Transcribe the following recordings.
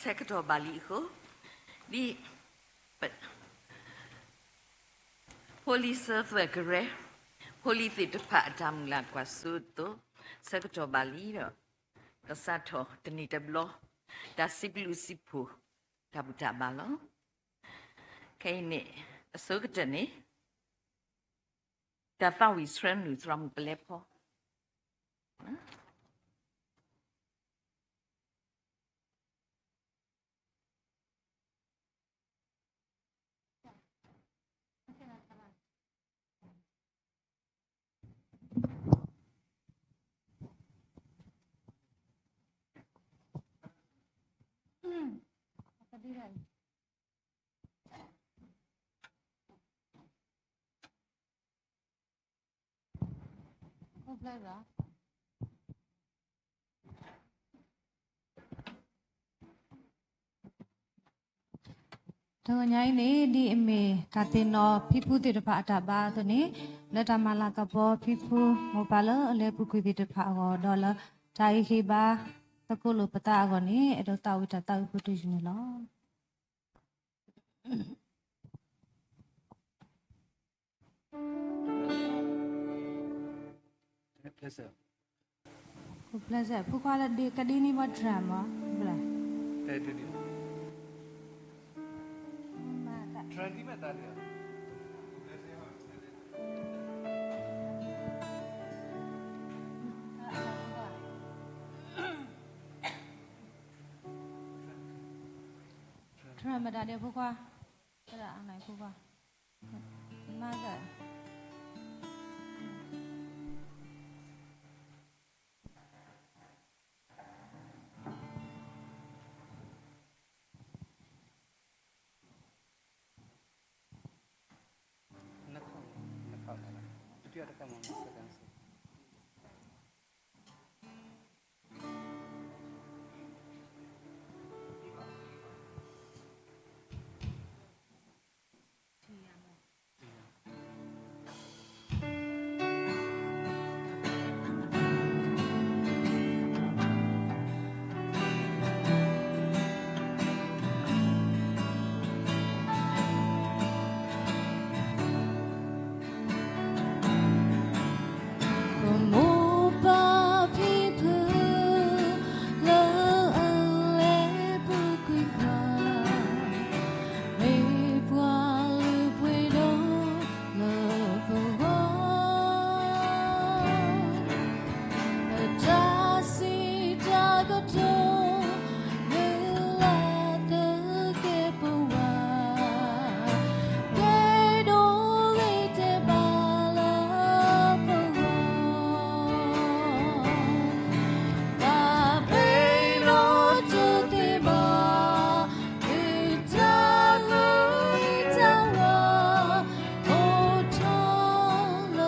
ဆၢကတီၢ်ဘၣ်လံအဃိ, ဒ် ဖိလံၤစၢၤသွဲၣ်ကရၢ, ဖိလံၤသ့ၣ်တဖၣ်အတၢ်မုၢ်လၢ်ကွၢ်စိအသိး, ဆၢကတီၢ်ဘၣ်လံဒီး ကစးထီၣ်တနံၣ်တဘျီ တၢ်စံးဘျုးစံးဖှိၣ်တၢ်ဘူၣ်တၢ်ဘါလီၤ. ခဲအံၤန့ၣ် အဆိကတၢၢ်န့ၣ် တၢ်သးဝံၣ်ဆှၢနုာ်သရၣ်မုၣ်ပလဲဖီ တဂီၤညါအံၤန့ၣ် ဒ်အမ့ၢ်တၢ်သ့ၣ်နီၣ်ဖံဖုသ့ၣ်တဖၣ်အတၢ်ဘါအသိးန့ၣ်, လၢတၢ်မၤလၤကပီၤဖံဖု မိၢ်ပၢ်လၢအလဲၤပူၤကွံာ်သ့ၣ်တဖၣ်အဂီၢ် ဒီးလၢတၢ်အံးဟ့ၣ်ဘါသကိးလိာ်ပသးအဂီၢ်န့ၣ် အဲၣ်ဒိးသးဝံၣ်တၢ်သးဝံၣ်ဖိတယုၢ်န့ၣ်လီၤ. Pleasure. ဖိခွါလၢဒ်ကဒ်န့ၣ်ဘၣ် drum မး, ဘျါ, drum ဒ်မ့ၢ်တၢ်လၢ drum မတၤဒဲးဖိခွါ, ဖိခွါ, မၤက ပမိၢ်ပၢ်ဖံဖု လၢအလဲၤပူၤကွံာ်ပှၤ မ့ၢ်ပှၤလုၢ်ပှ့ၤဒီးလၢပဂီၢ်, အတၢ်စံးတၢ်ကတိၤ မုၢ်လၢ်သကဲးပဝး, ကဲဒိးဂ့ၤတဲာ်ဘၣ်လၢပဂီၢ်, တၢ်ပ့ၤနီၣ်တသ့ဘၣ် သုတၢ်ဂ့ၤတၢ်ဝါ အိၣ်ထီၣ်လၢ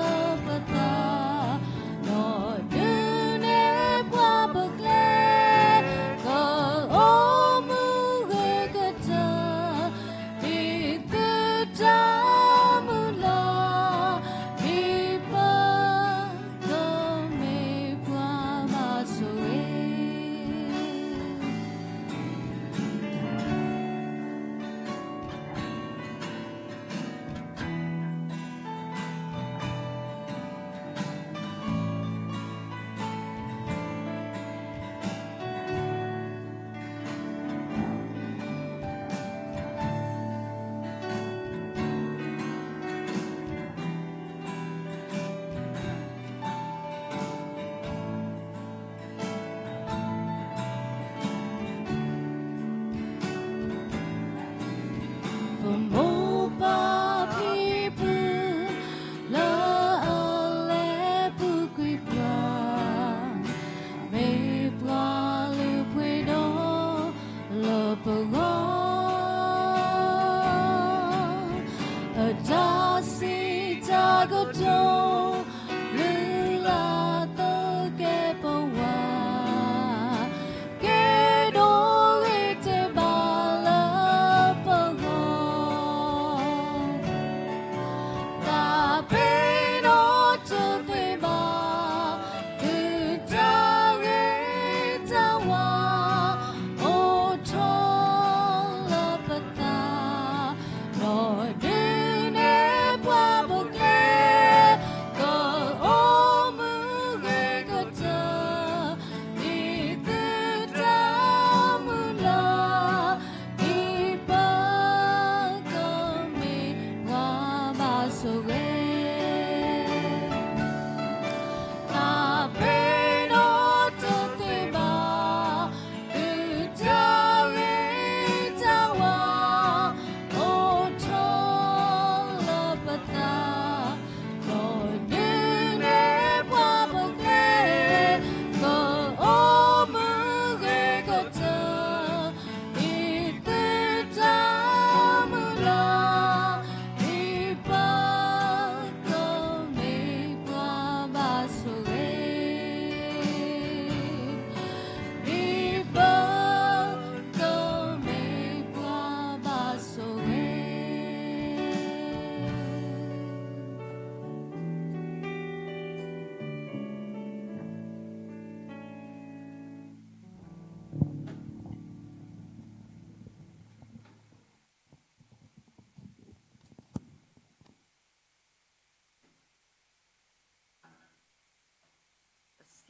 ပသး, ဒီးဒုးနဲၣ်ပှၤပကျဲ, ကအိၣ်မူဂ့ၤကတၢၢ် ဒ်သုတၢ်မုၢ်လၢ်, ဒ်ပကမ့ၢ်ပှၤဘၣ်ဆိၣ်ဂ့ၤ. ပမိၢ်ပၢ်ဖံဖု လၢအလဲၤပူၤကွံာ်ပှၤ, မ့ၢ်ပှၤလုၢ်ပှ့ၤဒီးလၢပဂီၢ်, အတၢ်စံးတၢ်ကတိၤ မုၢ်လၢ်သကဲးပဝး, ကဲဒိးဂ့ၤတဲာ်ဘၣ်လၢပဂီၢ်, တၢ်ပ့ၤနီၣ်တသ့ဘၣ် သုတၢ်ဂ့ၤတၢ်ဝါ အိၣ်ထီၣ်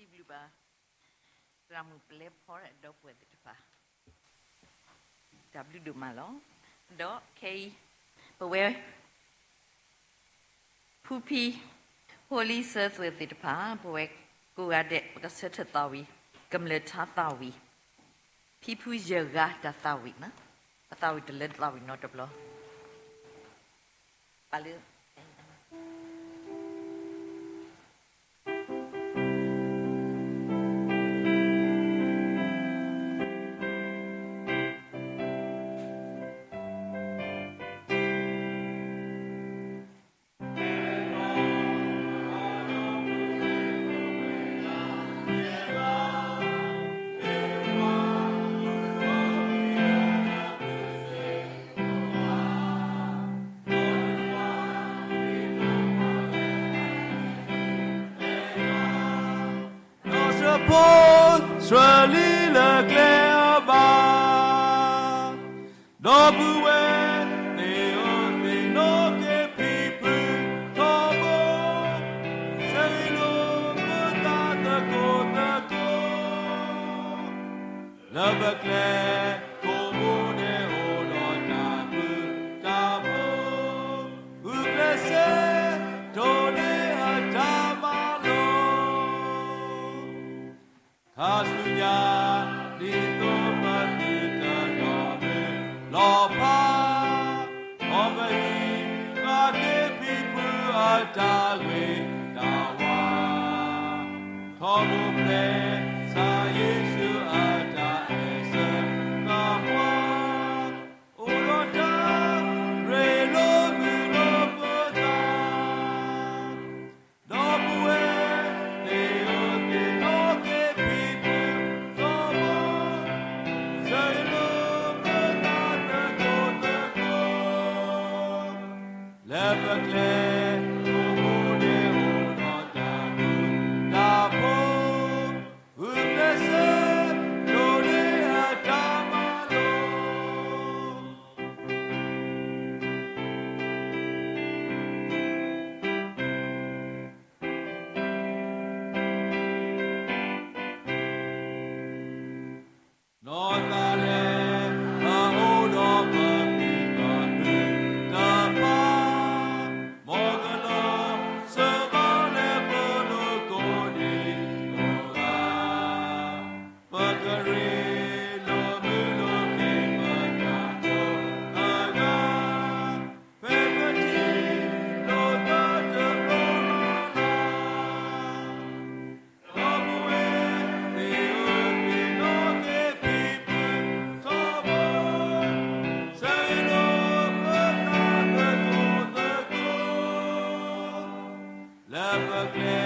စံးဘျုးဘၣ် သရၣ်မုၣ်ပလဲဖီဒီးအဒီပုၢ်ဝဲၢ်သ့ၣ်တဖၣ် တၢ်ဘျုးဒိၣ်မးလီၤ. ဒီးခဲအံၤ ပဝဲ ဖုဖံ ဖိလံၤစၢၤသွဲၣ်သ့ၣ်တဖၣ် ပဝဲကိးဂၤဒဲး ပကဆၢထၢၣ်သးဝံၤ ကမျၢၢ်ထါသးဝံၤ ဖံဖုယဲၢ်ဂၤတၢ်သးဝံၤ, အသးဝံၤတလၢသးဝံၤနီတဘျီ ပာ်လၢ ဒီးစၢဖှိၣ်စၢလံလၢကျဲအဘၣ်, ဒီပုၢ်ဝဲၢ်သ့ၣ်ဧၢသ့ၣ်နီၣ်က့ၤဖံဖုထီဘိ, ဆၢဂ့ၤလိာ်မုာ်သးသကိးသကိး လၢပကျဲကိးဘိန့ၣ်အိၣ်ဒီးတၢ်ဘျုးတၢ်ဖှိၣ်, ဂုာ်ကျဲးစၢးဒိးန့ၢ်အတၢ်မၤလိာ် ခါဆူညါ ဒ်သိးပသုတလီၤမုၢ်လီၤဖး, ဒီးပဟံးဃာ်က့ၤဖံဖုအတၢ်ဂ့ၤတၢ်ဝါ, ထီဘိဖဲ ကစၢ်ယ့ၣ်ၡူးအတၢ်အဲၣ်ဆၢကမွါ, အိၣ်ဒီးတၢ်ရ့လိာ်မုာ်လိာ်ပသး ဒီပုၢ်ဝဲၢ်သ့ၣ်ဧၢသ့ၣ်နီၣ်က့ၤဖံဖုထီဘိ, ဆၢဂ့ၤလိာ်မုာ်သးသကိးသကိး, လၢပကျဲကိးဘိန့ၣ်အိၣ်ဒီးတၢ်ဘျုးတၢ်ဖှိၣ်, ဂုာ်ကျဲးစၢးဒိးန့ၢ်အတၢ်မၤလိာ် နီၢ်သးလဲၣ် အအိၣ်ဒီးပဖံပဖုတဖၣ်, မ်ကလီၤစၢၤဘၣ်လၢပလိၤကိးနံၤကိးဂၤ, ပကရ့လိာ်မုာ်လိာ်က့ၤပသးကိးဂၤ, ဖဲပထံၣ်လိာ်သးတဘျီလၢ်လၢ် ဒီပုၢ်ဝဲၢ်သ့ၣ်ဧၢသ့ၣ်နီၣ်က့ၤဖံဖုထီဘိ, ဆၢဂ့ၤလိာ်မုာ်သးသကိးသကိး, လၢပကျဲ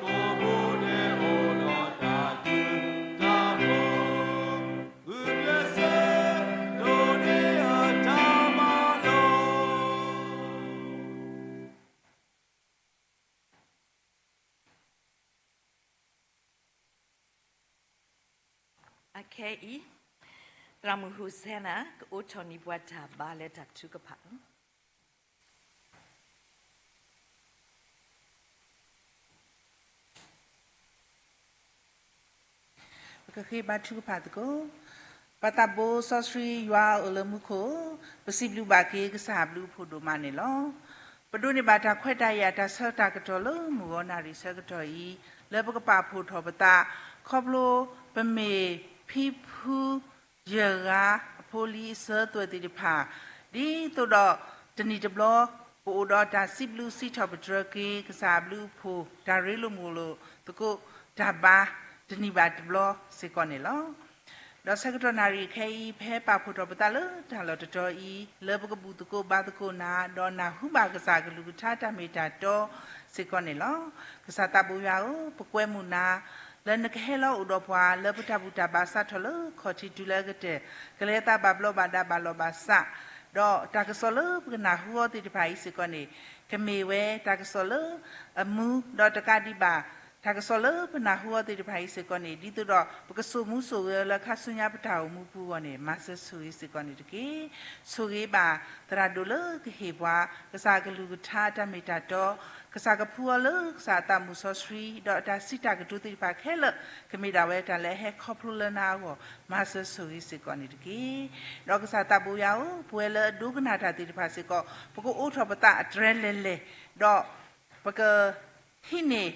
ကိးဘိန့ၣ်အိၣ်ဒီးတၢ်ဘျုးတၢ်ဖှိၣ်, ဂုာ်ကျဲးစၢးဒိးန့ၢ်အတၢ်မၤလိာ် အခဲအံၤ သရၣ်မုၣ်ဟူစဲနၤ ကအိးထီၣ်န့ၢ်ပှၤတၢ်ဘါလၢတၢ်ထုကဖၣ်လီၤ. ပကဃ့ဘါထုကဖၣ်သကိး, ပၢ်သးဘိစီဆှံယွၤအအိၣ်လၢမူခိၣ်, ပစံးဘျုးဘၣ်က့ၤကစၢ်အဘျုးအဖှိၣ်ဒိၣ်မးန့ၣ်လီၤ. ပဒိးန့ၢ်ဘၣ်တၢ်ခွဲးတၢ်ယာ်တၢ်ဆၢတၢ်ကတီၢ်လၢမုၢ်ဂီၤနၣ်ရံၣ်ဆၢကတီၢ်အံၤ, လၢပကပာ်ဖှိၣ်ထီၣ်ပသး, ခီဖျိပမ့ၢ်ဖံဖု ယဲၢ်ဂၤအဖိလံၤအစၢၤသွဲၣ်သ့ၣ်တဖၣ်, ဒ်သိးဒီးတနံၣ်တဘျီ ပအိၣ်ဒီးတၢ်စံးဘျုးစံးထီၣ်ပတြၢၤက့ၤ ကစၢ်အဘျုးအဖှိၣ် တၢ်ရ့လိာ်မုာ်လိာ်သကိးတၢ်ဘါ တနံၣ်ဘၣ်တဘျီစ့ၢ်ကီးန့ၣ်လီၤ. ဒီးဆၢကတီၢ်နၣ်ရံၣ်ခဲအံၤ ဖဲပာ်ဖှိၣ်ထီၣ်ပသးလၢတၢ်လီၢ်တတီၤအံၤ လၢပကဘူၣ်သကိးဘါသကိးနၤ, ဒီးနၢ်ဟူဘၣ်ကစၢ်အကလုၢ်ကထါတၢ်မ့ၢ်တၢ်တီစ့ၢ်ကီးန့ၣ်လီၤ. ကစၢ်သးဘိယွၤဧၢ, ပကွဲမုာ်နၤ လၢနကဟဲလီၤအိၣ်ဒီးပှၤ လၢပတၢ်ဘူၣ်တၢ်ဘါစးထီၣ်လၢခီၣ်ထံးတုၤလၢအကတၢၢ်, ကလဲၤသးဘၣ်ဘျီးဘၣ်ဒါဘၣ်လီၢ်ဘၣ်စး, ဒီးတၢ်ကစီၣ်လၢပကနၢ်ဟူအီၤသ့ၣ်တဖၣ်အံၤစ့ၢ်ကီးန့ၣ် ကမ့ၢ်ဝဲတၢ်ကစီၣ်လၢအမူ ဒီးတကးဒံးဘၣ် တၢ်ကစီၣ်လၢပနၢ်ဟူအီၤသ့ၣ်တဖၣ်အံၤစ့ၢ်ကီးန့ၣ် ဒ်သိးဒီးပကစိာ်မူစိာ်ဂဲၤအီၤလၢခါဆူညါပတၢ်အိၣ်မူပူၤအဂီၢ်န့ၣ် မၤစၢၤဆိၣ်ဂ့ၤစ့ၢ်ကီးန့ၣ်တက့ၢ်. ဆိၣ်ဂ့ၤဘၣ်သရၣ်ဒိၣ်လၢကဟ့ၣ်ပှၤ ကစၢ်အကလုၢ်ကထါအတၢ်မ့ၢ်တၢ်တီ, ကစၢ်ကဖှူအီၤလၢကစၢ်အသးမုၢ်စီဆှံ ဒီးအတၢ်စံးတၢ်ကတိၤသ့ၣ်တဖၣ်ခဲလၢာ် ကမ့ၢ်ဒၣ်ဝဲတၢ်လၢအဟဲခီဖျိလၢနၤအဂီၢ် မၤစၢၤဆိၣ်ဂ့ၤစ့ၢ်ကီးန့ၣ်တက့ၢ်. ဒီးကစၢ်သးဘိယွၤဧၢ, ပဝဲလၢအဒိကနၣ်တၢ်သ့ၣ်တဖၣ်စ့ၢ်ကီး ပကအိးထီၣ်ပသးအတြဲၤလဲၤလဲၤ, ဒီးပက ဟံးန့ၢ်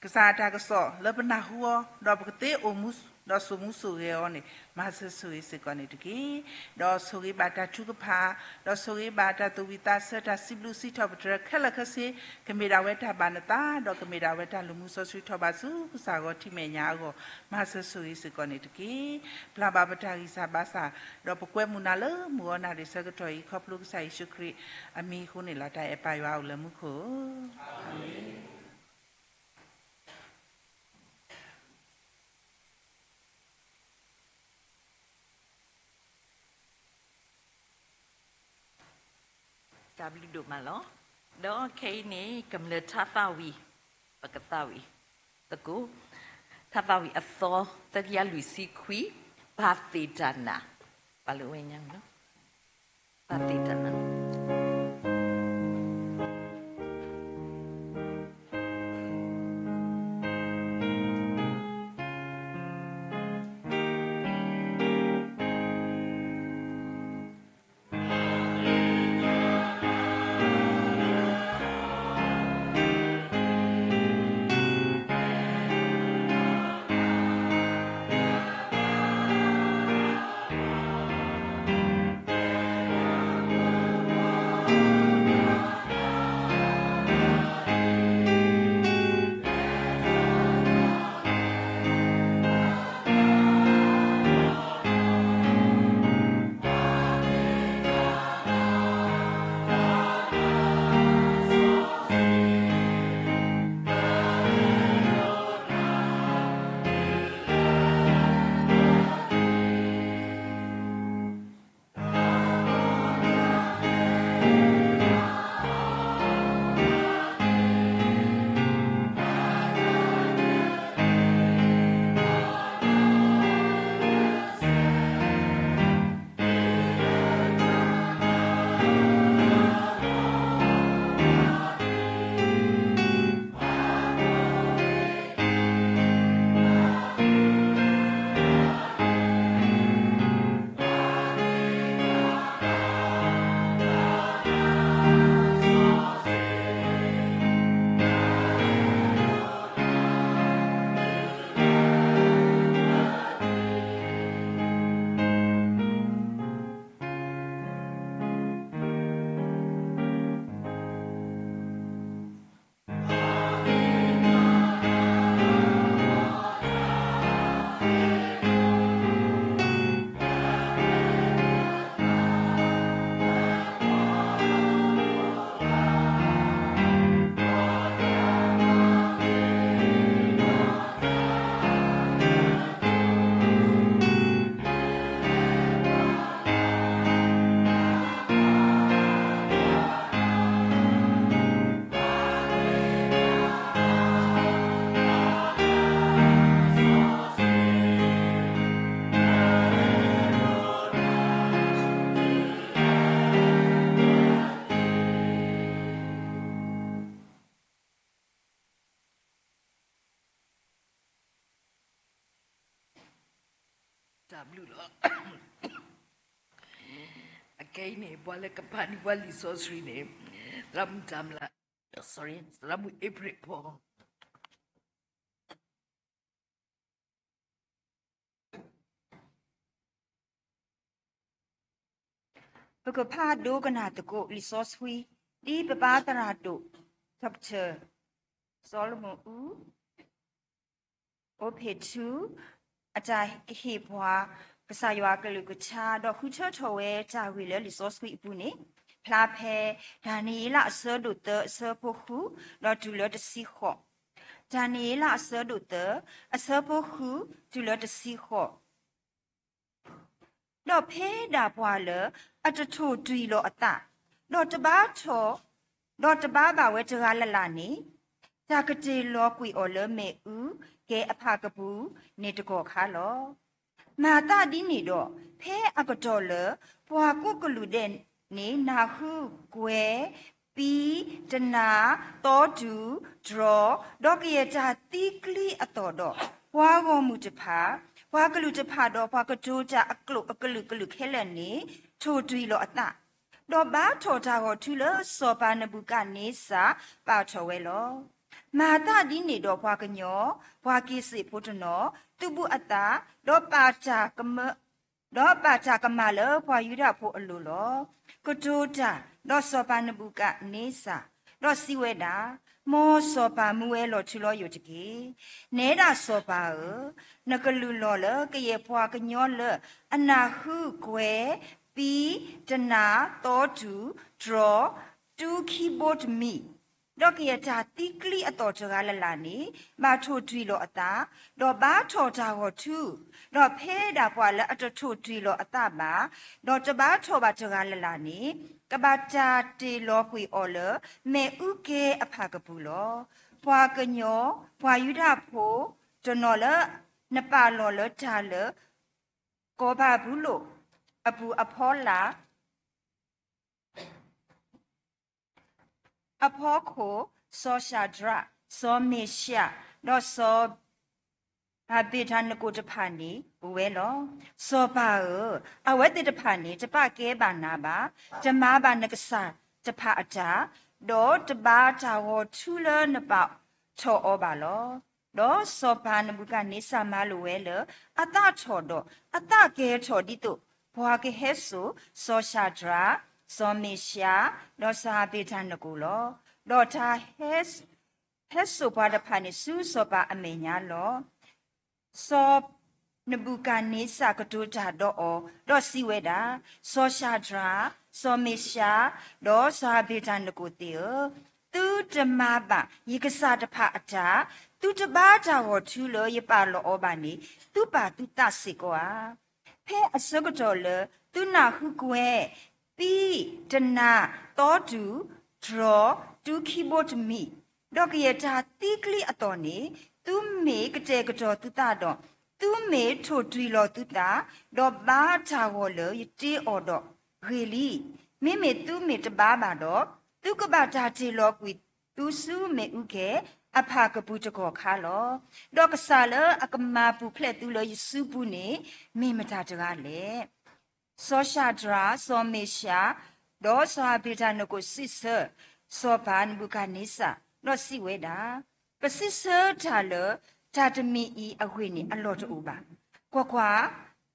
ကစၢ်အတၢ်ကစီၣ်လၢပနၢ်ဟူအီၤ, ဒီးပကသ့အိၣ်မူ ဒီးစိာ်မူစိာ်ဂဲၤအီၤန့ၣ် မၤစၢၤဆိၣ်ဂ့ၤစ့ၢ်ကီးန့ၣ်တက့ၢ်. ဒီးဆိၣ်ဂ့ၤဘၣ်တၢ်ထုကဖၣ်, ဒီးဆိၣ်ဂ့ၤဘၣ်တၢ်သူၣ်ဝံၣ်သးဆၢ တၢ်စံးဘျုးစံးထီၣ်ပတြၢၤခဲလၢာ်ခဲဆ့, ကမ့ၢ်ဒၣ်ဝဲတၢ်ဘၣ်နသး, ဒီးကမ့ၢ်ဒၣ်ဝဲတၢ်လူၤမူစီဆှံထီၣ်ဘၣ်ဆူကစၢ်ဂီၤထံးမဲာ်ညါအဂီၢ်, မၤစၢၤဆိၣ်ဂ့ၤစ့ၢ်ကီးန့ၣ်တက့ၢ်. ပျၢ်ဘၣ်ပတၢ်ဂံၢ်စၢ်ဘါစၢ်, ဒီးပကွဲမုာ်နၤလၢမုၢ်အီနၣ်ရံၣ်ဆၢကတီၢ်အံၤ ခီဖျိကစၢ်ယ့ၣ်ၡူးခရံာ်အမံၤအဃိန့ၣ်လီၤ. တၢ်အဲၣ်ပၢ်ယွၤအိၣ်လၢမူခိၣ်ဧၢ. တၢ်ဘျုးဒိၣ်မးလီၤ. ဒီးခဲအံၤန့ၣ် ကမျၢၢ်ထါသးဝံၣ်, ပကသးဝံၣ်သကိး, ထါသးဝံၣ်အသီ သၢကယၤလွံၢ်ဆံခွံ, ဘၣ်သ့ၣ်တၢ်နာ်, ပာ်လၢဝဲညါလီၤ. ဘၣ်သ့ၣ်တၢ်နာ် တၢ်ဘျုးလီၤ. အခဲအံၤန့ၣ် ပှၤလၢကဖးန့ၢ်ပှၤလံာ်စီဆှံန့ၣ် သရၣ်မုၣ်တၢ်မျၢ်, သရၣ်မုၣ်အ့ဖြ့ၣ်ဖီ ပကဖးဒိကနၣ်သကိးလံာ်စီဆှံ ဒ်ပပၢ်သရၣ်ဒိၣ် Doctor Solomon Wu အိၣ်ဖ့းထူ အတၢ်ဟ့ၣ်ပှၤ ကစၢ်ယွၤအကလုၢ်ကထါ ဒီးဃုထၢထီၣ်ဝဲတၢ်ဂ့ၢ်လၢလံာ်စီဆှံအပူၤန့ၣ် ဖျါဖဲ ဒၤနံးယ့လးအဆၢဒိၣ်သၢ အဆၢဖိဃု ဒီးတုၤလၢတဆံဃိး, ဒၤနံးယ့လးအဆၢဒိၣ်သၢ အဆၢဖိဃု တုၤလၢတဆံဃိး ဒီးဖဲဒၣ်ပှၤလၢအတထိၣ်တွံၢ်လီၤအသး, ဒီးတဘါထီၣ်, ဒီးတဘါဘၣ်ဝဲတဂၤလၢ်လၢ်န့ၣ်, တၢ်ကတ့ၢ်လီၤကွံာ်အီၤလၢမ့ၣ်အူကဲအဖၣ်ကပူၤန့ၣ်တကီၢ်ခါလီၤ. မၤသးဒ်န့ၣ်ဒီး, ဖဲအကတီၢ်လၢ ပှၤကိးကလုာ်ဒဲးန့ၣ် နၢ်ဟူကွဲၤ, ပံ, တနၤ, သီတူၢ်, တြီၤ, ဒီးကယဲၢ်တၢ်သံကျံအသီၣ်ဒီး, ပှၤဂီၢ်မုၢ်တဖၣ်, ပှၤကလုာ်တဖၣ်ဒီး ပှၤကတိၤတၢ်အကျိာ်အကလုာ်ကလုာ်ခဲလၢာ်န့ၣ် ထိၣ်တွံၢ်လီၤအသး, ဒီးဘါထီၣ်တၢ်ဂီၤထူလၢစီၤပၤနဘူၤကၤန့စၢ်ပာ်ထီၣ်ဝဲလီၤ. မၤသးဒ်န့ၣ်ဒီးပှၤကညီ, ပှၤက့ၤစ့းဖိတနီၤ, သုးဘူးအသး, ဒီးပာ်တၢ်ကမၢ ဒီးပာ်တၢ်ကမၣ်လၢပှၤယူဒၤဖိအလိၤလီၤ. ကတိၤတၢ်ဒီးစီၤပၤနဘူၤကၤန့စၢ်, ဒီးစံးဝဲဒၣ်, မ်စီၤပၤမူဝဲလီၤထူလီၤယိာ်တက့ၢ်. နဲဒၣ်စီၤပၤဧၢ, နကလုၢ်လီၢ်လၢကယဲၢ်ပှၤကညီလၢအနၢ်ဟူကွဲၤ, ပံ, တနၤ, သီတူၢ်, တြီၤ, တူခံဘိတမံၤ, ဒီးကယဲၢ်တၢ်သံကျံအသီၣ်တဂၤလၢ်လၢ်န့ၣ် ဘၣ်ထိၣ်တွံၢ်လီၤအသး, ဒီးဘါထီၣ်တၢ်ဂီၤထူ, ဒီးဖဲဒၣ်ပှၤလၢအတထိၣ်တွံၢ်လီၤအသးဘၣ်, ဒီးတဘါထီၣ်ဘၣ်တဂၤလၢ်လၢ်န့ၣ်, ကဘၣ်တၢ်တ့ၢ်လီၤကွံာ်အီၤလၢမ့ၣ်အူကဲအဖၣ်ကပူၤလီၤ. ပှၤကညီ, ပှၤယူဒၤဖိတနီၤလၢ နပာ်လီၤလၢတၢ်လၢ ကီၢ်ဘၤဘူလိၣ်အပူၤအဖီလာ် အဖီခိၣ်, စီၤၡၤဒြး, စီၤမ့ၤၡး, ဒီးစီၤအဘ့းနကိၤတဖၣ်န့ၣ် အိၣ်ဝဲလီၤ. စီၤပၤဧၢ, အဝဲသ့ၣ်တဖၣ်န့ၣ် တပာ်ကဲဘၣ်နၤဘၣ်, တမၤဘၣ်နကစၢ်တဖၣ်အတၢ်, ဒီးတဘါတၢ်ဂီၤထူလၢနပာ်ထီၣ်အီၤဘၣ်လီၤ. ဒီးစီၤပၤနဘူၤကၤန့စၢ်မၤလိာ်ဝဲလၢ အသးထီၣ်ဒီးအသးကဲၤထီၣ်ဒ်သိး ပှၤကဟဲစိာ်စီၤၡၤဒြး, စီၤမ့ၤၡး, ဒီးစီၤအဘ့းနကိၤလီၤ. ဒီးတၢ် ဟဲစိာ်ပှၤတဖၣ်န့ၣ်ဆူစီၤပၤအမဲာ်ညါလီၤ. စီၤနဘူၤကၤန့စၢ်ကတိၤတၢ်ဒီးအီၤ, ဒီးစံးဝဲဒၣ်, စီၤၡၤဒြး, စီၤမ့ၤၡး, ဒီးစီၤအဘ့းနကိၤသ့ၣ်ဧၢ, သုတမၤဘၣ်ယကစၢ်တဖၣ်အတၢ်, သုတဘါတၢ်ဂီၤထူလၢယပာ်လီၤအီၤဘၣ်န့ၣ် သုပာ်သုသးစ့ၢ်ကီးဧါ. ဖဲအဆၢကတီၢ်လၢသုနၢ်ဟူကွဲၤ, ပံ, တနၤ, သီတူၢ်, တြီၤ, တူခံဘိတမံၤ, ဒီးကယဲၢ်တၢ်သံကျံအသီၣ်န့ၣ်, သုမ့ၢ်ကတဲာ်ကတီၤသုသးဒီး, သုမ့ၢ်ထိၣ်တွံၢ်လီၤသုသး, ဒီးဘါတၢ်ဂီၤလၢယတ့အီၤဒီးဂ့ၤလံ. မ့မ့ၢ်သုမ့ၢ်တဘါဘၣ်ဒီး, သုကဘၣ်တၢ်တ့ၢ်လီၤကွံာ်သုဆူမ့ၣ်အူကဲအဖၣ်ကပူၤတကီၢ်ခါလီၤ. ဒီးကစၢ်လၢအကမၤပူၤဖျဲးသုလၢယစုပူၤန့ၣ် မ့ၢ်မတၤတဂၤလဲၣ်. စီၤၡၤဒြး, စီၤမ့ၤၡး, ဒီးစီၤအဘ့းနကိၤစံးဆၢ စီၤပၤနဘူၤကၤန့စၢ်, ဒီးစံးဝဲဒၣ်, ပစံးဆၢတၢ်လၢတၢ်တမံၤအံၤအဂ့ၢ်န့ၣ်အလီၢ်တအိၣ်ဘၣ်. ကွၢ်ကွၢ်,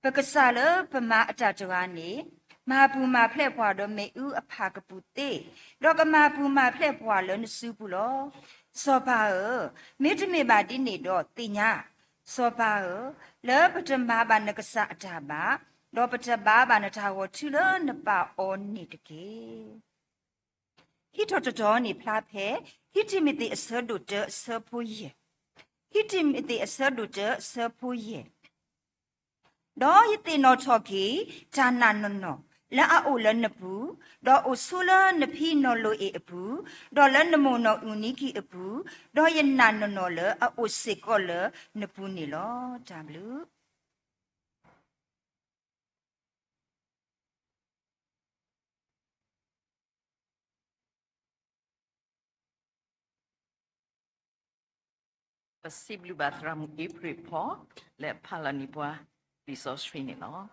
ပကစၢ်လၢပမၤအတၢ်တဂၤန့ၣ် မၤပူၤမၤဖျဲးပှၤဒီးမ့ၣ်အူအဖၣ်ကပူၤသ့, ဒီးကမၤပူၤမၤဖျဲးပှၤလၢနစုပူၤလီၤ. စီၤပၤဧၢ, မ့တမ့ၢ်ဘၣ်ဒ်န့ၣ်ဒီးသ့ၣ်ညါ, စီၤပၤဧၢ, လၢပတမၤဘၣ်နကစၢ်အတၢ်ဘၣ်, ဒီးပတဘါဘၣ်နတၢ်ဂီၤထူလၢနပာ်အီၤန့ၣ်တက့ၢ်. ဟံးထီၣ်တတီၤန့ၣ်ဖျါဖဲ ဟံးတံၤမသ့းအဆၢဒိၣ်တၢအဆၢဖိယဲၢ်, ဟံးတံၤမသ့းအဆၢဒိၣ်တၢအဆၢဖိယဲၢ်, ဒီးယသ့ၣ်နီၣ်ထီၣ်က့ၤ တၢ်နာ်နီၢ်နီၢ်လၢအအိၣ်လၢနပူၤ, ဒီးအိၣ်ဆိးလၢနဖံနီၢ်လိၤအ့ၣ်အပူၤ, ဒီးလၢနမိၢ်နီၢ်အူနံကံၢ်အပူၤ, ဒီးယနာ်နီၢ်နီၢ်လၢအအိၣ်စ့ၢ်ကီးလၢနပူၤန့ၣ်လီၤ. တၢ်ဘျုး ပစံးဘျုးဘၣ်သရၣ်မုၣ်အ့ဖြ့ၣ်ဖီ လၢအဖးလီၤန့ၢ်ပှၤလံာ်စီဆှံန့ၣ်လီၤ.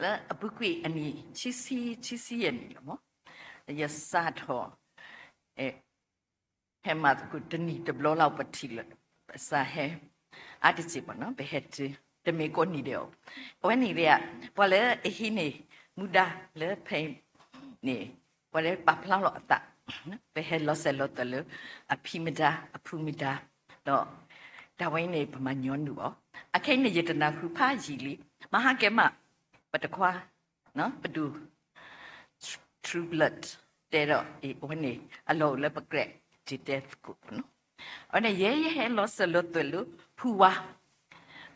လၢအပူၤကွံာ်အနံၣ် ခံဆံ ခံဆံယဲၢ်နံၣ်လီၤမး, ယစးထီၣ် ဟဲမၤသကိးတနံၣ်တဘျီလၢပထံၣ်လၢ ပစးဟဲ အါတစ့ၢ်ဘၣ်နီၤ ပဟဲတုၤ တမ့ၢ်ကိးနံၤဒဲးအီၤ, အဝဲန့ၣ်ဒ် ပှၤလၢအဟံးန့ၢ်မူဒါလၢဖဲန့ၣ် ပှၤလၢပာ်ဖျါလီၤအသး ပဟဲလီၤစၢၤလီၤသွဲၣ်လၢ အဖံမတၤ အဖုမတၤ, ဒီးတၢ်ဝဲအံၤန့ၣ် ပမၤညီနုၢ်အီၤ, အခဲအံၤန့ၣ် ယတနၢ်ဟူဖးယံာ်လံ, မဟါကဲမး ပတခွါ ပဒိၣ် True Blood တဲဒီး အဝဲန့ၣ် အလီၢ်အိၣ်လၢပကြၢးတ့တဲသကိးနီၤ, အဝဲန့ၣ် ယဲယဟဲလီၤစၢၤလီၤသွဲၣ်လၢ ဖုဝါ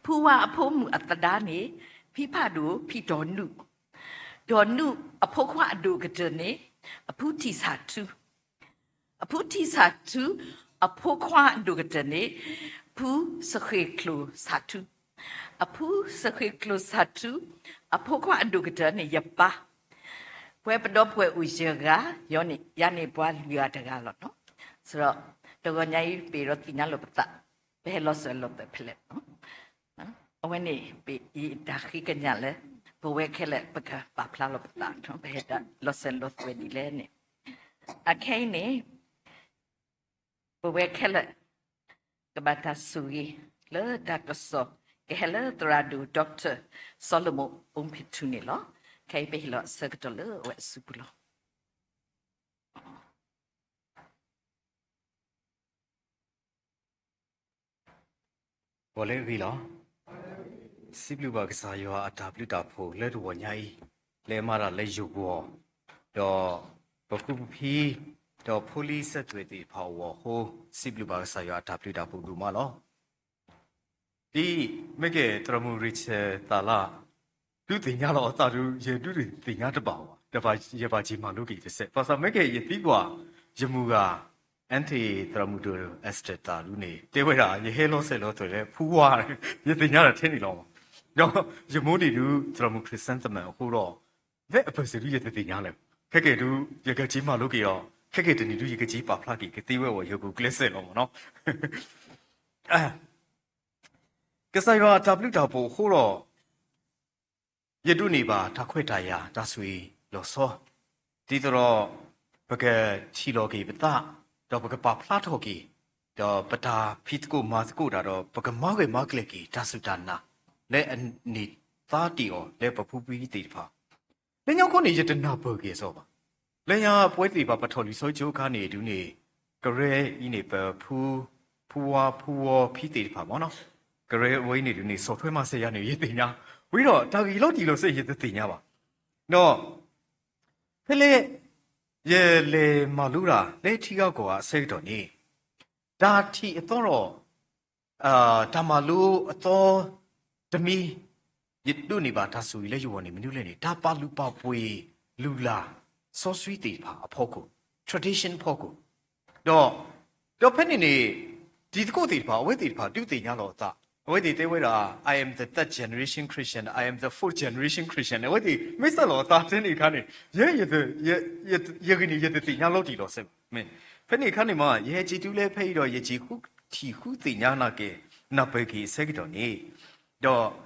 ဖုဝါအဖိမုၣ်အသဒါန့ၣ် ဖံဖးဒိၣ် ဖံတီၤနုၣ်, တီၤနုၣ်အဖိခွါအဒိၣ်ကတၢၢ်န့ၣ် အဖုထံၣ်ဆၣ်ထူ, အဖုထံၣ်ဆၣ်ထူ အဖိခွါအဒိၣ်ကတၢၢ်န့ၣ် ဖုစဃ့ၣ်ချိၣ်ဆၣ်ထူ, အဖုစဃ့ၣ်ချိၣ်ဆၣ်ထူ, အဖိခွါအဒိၣ်ကတၢၢ်န့ၣ် ယပၢ်, ပဝဲပဒီပုၢ်ဝဲၢ်အိၣ်ယဲၢ်ဂၤ, ယန့ၣ် ယၤန့ၣ်ပှၤလွံၢ်ဂၤတဂၤလီၤနီၤ. ဆိုတော့ တဂီၤညါအံၤ ပအဲၣ်ဒိးသ့ၣ်ညါလိာ်ပသး, ပဟဲလီၤစၢၤလီၤသွဲၣ်ဖဲလဲၣ်. အဝဲန့ၣ် ပအံၤတၢ်ဃ့ကညးလၢ ပဝဲခဲလၢာ် ပကပာ်ဖျါလီၤပသး, ပဟဲလီၤစၢၤလီၤသွဲၣ်ဒ်လဲၣ်န့ၣ်, အခဲအံၤန့ၣ် ပဝဲခဲလၢာ် ကဘၣ်တၢ်ဆိၣ်ဂ့ၤ လၢတၢ်ကစီၣ် ကဟဲလၢသရၣ်ဒိၣ် Doctor Solomon Omphitu န့ၣ်လီၤ. ခဲအံၤပဟ့ၣ်လီၤအဆၢကတီၢ်လၢအဝဲအစုပူၤလီၤ. ဂီၤလၢအဂ့ၤလီၤ. စံးဘျုးဘၣ်ကစၢ်ယွၤအတၢ်ဘျုးတၢ်ဖှိၣ်လၢတဂီၤညါအံၤ, လၢအမၤတၢ်လၢယဂီၢ်, ဒီးပဖိပဖံ, ဒီးဖိလံၤစၢၤသွဲၣ်သ့ၣ်တဖၣ်အဂီၢ်အဃိ, စံးဘျုးဘၣ်ကစၢ်ယွၤအတၢ်ဘျုးတၢ်ဖှိၣ်ဒိၣ်မးလီၤ. ဒ်မ့ၢ်က့ၤ သရၣ်မုၣ် Rachel သးလၢ် ဒုးသ့ၣ်ညါလီၤအသးဒုး ယဒုးသ့ၣ်ညါတဘၣ်ဘၣ်, ယဘၣ်ယမၤလိက့ၤတစဲး, ဘၣ်ဆၣ်မ့ၢ်က့ၤ ယသံကွၢ် ယမုၢ်ဂၤ အၣ်ထံၣ် သရၣ်မုၣ်ဒိၣ် Esther သးဒုးန့ၣ် တဲဝဲဒၣ် ယဟဲလီၤစဲးလီၤသွဲၣ်လၢဖူဝါ, ယသ့ၣ်ညါတၢ်ထဲန့ၣ်လီၤ. ဒီးယမိၢ်န့ၣ်ဒုး သရၣ်မုၣ် Chrysanthemum အဃိဒီး ဖဲအပၢၢ်စၢၤဒုး ယတသ့ၣ်ညါလၢၤ, ခဲကဲဒုး ယကက့ၤမၤလိက့ၤအီၤ, ခဲကဲတနံၤဒုး ယကက့ၤပာ်ဖျါက့ၤ ကသ့ဝဲအီၤ ယကကျဲးစၢးလီၤမ့ၢ်နီၤ. ကစၢ်ယွၤအတၢ်ဘျုးတၢ်ဖှိၣ်အဃိဒီး ယဒိးန့ၢ်ဘၣ်တၢ်ခွဲးတၢ်ယာ် တၢ်ဆိၣ်ဂ့ၤလီၤဆီ, ဒ်သိးဒီး ပကထံၣ်လီၤက့ၤပသး, ဒီးပကပာ်ဖျါထီၣ်က့ၤ, ဒီးပတၢ်ဖံးသကိးမၤသကိးတၢ်ဒီး ပကမၤဂၢၢ်မၤကျၢၤက့ၤ တၢ်စူၢ်တၢ်နာ် လၢအန့ၢ်သါတ့ၢ်အီၤ လၢပဖိပလံၤသ့ၣ်တဖၣ် လၢညါခီန့ၣ် ယတနၢ်ပၢၢ်က့ၤအစီဘၣ်. လၢညါပဝဲသ့ၣ်တဖၣ် ပထီၣ်လံာ်စီဆှံကၠိအခါန့ၣ်ဒုးန့ၣ်, ကရၢအံၤန့ၣ် ပဖု, ဖုဝါဖုဝီဖံသ့ၣ်တဖၣ်မ့ၢ်နီၤ, ကရၢဝဲအံၤန့ၣ်ဒုးန့ၣ် ဆီၣ်ထွဲမၤစၢၤယၤန့ၣ် ယသ့ၣ်ညါ, ဝံၤဒီးတၢ်ဂ့ၢ်လီၤတံၢ်လီၤဆဲး ယတသ့ၣ်ညါဘၣ်. ဒီး ဖဲလၢ ယလဲၤမၤလိတၢ်လၢထံဂၤကီၢ်ဂၤအဆၢကတီၢ်န့ၣ်, တၢ်ထံၣ်အသီဒီး တၢ်မၤလိအသီတမံၤ, ယဒိးန့ၢ်ဘၣ်တၢ်ဆိၣ်ဂ့ၤလၢယဂီၢ်န့ၣ် မနုၤလဲၣ်န့ၣ် တၢ်ပာ်လုၢ်ပာ်ပှ့ၤလုၢ်လၢ်စီဆှံသ့ၣ်တဖၣ်အဖီခိၣ်, tradition အဖီခိၣ်, ဒီး ဒီးဖဲန့ၣ်န့ၣ် တံၤသကိးသ့ၣ်တဖၣ် အဝဲသ့ၣ်တဖၣ်ဒုးသ့ၣ်ညါလီၤအသး, အဝဲသ့ၣ်တဲဝဲဒၣ် I am the third generation Christian, I am the fourth generation Christian အဝဲသ့ၣ်မ့ၢ်စၢ်လီၤအသးထဲန့ၣ်အခါန့ၣ်, ယဲ ယဂ့ၢ်န့ၣ် ယတသ့ၣ်ညါလီၤတံၢ်လီၤဆဲးဘၣ်. မ့ၢ်ဖဲန့ၣ်အခါန့ၣ်မး ယဟဲက့ၤတုၤလၢဖဲအံၤဒီး ယက့ၤဃုထံၣ်ဃုသ့ၣ်ညါနၢ်က့ၤ နၢ်ပၢၢ်က့ၤအဆၢကတီၢ်န့ၣ်, ဒီး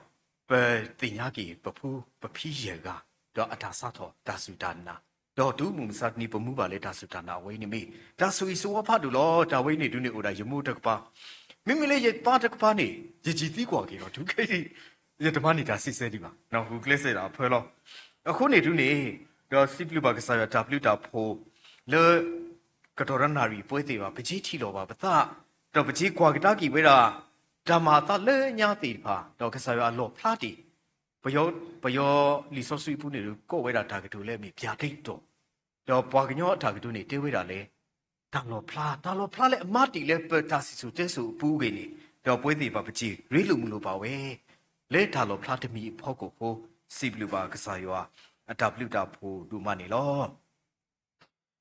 ပသ့ၣ်ညါက့ၤ ပဖိပဖံယဲၢ်ဂၤ, ဒီးအတၢ်စးထီၣ်တၢ်စူၢ်တၢ်နာ်, ဒီးတုၤမုၢ်မဆါတနံၤ ပမူဘၣ်လၢတၢ်စူၢ်တၢ်နာ်အဝဲအံၤန့ၣ်မ့ၢ် တၢ်ဆိၣ်ဂ့ၤဆိၣ်ဝါဖးဒိၣ်လီၤ. တၢ်ဝဲအံၤန့ၣ်ဒုးန့ၣ်အိၣ်ဒၣ်ယမိၢ်တကပၤ, မ့မ့ၢ်လၢယပၢ်တကပၤန့ၣ် ယက့ၤသံကွၢ်က့ၤလီၤ တုၤခဲအံၤ ယတမၤန့ၢ်တၢ်စံးဆၢဒံးဘၣ်, ဂုာ်ကျဲးစၢးဒၣ်အဖၢလီၤ. အဃိန့ၣ်ဒုးန့ၣ်, ဒီးစံးဘျုးဘၣ်ကစၢ်ယွၤတၢ်ဘျုးတၢ်ဖှိၣ်လၢ ကတီၢ်ရနၣ်ရံၣ်ပဝဲသ့ၣ်ဘၣ် ပက့ၤထံၣ်လီၤဘၣ်ပသး, ဒီးပက့ၤကွၢ်ကဒါက့ၤဝဲဒၣ် တၢ်မၤအသးလၢညါသ့ၣ်တဖၣ် ဒီးကစၢ်ယွၤအလီၣ်ဖျါတ့ၢ်, ပယီၤလံာ်စီဆှံအပူၤန့ၣ်ဒုး ကိးဝဲဒၣ်တၢ်ကတိၤလၢအမ့ၢ် ဗျာဒိတ်တော်, ဒီးပှၤကညီအတၢ်ကတိၤန့ၣ် တဲဝဲဒၣ်လၢ တၢ်လီၣ်ဖျါ, တၢ်လီၣ်ဖျါလၢအမၤတံၢ်လၢပတၢ်စံၣ်စိၤတဲစိၤအပူၤအဂ့ၢ်န့ၣ်, ဒီးပဝဲသ့ၣ်တဖၣ်ပစံးရ့လိာ်မုာ်လိာ်ဘၣ်ဝဲ လၢတၢ်လီၣ်ဖျါတမံၤအဖီခိၣ်အဃိ, စံးဘျုးဘၣ်ကစၢ်ယွၤအတၢ်ဘျုးတၢ်ဖှိၣ်ဒိၣ်မးန့ၣ်လီၤ.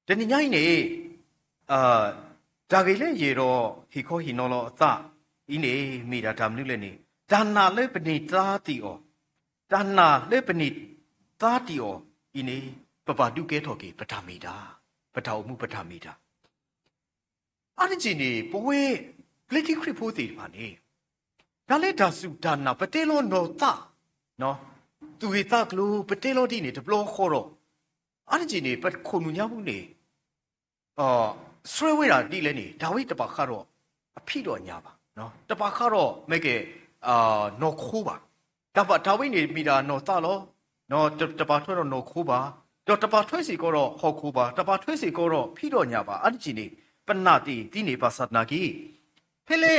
တနံၤညါအံၤန့ၣ် တၢ်ဂ့ၢ်လၢယအဲၣ်ဒိးဟ့ၣ်ခီဟ့ၣ်နီၤလီၤအသးအံၤန့ၣ် မ့ၢ်ဒၣ်တၢ်မနုၤလဲၣ်န့ၣ်, တၢ်နာ်လၢပန့ၢ်သါတ့ၢ်အီၤ, တၢ်နာ်လၢပန့ၢ်သါတ့ၢ်အီၤအံၤန့ၣ် ပဘၣ်ဒုးကဲထီၣ်က့ၤ ပတၢ်မ့ၢ်တၢ်, ပတၢ်အိၣ်မူပတၢ်မ့ၢ်တၢ် အါတက့ၢ်န့ၣ် ပဝဲ ပျဲထံခရံာ်ဖိသ့ၣ်တဖၣ်န့ၣ် တၢ်လၢတၢ်စူၢ်တၢ်နာ် ပတဲလီၤနီၢ်သး, သူၣ်ဂ့ၤသးကျိၤ ပတဲလီၤဒ်န့ၣ် တဘျီဃီဒီး အါတက့ၢ်န့ၣ် ပခိၣ်နူာ်ညါပူၤန့ၣ် ဆှၢဝဲဒၣ်ဒ်လဲၣ်န့ၣ် တၢ်ဝဲတဘၣ်ဃးဒီးအဖံးဒီးညၣ်ဘၣ်, တဘၣ်ဃးဒီးမ့ၢ်က့ၤ နီၢ်ခိဘၣ်, တၢ်ဘၣ်တၢ်ဝဲန့ၣ်မ့ၢ်ဒၣ်နီၢ်သးလီၤ, တဘၣ်ထွဲဒီးနီၢ်ခိဘၣ်, ဒီးတဘၣ်ထွဲစ့ၢ်ကီးဒီးဟီၣ်ခိၣ်ဘၣ်, တဘၣ်ထွဲစ့ၢ်ကီးဒီးဖံးဒီးညၣ်ဘၣ်, အါတက့ၢ်န့ၣ် ပနာ်တ့ၢ်ဒ်န့ၣ်ဘၣ်ဆၣ်သနာ်က့ ဖဲလၢ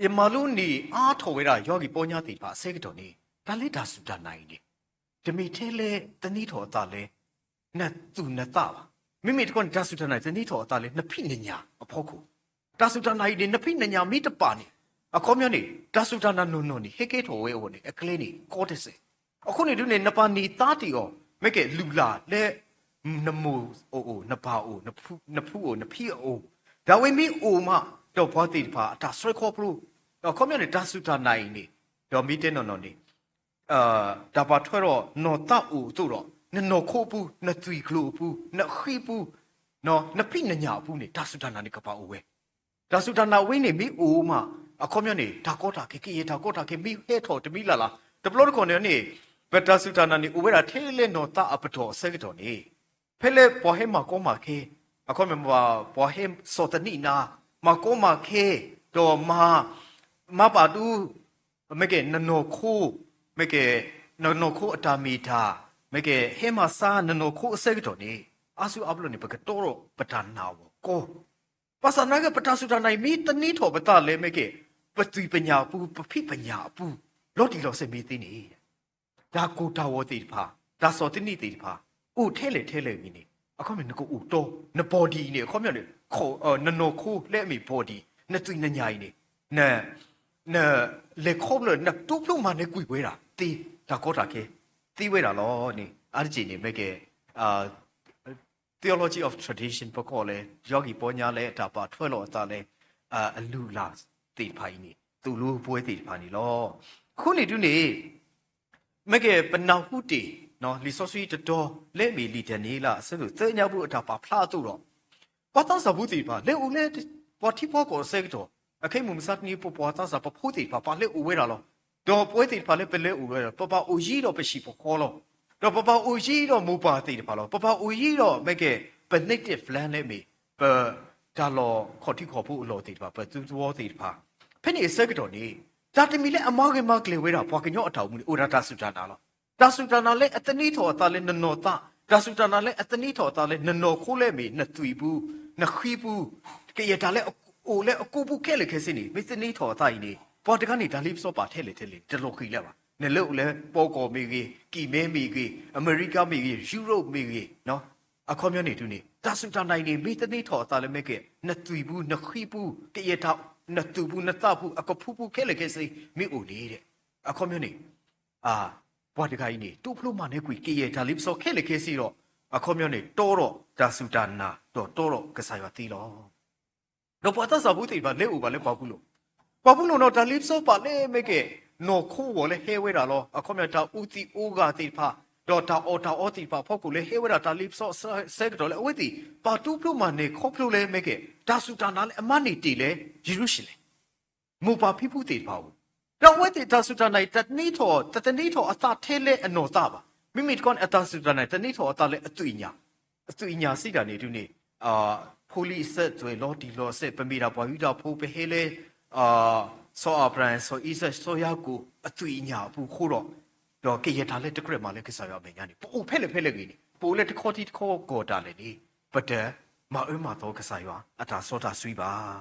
ယမၤလိန့ၢ်အါထီၣ်ဝဲဒၣ် ယွၤဂ့ၢ်ပီညါသ့ၣ်တဖၣ်အဆၢကတီၢ်န့ၣ် တၢ်လၢတၢ်စူၢ်တၢ်နာ်အံၤန့ၣ် တမ့ၢ်ထဲလၢသန့ၤထီၣ်အသးလၢ နသူၣ်နသးဘၣ်. မ့မ့ၢ်တခီန့ၣ် တၢ်စူၢ်တၢ်နာ်အံၤ သန့ၤထီၣ်အသးလၢနဖံးနညၣ်အဖီခိၣ်, တၢ်စူၢ်တၢ်နာ်အံၤန့ၣ် နဖံးနညၣ်မ့ၢ်တပာ်န့ၣ် အခီပညီန့ၣ် တၢ်စူၢ်တၢ်နာ်နီၢ်နီၢ်န့ၣ် ဟဲကဲထီၣ်ဝဲအဂီၢ်န့ၣ် အကျဲန့ၣ်ကီတစဲး. အဃိန့ၣ်ဒုးန့ၣ် နပာ်န့ၢ်သါတ့ၢ်အီၤ မ့ၢ်ကဲလုၢ်လၢ်လၢ နမိၢ်အအိၣ်, နပၢ်အအိၣ်, နဖုအအိၣ်, နဖံအအိၣ်, ဒီးအဝဲမ့ၢ်အိၣ်မး ဒီးပှၤသ့ၣ်တဖၣ်အတၢ်ဆှၢခီဖျိ, ဒီးအခီပညီန့ၣ် တၢ်စူၢ်တၢ်နာ်အံၤန့ၣ်, ဒီးမ့ၢ်တဲနီၢ်နီၢ်န့ၣ် တၢ်ပာ်ထွဲဒီးနီၢ်သးအိၣ်အသိးဒီး နနီၢ်ခိအပူၤ, နသွံၣ်ကျိၤအပူၤ, နဃံအပူၤ, နဖံးနညၣ်အပူၤန့ၣ် တၢ်စူၢ်တၢ်နာ်န့ၣ်ကပာ်အိၣ်ဝဲ. တၢ်စူၢ်တၢ်နာ်ဝဲန့ၣ်မ့ၢ်အိၣ်မး, အခီပညီန့ၣ် တၢ်ကီတၢ်ခဲ ကယဲၢ်တၢ်ကီတၢ်ခဲမ့ၢ်ဟဲထီၣ်တမံၤလၢ်လၢ်, တဘျီတခီၣ်န့ၣ်န့ၣ် ပတၢ်စူၢ်တၢ်နာ်န့ၣ် အိၣ်ဝဲဒၣ်ထဲလၢနီၢ်သးအပတီၢ်အဆၢကတီၢ်န့ၣ်, ဖဲလၢပှၤဟဲမၤကီမၤခဲ, အခီပညီ ပှၤဟဲစိာ်သနံးနၤ, မၤကီမၤခဲ, ဒီးမၤ, မၤပာ်ဒူ မ့ၢ်ကဲ နနီၢ်ခိ, မ့ၢ်ကဲ နနီၢ်ခိအတၢ်မ့ၢ်တၢ်, မ့ၢ်ကဲ ဟဲမၤဆါနနီၢ်ခိအဆၢကတီၢ်န့ၣ်, အါစုအါဘျီန့ၣ် ပကတီဒီးပတၢ်နာ်အဂီၢ်ကီ, ဘၣ်ဆၣ်သနာ်က့ ပတၢ်စူၢ်တၢ်နာ်အံၤမ့ၢ်သန့ၤထီၣ်ပသးလၢမ့ၢ်ကဲ ပသွံၣ်ပညၣ်အပူၤ, ပဖံးပညၣ်အပူၤ, လီၤတံၢ်လီၤဆဲးမ့ၢ်သ့န့ၣ် တၢ်ကိၢ်တၢ်ဂီၤသ့ၣ်တဖၣ်, တၢ်စိာ်သနံးသ့ၣ်တဖၣ် အိၣ်ထဲလဲၣ်ထဲလဲၣ်ဂ့ၤန့ၣ်, အခီပညီနကအိၣ်တီ, န body အံၤန့ၣ် အခီပညီန့ၣ် နနီၢ်ခိလၢအမ့ၢ် body, နသွံၣ်နညၣ်အံၤန့ၣ်, န, နလဲၤခီဖျိ နတိဖျိမၤနၢၤကွံာ်ဝဲဒၣ်သ့, တၢ်ကီတၢ်ခဲသ့ဝဲဒၣ်လီၤန့ၣ်, အါတက့ၢ်န့ၣ် မ့ၢ်ကဲ theology of tradition ပကိးလၢ ယီၤဂံၢ်ပီညါလၢအတၢ်ပာ်ထွဲလီၤအသးလၢ အလုၢ်အလၢ်သ့ၣ်တဖၣ်အံၤန့ၣ် သိၣ်လိပဝဲသ့ၣ်တဖၣ်န့ၣ်လီၤ. အဃိန့ၣ်ဒုန့ၣ် မ့ၢ်ကဲပနၢ်ဟူတ့ၢ် လံာ်စီဆှံတတီၤ လၢအမ့ၢ်လံာ်ဒၤနံးယ့လးအဆၢဒိၣ်သၢညါပူၤအတၢ်ပာ်ဖျါအသိးဒီး ပှၤသးစၢ်ဖိသ့ၣ်တဖၣ် လဲၤအိၣ်လၢပှၤထံပှၤကီၢ်အဆၢကတီၢ်, အခဲအံၤမုၢ်မဆါတနံၤ ပပှၤသးစၢ်ပဖိသ့ၣ်တဖၣ် ပလဲၤအိၣ်ဝဲဒၣ်လီၤ. ဒီးပဝဲသ့ၣ်တဖၣ်လၢပလဲၤအိၣ်ဝဲဒီး ပဘၣ်အိၣ်ယံၤဒီးပဟံၣ်ပဃီလီၤ. ဒီးပဘၣ်အိၣ်ယံၤဒီးမိၢ်ပၢ်သ့ၣ်တဖၣ်လီၤ. ပဘၣ်အိၣ်ယံၤဒီးမ့ၢ်ကဲ ပ native land လၢအမ့ၢ် ပတၢ်လီၢ်ခီၣ်ထံးခီၣ်ဘိအလီၢ်သ့ၣ်တဖၣ်, ပသူတဝီသ့ၣ်တဖၣ်. ဖဲန့ၣ်အဆၢကတီၢ်န့ၣ် တၢ်တမံၤလၢအမၤဂ့ၤမၤကျဲၤဝဲဒၣ် ပှၤကညီအတၢ်အိၣ်မူန့ၣ် အိၣ်ဒၣ်တၢ်စူၢ်တၢ်နာ်လီၤ. တၢ်စူၢ်တၢ်နာ်လၢအသန့ၤထီၣ်အသးလၢနနီၢ်သး, တၢ်စူၢ်တၢ်နာ်လၢအသန့ၤထီၣ်အသးလၢနနီၢ်ခိလၢအမ့ၢ် နသွံၣ်ပူၤ, နဃံပူၤ, ကယဲၢ်တၢ်လၢအအိၣ်လၢအကိာ်ပူၤခဲလၢာ်ခဲဆ့န့ၣ် မ့ၢ်သန့ၤထီၣ်အသးအံၤန့ၣ် ပှၤတဂၤန့ၣ် တၢ်လ့ပစီပာ်ထဲလဲၣ်ထဲလဲၣ် တလီၤဃံၤလၢၤဘၣ်. နလဲၤအိၣ်လၢပီကီၢ်မ့ၢ်ဂ့ၤ, ကံၢ်မဲမ့ၢ်ဂ့ၤ, အမဲရကၤမ့ၢ်ဂ့ၤ, ယူရိၣ်မ့ၢ်ဂ့ၤ, အခီပညီန့ၣ်ဒုန့ၣ် တၢ်စူၢ်တၢ်နာ်အံၤန့ၣ် မ့ၢ်သန့ၤထီၣ်အသးလၢမ့ၢ်ကဲ နသွံၣ်ပူၤ, နဃံပူၤ, ကယဲၢ်တၢ်, နသွံၣ်ပူၤ, နသးပူၤ, အကဖူပူၤခဲလၢာ်ခဲဆ့ မ့ၢ်အိၣ်န့ၣ်ဒီး အခီပညီန့ၣ် ပှၤတဂၤအံၤန့ၣ် တိဖျိမၤနၢၤကွံာ် ကယဲၢ်တၢ်လ့ပစီခဲလၢာ်ခဲဆ့ဒီး အခီပညီန့ၣ် တီဒီးတၢ်စူၢ်တၢ်နာ် ဒီးတီဒီးကစၢ်ယွၤသ့လီၤ. ဒီးပှၤသးစၢ်ဖိသ့ၣ်တဖၣ် လဲၤအိၣ်ဘၣ်လၢပှၤပူၤလိာ်, ပှၤပူၤလိာ်နီၤ တၢ်လ့ပစီပာ်လၢမ့ၢ်ကဲ နီၢ်ခိအဂီၢ်လၢဟဲဝဲဒၣ်လီၤ. အခီပညီ တၢ်အူသံးအူဂၤသ့ၣ်တဖၣ်, ဒီးတၢ်အီၣ်တၢ်အီသ့ၣ်တဖၣ်အဖီခိၣ်လၢဟဲဝဲဒၣ် တၢ်လ့ပစီအဆၢကတီၢ်လၢအဝဲသ့ၣ် ပာ်တိဖျိမၤနၢၤခီဖျိလၢမ့ၢ်ကဲ တၢ်စူၢ်တၢ်နာ်လၢအမၤန့ၢ်တ့ၢ်လၢ ယရူၤၡလ့ၣ် မိၢ်ပၢ်ဖံဖုသ့ၣ်တဖၣ်အအိၣ်, ဒီးအဝဲသ့ၣ်တၢ်စူၢ်တၢ်နာ်အံၤ တန့ၤထီၣ်, တသန့ၤထီၣ်အသးထဲလၢအနီၢ်သးဘၣ်. မ့မ့ၢ်တခီန့ၣ် အတၢ်စူၢ်တၢ်နာ်အံၤ တန့ၤထီၣ်အသးလၢအသွံၣ်ညၣ်, အသွံၣ်ညၣ်စံးတၢ်န့ၣ်ဒုန့ၣ် ဖိလံၤအစၢၤသွဲၣ်လီၤတံၢ်လီၤဆဲး ပမ့ၢ်ဒၣ်ပှၤယူဒၤဖိ ပဟဲလၢ စီၤအၤဘြၤဟၣ်, စီၤအံၤစၢး, စီၤယၤကိာ် အသွံၣ်အညၣ်အပူၤအဃိဒီး, ဒီးကယဲၢ်တၢ်လၢတကြၢးမၤလၢကစၢ်ယွၤအမဲာ်ညါန့ၣ် ပအိၣ်ဖဲလဲၣ်ဖဲလဲၣ်ဂ့ၤန့ၣ် ပအိၣ်လၢတခီထံတခီကီၢ်ဒၣ်လဲာ်န့ၣ် ပတမၤအၢမၤသီကစၢ်ယွၤအတၢ်စီတၢ်ဆှံဘၣ်.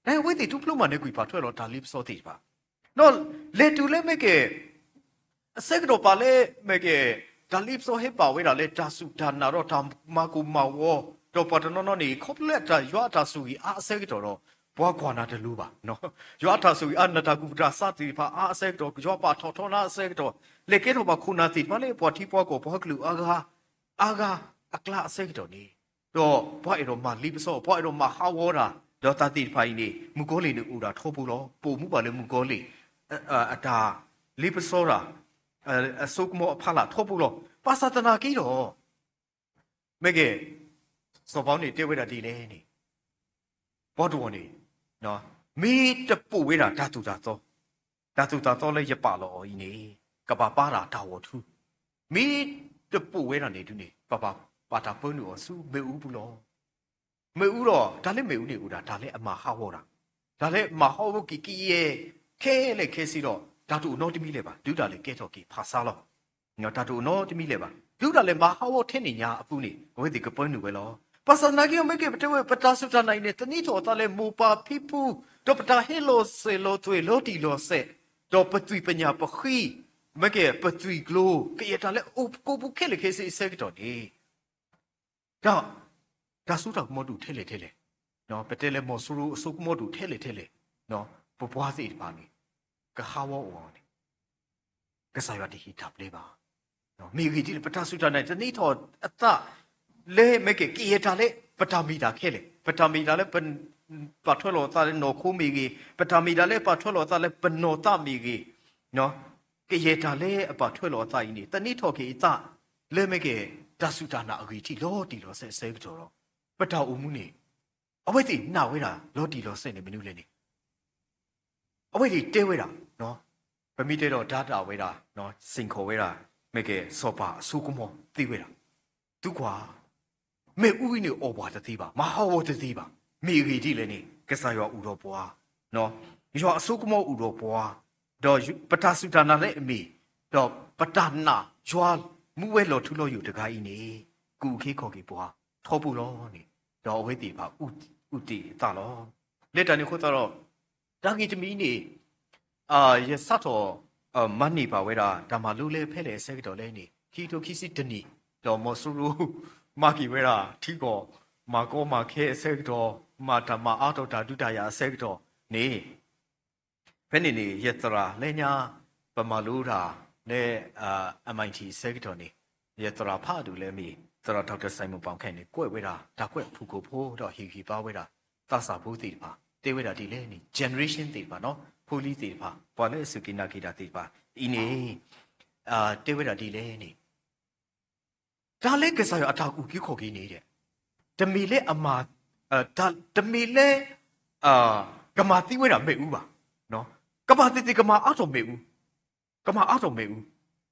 နအဝဲသ့ၣ်တိဖျိမၤနၢၤကွံာ်ပာ်ထွဲလီၤတၢ်လ့ပစီသ့ၣ်တဖၣ်, ဒီးလဲၤတုၤလၢမ့ၢ်ကဲ အဆၢကတီၢ်ပာ်လၢမ့ၢ်ကဲ တၢ်လ့ပစီဟဲဘၣ်ဝဲဒၣ်လၢတၢ်စူၢ်တၢ်နာ်ဒီးတၢ်မၤကိၢ်မၤဂီၤ, ဒီးပှၤတနီၤနီၤန့ၣ် ခီဖျိလၢတၢ်ယွၤအတၢ်ဆိၣ်ဂ့ၤအါအဆၢကတီၢ်ဒီး ပှၤကွၢ်နၤတလိၤဘၣ်. ယွၤအတၢ်ဆိၣ်ဂ့ၤအါ နတၢ်ကူၣ်တၢ်ဆးသ့ၣ်တဖၣ်အါအဆၢကတီၢ် ယွၤပာ်ထီၣ်ထီနၤအဆၢကတီၢ် လဲၤကဲထီၣ်ဘၣ်ခိၣ်နၢ်သ့ၣ်တဖၣ်လၢပှၤထံပှၤကီၢ်ပှၤကလုာ်အါဂၤ အါဂၤအကျါအဆၢကတီၢ်န့ၣ်, ဒီးပှၤအဲၣ်ဒိးမၤလ့ပစီ, ပှၤအဲၣ်ဒိးမၤဟးဂီၤတၢ်, ဒီးတၢ်သ့ၣ်တဖၣ်အံၤန့ၣ် မုၣ်ကီၤလံၢ်န့ၣ်အိၣ်ဒၣ်ထီဘိလီၤ. ပအိၣ်မူဘၣ်လၢမုၣ်ကီၤလံၢ် အတၢ်လ့ပစီတၢ် အစိကမီၤအဖီလာ်ထီဘိလီၤ. ဘၣ်ဆၣ်သနာ်က့ဒီး မ့ၢ်ကဲ စီၤပီလူးန့ၣ်တဲဝဲဒၣ်ဒ်လဲၣ်န့ၣ်, ပှၤတဝီၤန့ၣ် မ့ၢ်တပိာ်ဝဲဒၣ်တၢ်သိၣ်တၢ်သီ, တၢ်သိၣ်တၢ်သီလၢယပာ်လီၤအီၤအံၤန့ၣ် ကဘၣ်ပာ်တၢ်တၢ်ဂီၤထူ, မ့ၢ်တပိာ်ဝဲဒၣ်န့ၣ်ဒုန့ၣ် ပဘၣ်ပာ်တၢ်ပၢနုာ်အီၤဆူမ့ၣ်အူပူၤလီၤ. မ့ၣ်အူဒီး တၢ်လၢမ့ၣ်အူန့ၣ်အိၣ်ဒၣ် တၢ်လၢအမၤဟးဂီၤတၢ်, တၢ်လၢမၤဟးဂီၤက့ၤကယဲၢ် ခဲလၢာ်ခဲဆ့ဒီး တၢ်တအိၣ်နီတမံၤလၢၤဘၣ်, တုၤဒၣ်လဲာ်ကဲထီၣ်က့ၤဖးဆါလီၤ. တၢ်တအိၣ်နီတမံၤလၢၤဘၣ်, တုၤဒၣ်လဲာ်မၤဟးဂီၤထဲန့ၣ်ညါအပူၤန့ၣ် အဝဲသ့ၣ်ကပၢနုာ်ဝဲလီၤ. ဘၣ်ဆၣ်သနာ်က့ မ့ၢ်ကဲပတဲဝဲ ပတၢ်စူၢ်တၢ်နာ်အံၤန့ၣ် သန့ၤထီၣ်အသးလၢမိၢ်ပၢ်ဖံဖု, ဒီးပတၢ်ဟဲလီၤစဲၤလီၤသွဲၣ်လီၤတံၢ်လီၤဆဲး, ဒီးပသွံၣ်ပညၣ်ပဃံ, မ့ၢ်ကဲပသွံၣ်ကျိၤ ကယဲၢ်တၢ်လၢအအိၣ်ကိးပူၤခဲလၢာ်ခဲဆ့အဆၢကတီၢ်န့ၣ် တၢ်စိတၢ်ကမီၤဒူၣ်ထဲလဲၣ်ထဲလဲၣ်, ပတဲလၢမီၤစိရိၤအစိကမီၤဒူၣ်ထဲလဲၣ်ထဲလဲၣ်, ပပှၤသ့ၣ်တဖၣ်န့ၣ် ကဟးဂီၤအီၤန့ၣ် ကစၢ်ယွၤတဟ့ၣ်တၢ်ဘျၢဘၣ်. မ့ၢ်ဂ့ၢ်ဒ်လဲၣ် ပတၢ်စူၢ်တၢ်နာ် သန့ၤထီၣ်အသးလၢ မ့ၢ်ကဲ ကယဲၢ်တၢ်လၢပတၢ်မ့ၢ်တၢ်ခဲလၢာ်, ပတၢ်မ့ၢ်တၢ်လၢပပာ်ထွဲလီၤအသးလၢနီၢ်ခိမ့ၢ်ဂ့ၤ, ပတၢ်မ့ၢ်တၢ်လၢပာ်ထွဲလီၤအသးလၢပနီၢ်သးမ့ၢ်ဂ့ၤ, ကယဲၢ်တၢ်လၢအပာ်ထွဲလီၤအသးအံၤန့ၣ် သန့ၤထီၣ်က့ၤအသးလၢမ့ၢ်က့ၤ တၢ်စူၢ်တၢ်နာ်အဂံၢ်ထံးလီၤတံၢ်လီၤဆဲးအဆၢကတီၢ်ဒီး ပတၢ်အိၣ်မူန့ၣ် အဝဲသ့ၣ်နာ်ဝဲဒၣ်လီၤတံၢ်လီၤဆဲးန့ၣ်မနုၤလဲၣ်န့ၣ် အဝဲသ့ၣ်တဲဝဲဒၣ်, ပမ့ၢ်တဲဒီးဒါတၢ်ဝဲဒၣ်, စ့ၢ်ကီးဝဲဒၣ် မ့ၢ်က့ၤစီၤပၤအစိကမီၤသ့ဝဲဒၣ်, သုကွၢ်, မ့ၣ်အူအံၤန့ၣ်အီၣ်ပှၤတသ့ဘၣ်, မၤဟးဂီၤတသ့ဘၣ်, မ့ၢ်အဂ့ၢ်ဒ်လဲၣ်န့ၣ် ကစၢ်ယွၤအိၣ်ဒီးပှၤ, ယွၤအစိကမီၤအိၣ်ဒီးပှၤ, ဒီးပတၢ်စူၢ်တၢ်နာ်လၢအမ့ၢ်, ဒီးပတၢ်နာ်ယွၤမူဝဲလီၤထူလီၤယိာ်တဂၤအံၤန့ၣ် ကအိၣ်က့ၤခီၣ်က့ၤပှၤထီဘိလီၤန့ၣ်, ဒီးအဝဲသ့ၣ်တဖၣ်အုၣ်တ့ၢ်အသးလီၤ. လၢတၢ်န့ၣ်အဃိသတးဒီး တၢ်ဂ့ၢ်တမံၤန့ၣ် ယစးထီၣ်မၤန့ၢ်ဘၣ်ဝဲဒၣ် တၢ်မၤလိလၢဖဲလဲၣ်အဆၢကတီၢ်လဲၣ်န့ၣ် ခံကထိခံဆံတနံၣ်, ဒီးမီၤစိရိၤ မၤက့ၤဝဲဒၣ်ထံကီၢ် မၤကီမၤခဲအဆၢကတီၢ်, မၤတၢ်မၤအါထီၣ်တၢ်ဒုးတၢ်ယၤအဆၢကတီၢ်န့ၣ်, ဖဲန့ၣ်န့ၣ် ယသရၣ်လၢညါ ပမၤလိတၢ်လၢ M I T အဆၢကတီၢ်န့ၣ် ယသရၣ်ဖးဒိၣ်လၢအမ့ၢ် သရၣ် Doctor Simon Bauckham န့ၣ် ကွဲးဝဲဒၣ် တၢ်ကွဲးဖုၣ်ကိာ်ဖိဒီးဟ့ၣ်ဂံၢ်ဘါဝဲဒၣ် သးစၢ်ဖိသ့ၣ်တဖၣ် တဲဝဲဒၣ်ဒ်လဲၣ်န့ၣ် generation သ့ၣ်တဖၣ်နီၤ ဖိလံၤသ့ၣ်တဖၣ် ပှၤလၢအစူၢ်က့ၤနာ်က့ၤတၢ်သ့ၣ်တဖၣ်အံၤန့ၣ် တဲဝဲဒၣ်ဒ်လဲၣ်န့ၣ် တၢ်လၢကစၢ်ယွၤအတၢ်အုၣ်က့ၤခီၣ်က့ၤန့ၣ် တမ့ၢ်လၢအမၤ, တမ့ၢ်လၢ ကမၤသံဝဲဒၣ်မ့ၣ်အူဘၣ်. ကဘၣ်သ့ၣ်သ့ၣ်ကမၤအါထီၣ်မ့ၣ်အူ, ကမၤအါထီၣ်မ့ၣ်အူ,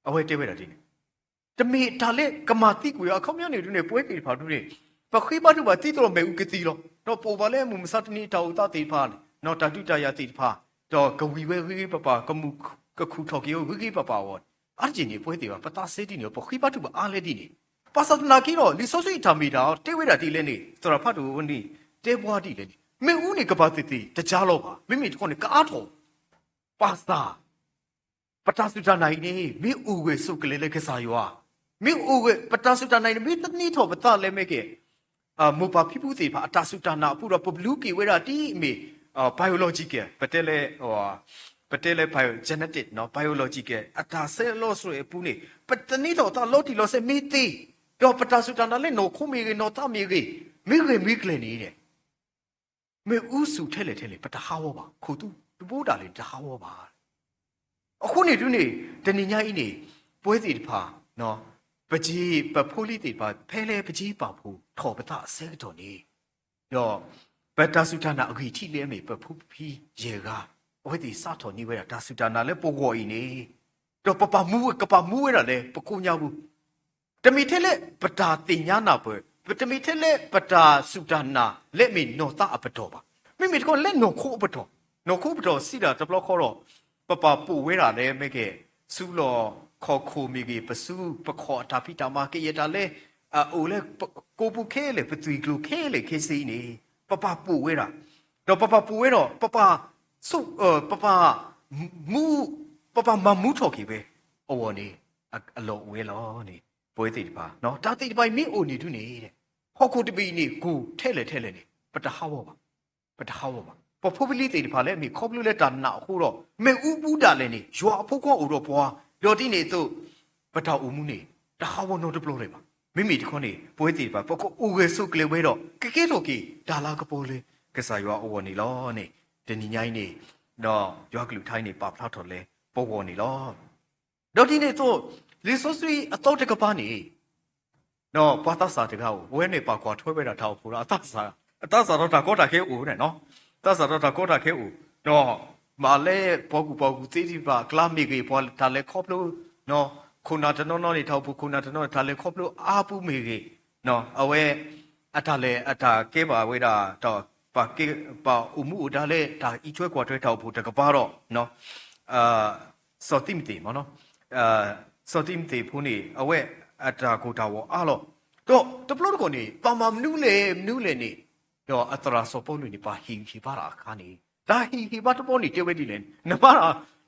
အဝဲတဲဝဲဒၣ်ဒ်န့ၣ် တမ့ၢ်တၢ်လၢကမၤသံကွံာ်အီၤ အခီပညီန့ၣ်ဒ်န့ၣ် ပဝဲသ့ၣ်တဖၣ်ဒ်န့ၣ် ပဃ့ဘါထုကဖၣ်သံသီလီၤမ့ၣ်အူကသံလီၤ. ဒီးပအိၣ်ဘၣ်လၢမုၢ်မဆါတနံၤတၢ်အိၣ်သးသ့ၣ်တဖၣ်န့ၣ် တၢ်ဒုးတၢ်ယၤသ့ၣ်တဖၣ် ဒီးကဝံၤဝဲဂ့ၤဂ့ၤပၤပၤ ကမူၣ်ကခူၣ်ထီၣ်က့ၤအီၤဂ့ၤဂ့ၤပၤပၤအဂီၢ် အါတက့ၢ်န့ၣ် ပဝဲသ့ၣ်တဖၣ် ပသးစဲဒ်န့ၣ် ပဃ့ဘါထုကဖၣ်အါလဲၣ်ဒ်န့ၣ် ဘၣ်ဆၣ်သနာ်က့ဒီး လံာ်စီဆှံအတၢ်မ့ၢ်တၢ်တဲဝဲဒၣ်ဒ်လဲၣ်န့ၣ် သရၣ်ဖးဒိၣ်ဝဲန့ၣ် တဲပှၤဒ်လဲၣ်န့ၣ် မ့ၣ်အူန့ၣ်ကဘၣ်သ့ၣ်သ့ၣ်တကါလီၤဘၣ်. မ့မ့ၢ်တခီန့ၣ် ကအါထီၣ် ဘၣ်ဆၣ် ပတၢ်စူၢ်တၢ်နာ်အံၤန့ၣ် မ့ၢ်အိၣ်ဂၢၢ်ဆိးကလဲာ်လၢကစၢ်ယွၤ, မ့ၢ်အိၣ်ဂၢၢ် ပတၢ်စူၢ်တၢ်နာ်အံၤန့ၣ် မ့ၢ်သန့ၤထီၣ်ပသးလၢမ့ၢ်က့ၤ မိၢ်ပၢ်ဖံဖုသ့ၣ်တဖၣ် အတၢ်စူၢ်တၢ်နာ်အပူၤဒီး ပဘျုးက့ၤဝဲဒၣ်ဒ်အမ့ၢ် biological ပတဲလၢ ပတဲလၢ bio genetic နီၤ biological အတၢ်ဆဲးလီၤစဲးအပူၤန့ၣ် ပသန့ၤထီၣ်သးလီၤတံၢ်လီၤဆဲးမ့ၢ်သ့, ဒီးပတၢ်စူၢ်တၢ်နာ်လၢနီၢ်ခိမ့ၢ်ဂ့ၤ နီၢ်သးမ့ၢ်ဂ့ၤ မ့ၢ်ဂ့ၤမ့ၢ်ကျၢၤန့ၣ် မ့ၣ်အူဆူၣ်ထဲလဲၣ်ထဲလဲၣ် ပတဟးဂီၤဘၣ်, ခိၣ်သူတဘိဒၣ်လဲာ်န့ၣ် တဟးဂီၤဘၣ်. အဃိန့ၣ်ဒ်န့ၣ် တနံၤညါအံၤန့ၣ် ပဝဲသ့ၣ်တဖၣ် ပက့ ပဖိလံၤသ့ၣ်တဖၣ် ဖဲလၢပက့ပာ်ဖှိၣ်ထီၣ်ပသးအဆၢကတီၢ်န့ၣ် ဒီးပတၢ်စူၢ်တၢ်နာ်အဂံၢ်ထံးလၢအမ့ၢ်ပဖိပဖံယဲၢ်ဂၤ အဝဲသ့ၣ်စးထီၣ်န့ၢ်ဝဲဒၣ်တၢ်စူၢ်တၢ်နာ်လၢပဂီၢ်အံၤန့ၣ် ဒီးပပာ်မူ ကပာ်မူဝဲဒၣ်လၢပကိးညါပူၤ တမ့ၢ်ထဲလၢပတၢ်သ့ၣ်ညါနၢ်ပၢၢ်, တမ့ၢ်ထဲလၢပတၢ်စူၢ်တၢ်နာ်လၢအမ့ၢ်နီၢ်သးအပတီၢ်ဘၣ်. မ့မ့ၢ်တခီလၢနီၢ်ခိအပတီၢ်, နီၢ်ခိအပတီၢ်စံးဒၣ်တဘျီဃီဒီး ပပာ်ပိာ်ဝဲဒၣ်လၢမ့ၢ်က့ၤ ဆူလီၢ်ခီၣ်ခိၣ်မ့ၢ်ဂ့ၤ ပဆူ ပခီၣ်အတၢ်ဖံးတၢ်မၤ ကယဲၢ်တၢ်လၢ အအိၣ်လၢပကိာ်ပူၤခဲလၢာ် ပသွံၣ်ကျိၤခဲလၢာ်ခဲဆ့န့ၣ် ပပာ်ပိာ်ဝဲဒၣ်, ဒီးပပာ်ပိာ်ဝဲဒီး ပပာ် ဆူ ပပာ် မူ ပပာ်မၤမူထီၣ်က့ၤဝဲ အဂီၢ်န့ၣ် အလီၢ်အိၣ်ဝဲလီၤန့ၣ် ပဝဲသ့ၣ်တဖၣ် တၢ်သ့ၣ်တဖၣ်အံၤမ့ၢ်အိၣ်န့ၣ်ဒ်န့ၣ် ဟီၣ်ခိၣ်တဘ့ၣ်အံၤန့ၣ် ကိၢ်ထဲလဲၣ်ထဲလဲၣ်န့ၣ် ပတဟးဂီၤဘၣ်, ပတဟးဂီၤဘၣ်. ပဖိပလံၤသ့ၣ်တဖၣ်လၢအမ့ၢ်ခီဖျိလၢတၢ်နာ်အဃိဒီး မ့ၣ်အူပူၤဒၣ်လဲာ်န့ၣ် ယွၤအဖိခွါအိၣ်ဒီးပှၤ, ဒီးဒ်န့ၣ်အသိး ပတၢ်အိၣ်မူန့ၣ် တဟးဂီၤနီတဘျီလၢၤဘၣ်. မ့မ့ၢ်တခီန့ၣ် ပဝဲသ့ၣ်တဖၣ် ပကအိၣ်ဂၢၢ်ဆိးကျၢၤဝဲဒီး ကကဲထီၣ်က့ၤတၢ်လၤကပီၤလၢကစၢ်ယွၤအဂီၢ်န့ၣ်လီၤန့ၣ် တနံၤညါအံၤန့ၣ် ဒီးယွၤကလုၢ်ကထါအံၤန့ၣ် ပာ်ဖျါထီၣ်လၢပဂီၢ်န့ၣ်လီၤ. ဒီးဒ်န့ၣ်အသိး လံာ်စီဆှံအသီတကပၤန့ၣ် ဒီးပှၤသးစၢ်တဂၤဧိၤ အဝဲန့ၣ်ပာ်ကွၢ်ထွဲဝဲဒၣ်တၢ်အိၣ်ဖှိၣ်ဒီး အသးစၢ်ဒီးတၢ်ကီတၢ်ခဲအိၣ်န့ၣ်, သးစၢ်ဒီးတၢ်ကီတၢ်ခဲအိၣ် ဒီးမ့ၢ်လၢပှၤကူၣ်ဘၣ်ကူၣ်သ့သ့ၣ်တဖၣ်အကျါမ့ၢ်ဂ့ၤ ပှၤတၢ်လဲၤခီဖျိ ခိၣ်နၢ်တနီၤနီၤန့ၣ် တၢ်အိၣ်ဖှိၣ်ခိၣ်နၢ်တနီၤန့ၣ် တၢ်လဲၤခီဖျိအါပူၤမ့ၢ်ဂ့ၤ, အဝဲ အတၢ်လဲၤအတၢ်ကဲဘၣ်ဝဲဒၣ် ဒီးပာ်ကဲ ပာ်အိၣ်မူအိၣ်ဒါလၢတၢ်အံးထွဲကွၢ်ထွဲတၢ်အိၣ်ဖှိၣ်တကပၤဒီး စီၤတံၤမသ့း စီၤတံၤမသ့းဖိန့ၣ် အဝဲအတၢ်ကိၢ်တၢ်ဂီၤအါလီၤ. ဒီးတဘျီတခီၣ်န့ၣ် ဘၣ်မၤမနုၤလဲၣ်မနုၤလဲၣ်န့ၣ် ဒီးအသရၣ်စီၤပီလူးန့ၣ် ပှၤဟ့ၣ်ဂံၢ်ဟ့ၣ်ဘါတၢ်အခါန့ၣ် တၢ်ဟ့ၣ်ဂံၢ်ဟ့ၣ်ဘါတဘျီန့ၣ် တဲဝဲဒ်လဲၣ်န့ၣ်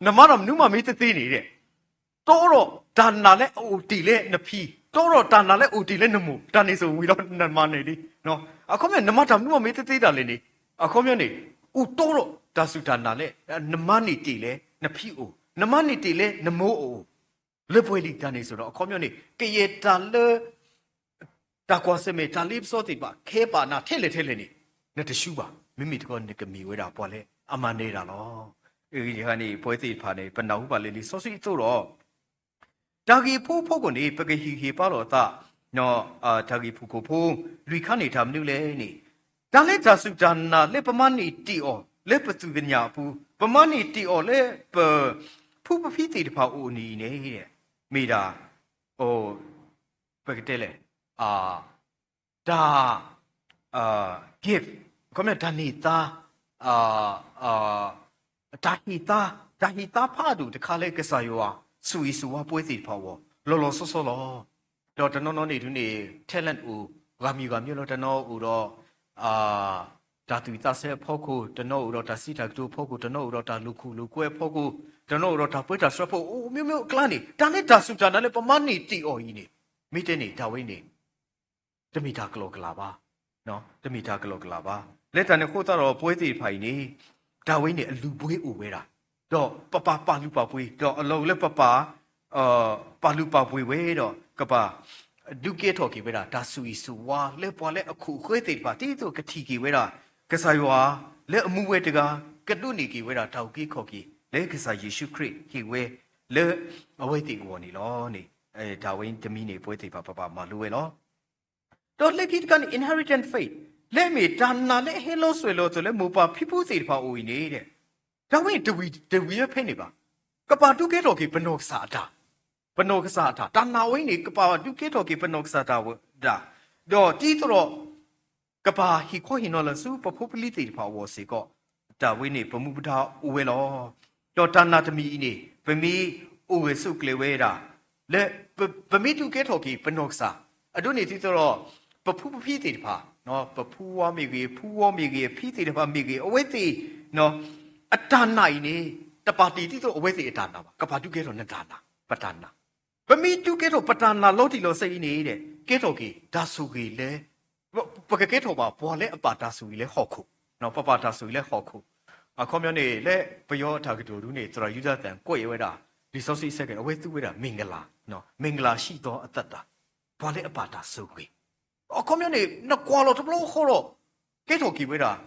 နမၤတၢ်မနုၤမးမ့ၢ်တသ့န့ၣ် တီဒီးတၢ်နာ်လၢအအိၣ်တ့ၢ်လၢနဖံ, တီဒီးတၢ်နာ်လၢအအိၣ်တ့ၢ်လၢနမိၢ်, တၢ်န့ၣ်စ့ၢ်ဝံၤလီၤနမၤန့ၢ်ဒ်, အခီပညီ နမၤတၢ်မနုၤမးမ့ၢ်တသ့ဒၣ်လဲာ်န့ၣ်, အခီပညီန့ၣ် အိၣ်တီဒီးတၢ်စူၢ်တၢ်နာ်လၢ နမၤန့ၢ်တ့ၢ်လၢနဖံအိၣ်, နမၤန့ၢ်တ့ၢ်လၢနမိၢ်အအိၣ်, လၢပှဲၤလံတၢ်န့ၣ်စ့ၢ်ဒီး အခီပညီန့ၣ် ကယဲၢ်တၢ်လၢ တၢ်ကွၢ်ဆၢၣ်မဲာ် တၢ်လ့ပစီသ့ၣ်တဖၣ် ခဲပာ်နၤထဲလဲၣ်ထဲလဲၣ်န့ၣ် နတရှုံးဘၣ်, မ့မ့ၢ်တခီနကမ့ၢ်ဝဲဒၣ်ပှၤလၢအမၤနၢၤတၢ်လီၤ. အဂ့ၢ်ဒ်န့ၣ် ပဝဲသ့ၣ်တဖၣ်န့ၣ် ပနၢ်ဟူဘၣ်လၢလံာ်စီဆှံအသိးဒီး တၢ်ဂ့ၢ်ဖိအဖီခိၣ်န့ၣ် ပကဟ့ၣ်ဂံၢ်ဟ့ၣ်ဘါလိာ်အသး, တၢ်ဂ့ၢ်ဖုၣ်ကိာ်ဖိလွံၢ်ခါန့ၣ် တၢ်မနုၤလဲၣ်န့ၣ်, တၢ်လၢတၢ်စူၢ်တၢ်နာ်လၢပမၤန့ၢ်တ့ၢ်အီၤလၢပသူၣ်ကညီၤအပူၤ, ပမၤန့ၢ်တ့ၢ်အီၤလၢပဖုပဖံသ့ၣ်တဖၣ်အအိၣ်န့ၣ်န့ၣ်, မ့ၢ်ဒၣ် ပကတဲလဲၣ်, တၢ် gift, အခီပညီ တၢ်န့ၢ်သါ, တၢ်ဟ့ၣ်သါ, တၢ်ဟ့ၣ်သါဖးဒိၣ်တခါလၢကစၢ်ယွၤဆိၣ်ဂ့ၤဆိၣ်ဝါပဝဲသ့ၣ်တဖၣ်အဂီၢ် လီၤလီၤဆီဆီလီၤ. ဒီးတနီၤနီၤန့ၣ်ဒုးန့ၣ် talent အိၣ်ဂၤမံၤဂၤမံၤလီၤ. တနီၤအိၣ်ဒီး တၢ်သူၣ်ဝံၣ်သးဆၢအဖီခိၣ်, တနီၤအိၣ်ဒီးတၢ်စံးတၢ်ကတိၤအဖီခိၣ်, တနီၤအိၣ်ဒီးတၢ်လိာ်ခိၣ်လိာ်ကွဲအဖီခိၣ်, တနီၤအိၣ်ဒီးတၢ်ပၢတၢ်ဆှၢအဖီခိၣ်, အိၣ်မျိုးမျိုးအကျါန့ၣ် တၢ်လၢတၢ်စူၢ်တၢ်နာ်လၢပမၤန့ၢ်တ့ၢ်အီၤအံၤန့ၣ်, မ့ၢ်တဲန့ၣ် တၢ်ဝဲန့ၣ် တမ့ၢ်တၢ်ကလီကလီဘၣ်, တမ့ၢ်တၢ်ကလီကလီဘၣ်. လၢတၢ်န့ၣ်အဃိသတးဒီး ပဝဲသ့ၣ်တဖၣ်အံၤန့ၣ် တၢ်ဝဲန့ၣ်အလုၢ်အပှ့ၤအိၣ်ဝဲဒၣ်, ဒီးပပာ်ပာ်လုၢ်ပာ်ပှ့ၤ, ဒီးအလီၢ်လၢပပာ် ပာ်လုၢ်ပာ်ပှ့ၤဝဲဒီး ကဘၣ်ဒုးကဲထီၣ်က့ၤဝဲဒၣ် တၢ်ဆိၣ်ဂ့ၤဆိၣ်ဝါလၢပှၤလၢအခိၣ်အဃၢသ့ၣ်တဖၣ် ဒ်သိးကထံၣ်က့ၤဝဲဒၣ် ကစၢ်ယွၤလၢအမူဝဲတဂၤ, ကဒိးန့ၢ်က့ၤဝဲဒၣ်တၢ်အုၣ်က့ၤခီၣ်က့ၤ လၢကစၢ်ယ့ၣ်ၡူးခရံာ်ဟ့ၣ်ဝဲလၢအဝဲသ့ၣ်အဂီၢ်န့ၣ်လီၤန့ၣ်, တၢ်ဝဲတမံၤန့ၣ် ပဝဲသ့ၣ်တဖၣ်ပဘၣ်မၤလိဝဲလီၤ. ဒီးလၢခံတခါန့ၣ် inheritance faith လၢအမ့ၢ်တၢ်နာ်လၢအဟဲလီၤစွဲၣ်လီၤသွဲၣ်လၢမိၢ်ပၢ်ဖံဖုသ့ၣ်တဖၣ်အအိၣ်အံၤန့ၣ်, တၢ်ဝဲန့ၣ်တဝံၤတဝံၤဖဲန့ၣ်ဘၣ်. ကဘၣ်ဒုးကဲထီၣ်က့ၤပနီၢ်ကစၢ်အတၢ်, ပနီၢ်ကစၢ်အတၢ်, တၢ်နာ်ဝဲန့ၣ် ကဘၣ်ဒုးကဲထီၣ်က့ၤပနီၢ်ကစၢ်တၢ်ဝဲဒၣ်, ဒီးဒ်သိးဒီး ကဘၣ်ဟ့ၣ်ခီဟ့ၣ်နီၤလီၤဆူပဖိပလံၤသ့ၣ်တဖၣ်အဂီၢ်စ့ၢ်ကီး, တၢ်ဝဲန့ၣ်ပမူပဒါအိၣ်ဝဲလီၤ. ဒီးတၢ်နာ်တမံၤအံၤန့ၣ် ပမ့ၢ်အိၣ်ဂၢၢ်ဆိးကျၢၤဝဲဒၣ် လၢ ပမ့ၢ်ဒုးကဲထီၣ်က့ၤပနီၢ်ကစၢ်, အဒိန့ၣ်ဒ်သိးဒီး ပဖုပဖံသ့ၣ်တဖၣ်, ပဖုဝါမ့ၢ်ဂ့ၤ, ဖုဝါမ့ၢ်ဂ့ၤ, အဖံသ့ၣ်တဖၣ်မ့ၢ်ဂ့ၤ, အဝဲသ့ၣ် အတၢ်နာ်အံၤန့ၣ် တပာ်တ့ၢ်ဒ်သိးအဝဲသ့ၣ်အတၢ်နာ်ဘၣ်, ကဘၣ်ဒုးကဲထီၣ်နတၢ်နာ်, ပတၢ်နာ်. ပမ့ၢ်ဒုးကဲထီၣ်ပတၢ်နာ်လီၤတံၢ်လီၤဆဲးအံၤန့ၣ် ကဲထီၣ်က့ၤတၢ်ဆိၣ်ဂ့ၤလၢ ပကကဲထီၣ်ဘၣ်ပှၤလၢအပာ်တၢ်ဆိၣ်ဂ့ၤလၢဟီၣ်ခိၣ်, ပပာ်တၢ်ဆိၣ်ဂ့ၤလၢဟီၣ်ခိၣ်. အခီပညီန့ၣ် လၢပယီၤအတၢ်ကတိၤဒ်န့ၣ် သရၣ်ယူဒၤသၣ်ကွဲးဝဲဒၣ် လံာ်စီဆှံအဆၢကတီၢ် အဝဲသူဝဲဒၣ် မင်္ဂလာ, မင်္ဂလာရှိသောအသက်တာ, ပှၤလၢအပာ်တၢ်ဆိၣ်ဂ့ၤ. အခီပညီန့ၣ် နကွၢ်လီၤတဘျီဃီဒီး ကဲထီၣ်က့ၤဝဲဒၣ်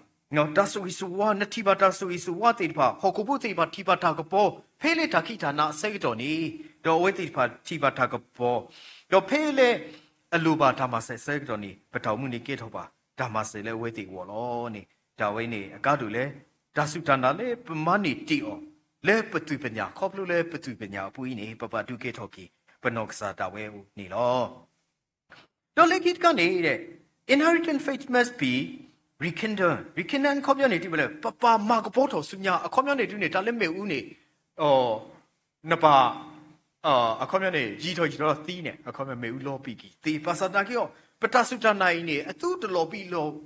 တၢ်ဆိၣ်ဂ့ၤဆိၣ်ဝါ, နထံၣ်ဘၣ်တၢ်ဆိၣ်ဂ့ၤဆိၣ်ဝါသ့ၣ်တဖၣ်, ဟီၣ်ခိၣ်ဖိသ့ၣ်တဖၣ်ထံၣ်ဘၣ်တၢ်ကပီၤ ဖဲလၢတၢ်ခံးတၢ်နၤအဆၢကတီၢ်န့ၣ်, ဒီးအဝဲသ့ၣ်တဖၣ်ထံၣ်ဘၣ်တၢ်ကပီၤ, ဒီးဖဲလၢအလိၣ်ဘၣ်တၢ်မၤစၢၤအဆၢကတီၢ်န့ၣ် ပတၢ်အိၣ်မူန့ၣ်ကဲထီၣ်ဘၣ်တၢ်မၤစၢၤလၢအဝဲသ့ၣ်အဂီၢ်လီၤန့ၣ်, တၢ်ဝဲန့ၣ်အကါဒိၣ်လၢ တၢ်စူၢ်တၢ်နာ်လၢပမၤန့ၢ်တ့ၢ်အီၤ လၢပသူၣ်ပညၣ်, ခီဖျိလၢပသူၣ်ပညၣ်အပူၤအံၤန့ၣ် ပဘၣ်ဒုးကဲထီၣ်က့ၤ ပနီၢ်ကစၢ်ဒၣ်ဝဲအအိၣ်န့ၣ်လီၤ. ဒီးလၢခံတခါန့ၣ် inheritance faith must be rekindled, rekindled အခီပညီန့ၣ် တုၤဝဲလၢ ပပာ်မၤကပီၤထီၣ်ဆူညါ, အခီပညီန့ၣ် တုၤန့ၣ် တၢ်လၢမ့ၣ်အူန့ၣ် နပာ် အခီပညီန့ၣ် ယံာ်ထီၣ်ယံာ်ထီၣ်သံန့ၣ် အခီပညီမ့ၣ်အူလီၤပံာ်က့ၤသ့, ဘၣ်ဆၣ်သနာ်က့ဒီး ပတၢ်စူၢ်တၢ်နာ်အံၤန့ၣ် အသူတလီၤဘံၣ်လီၤ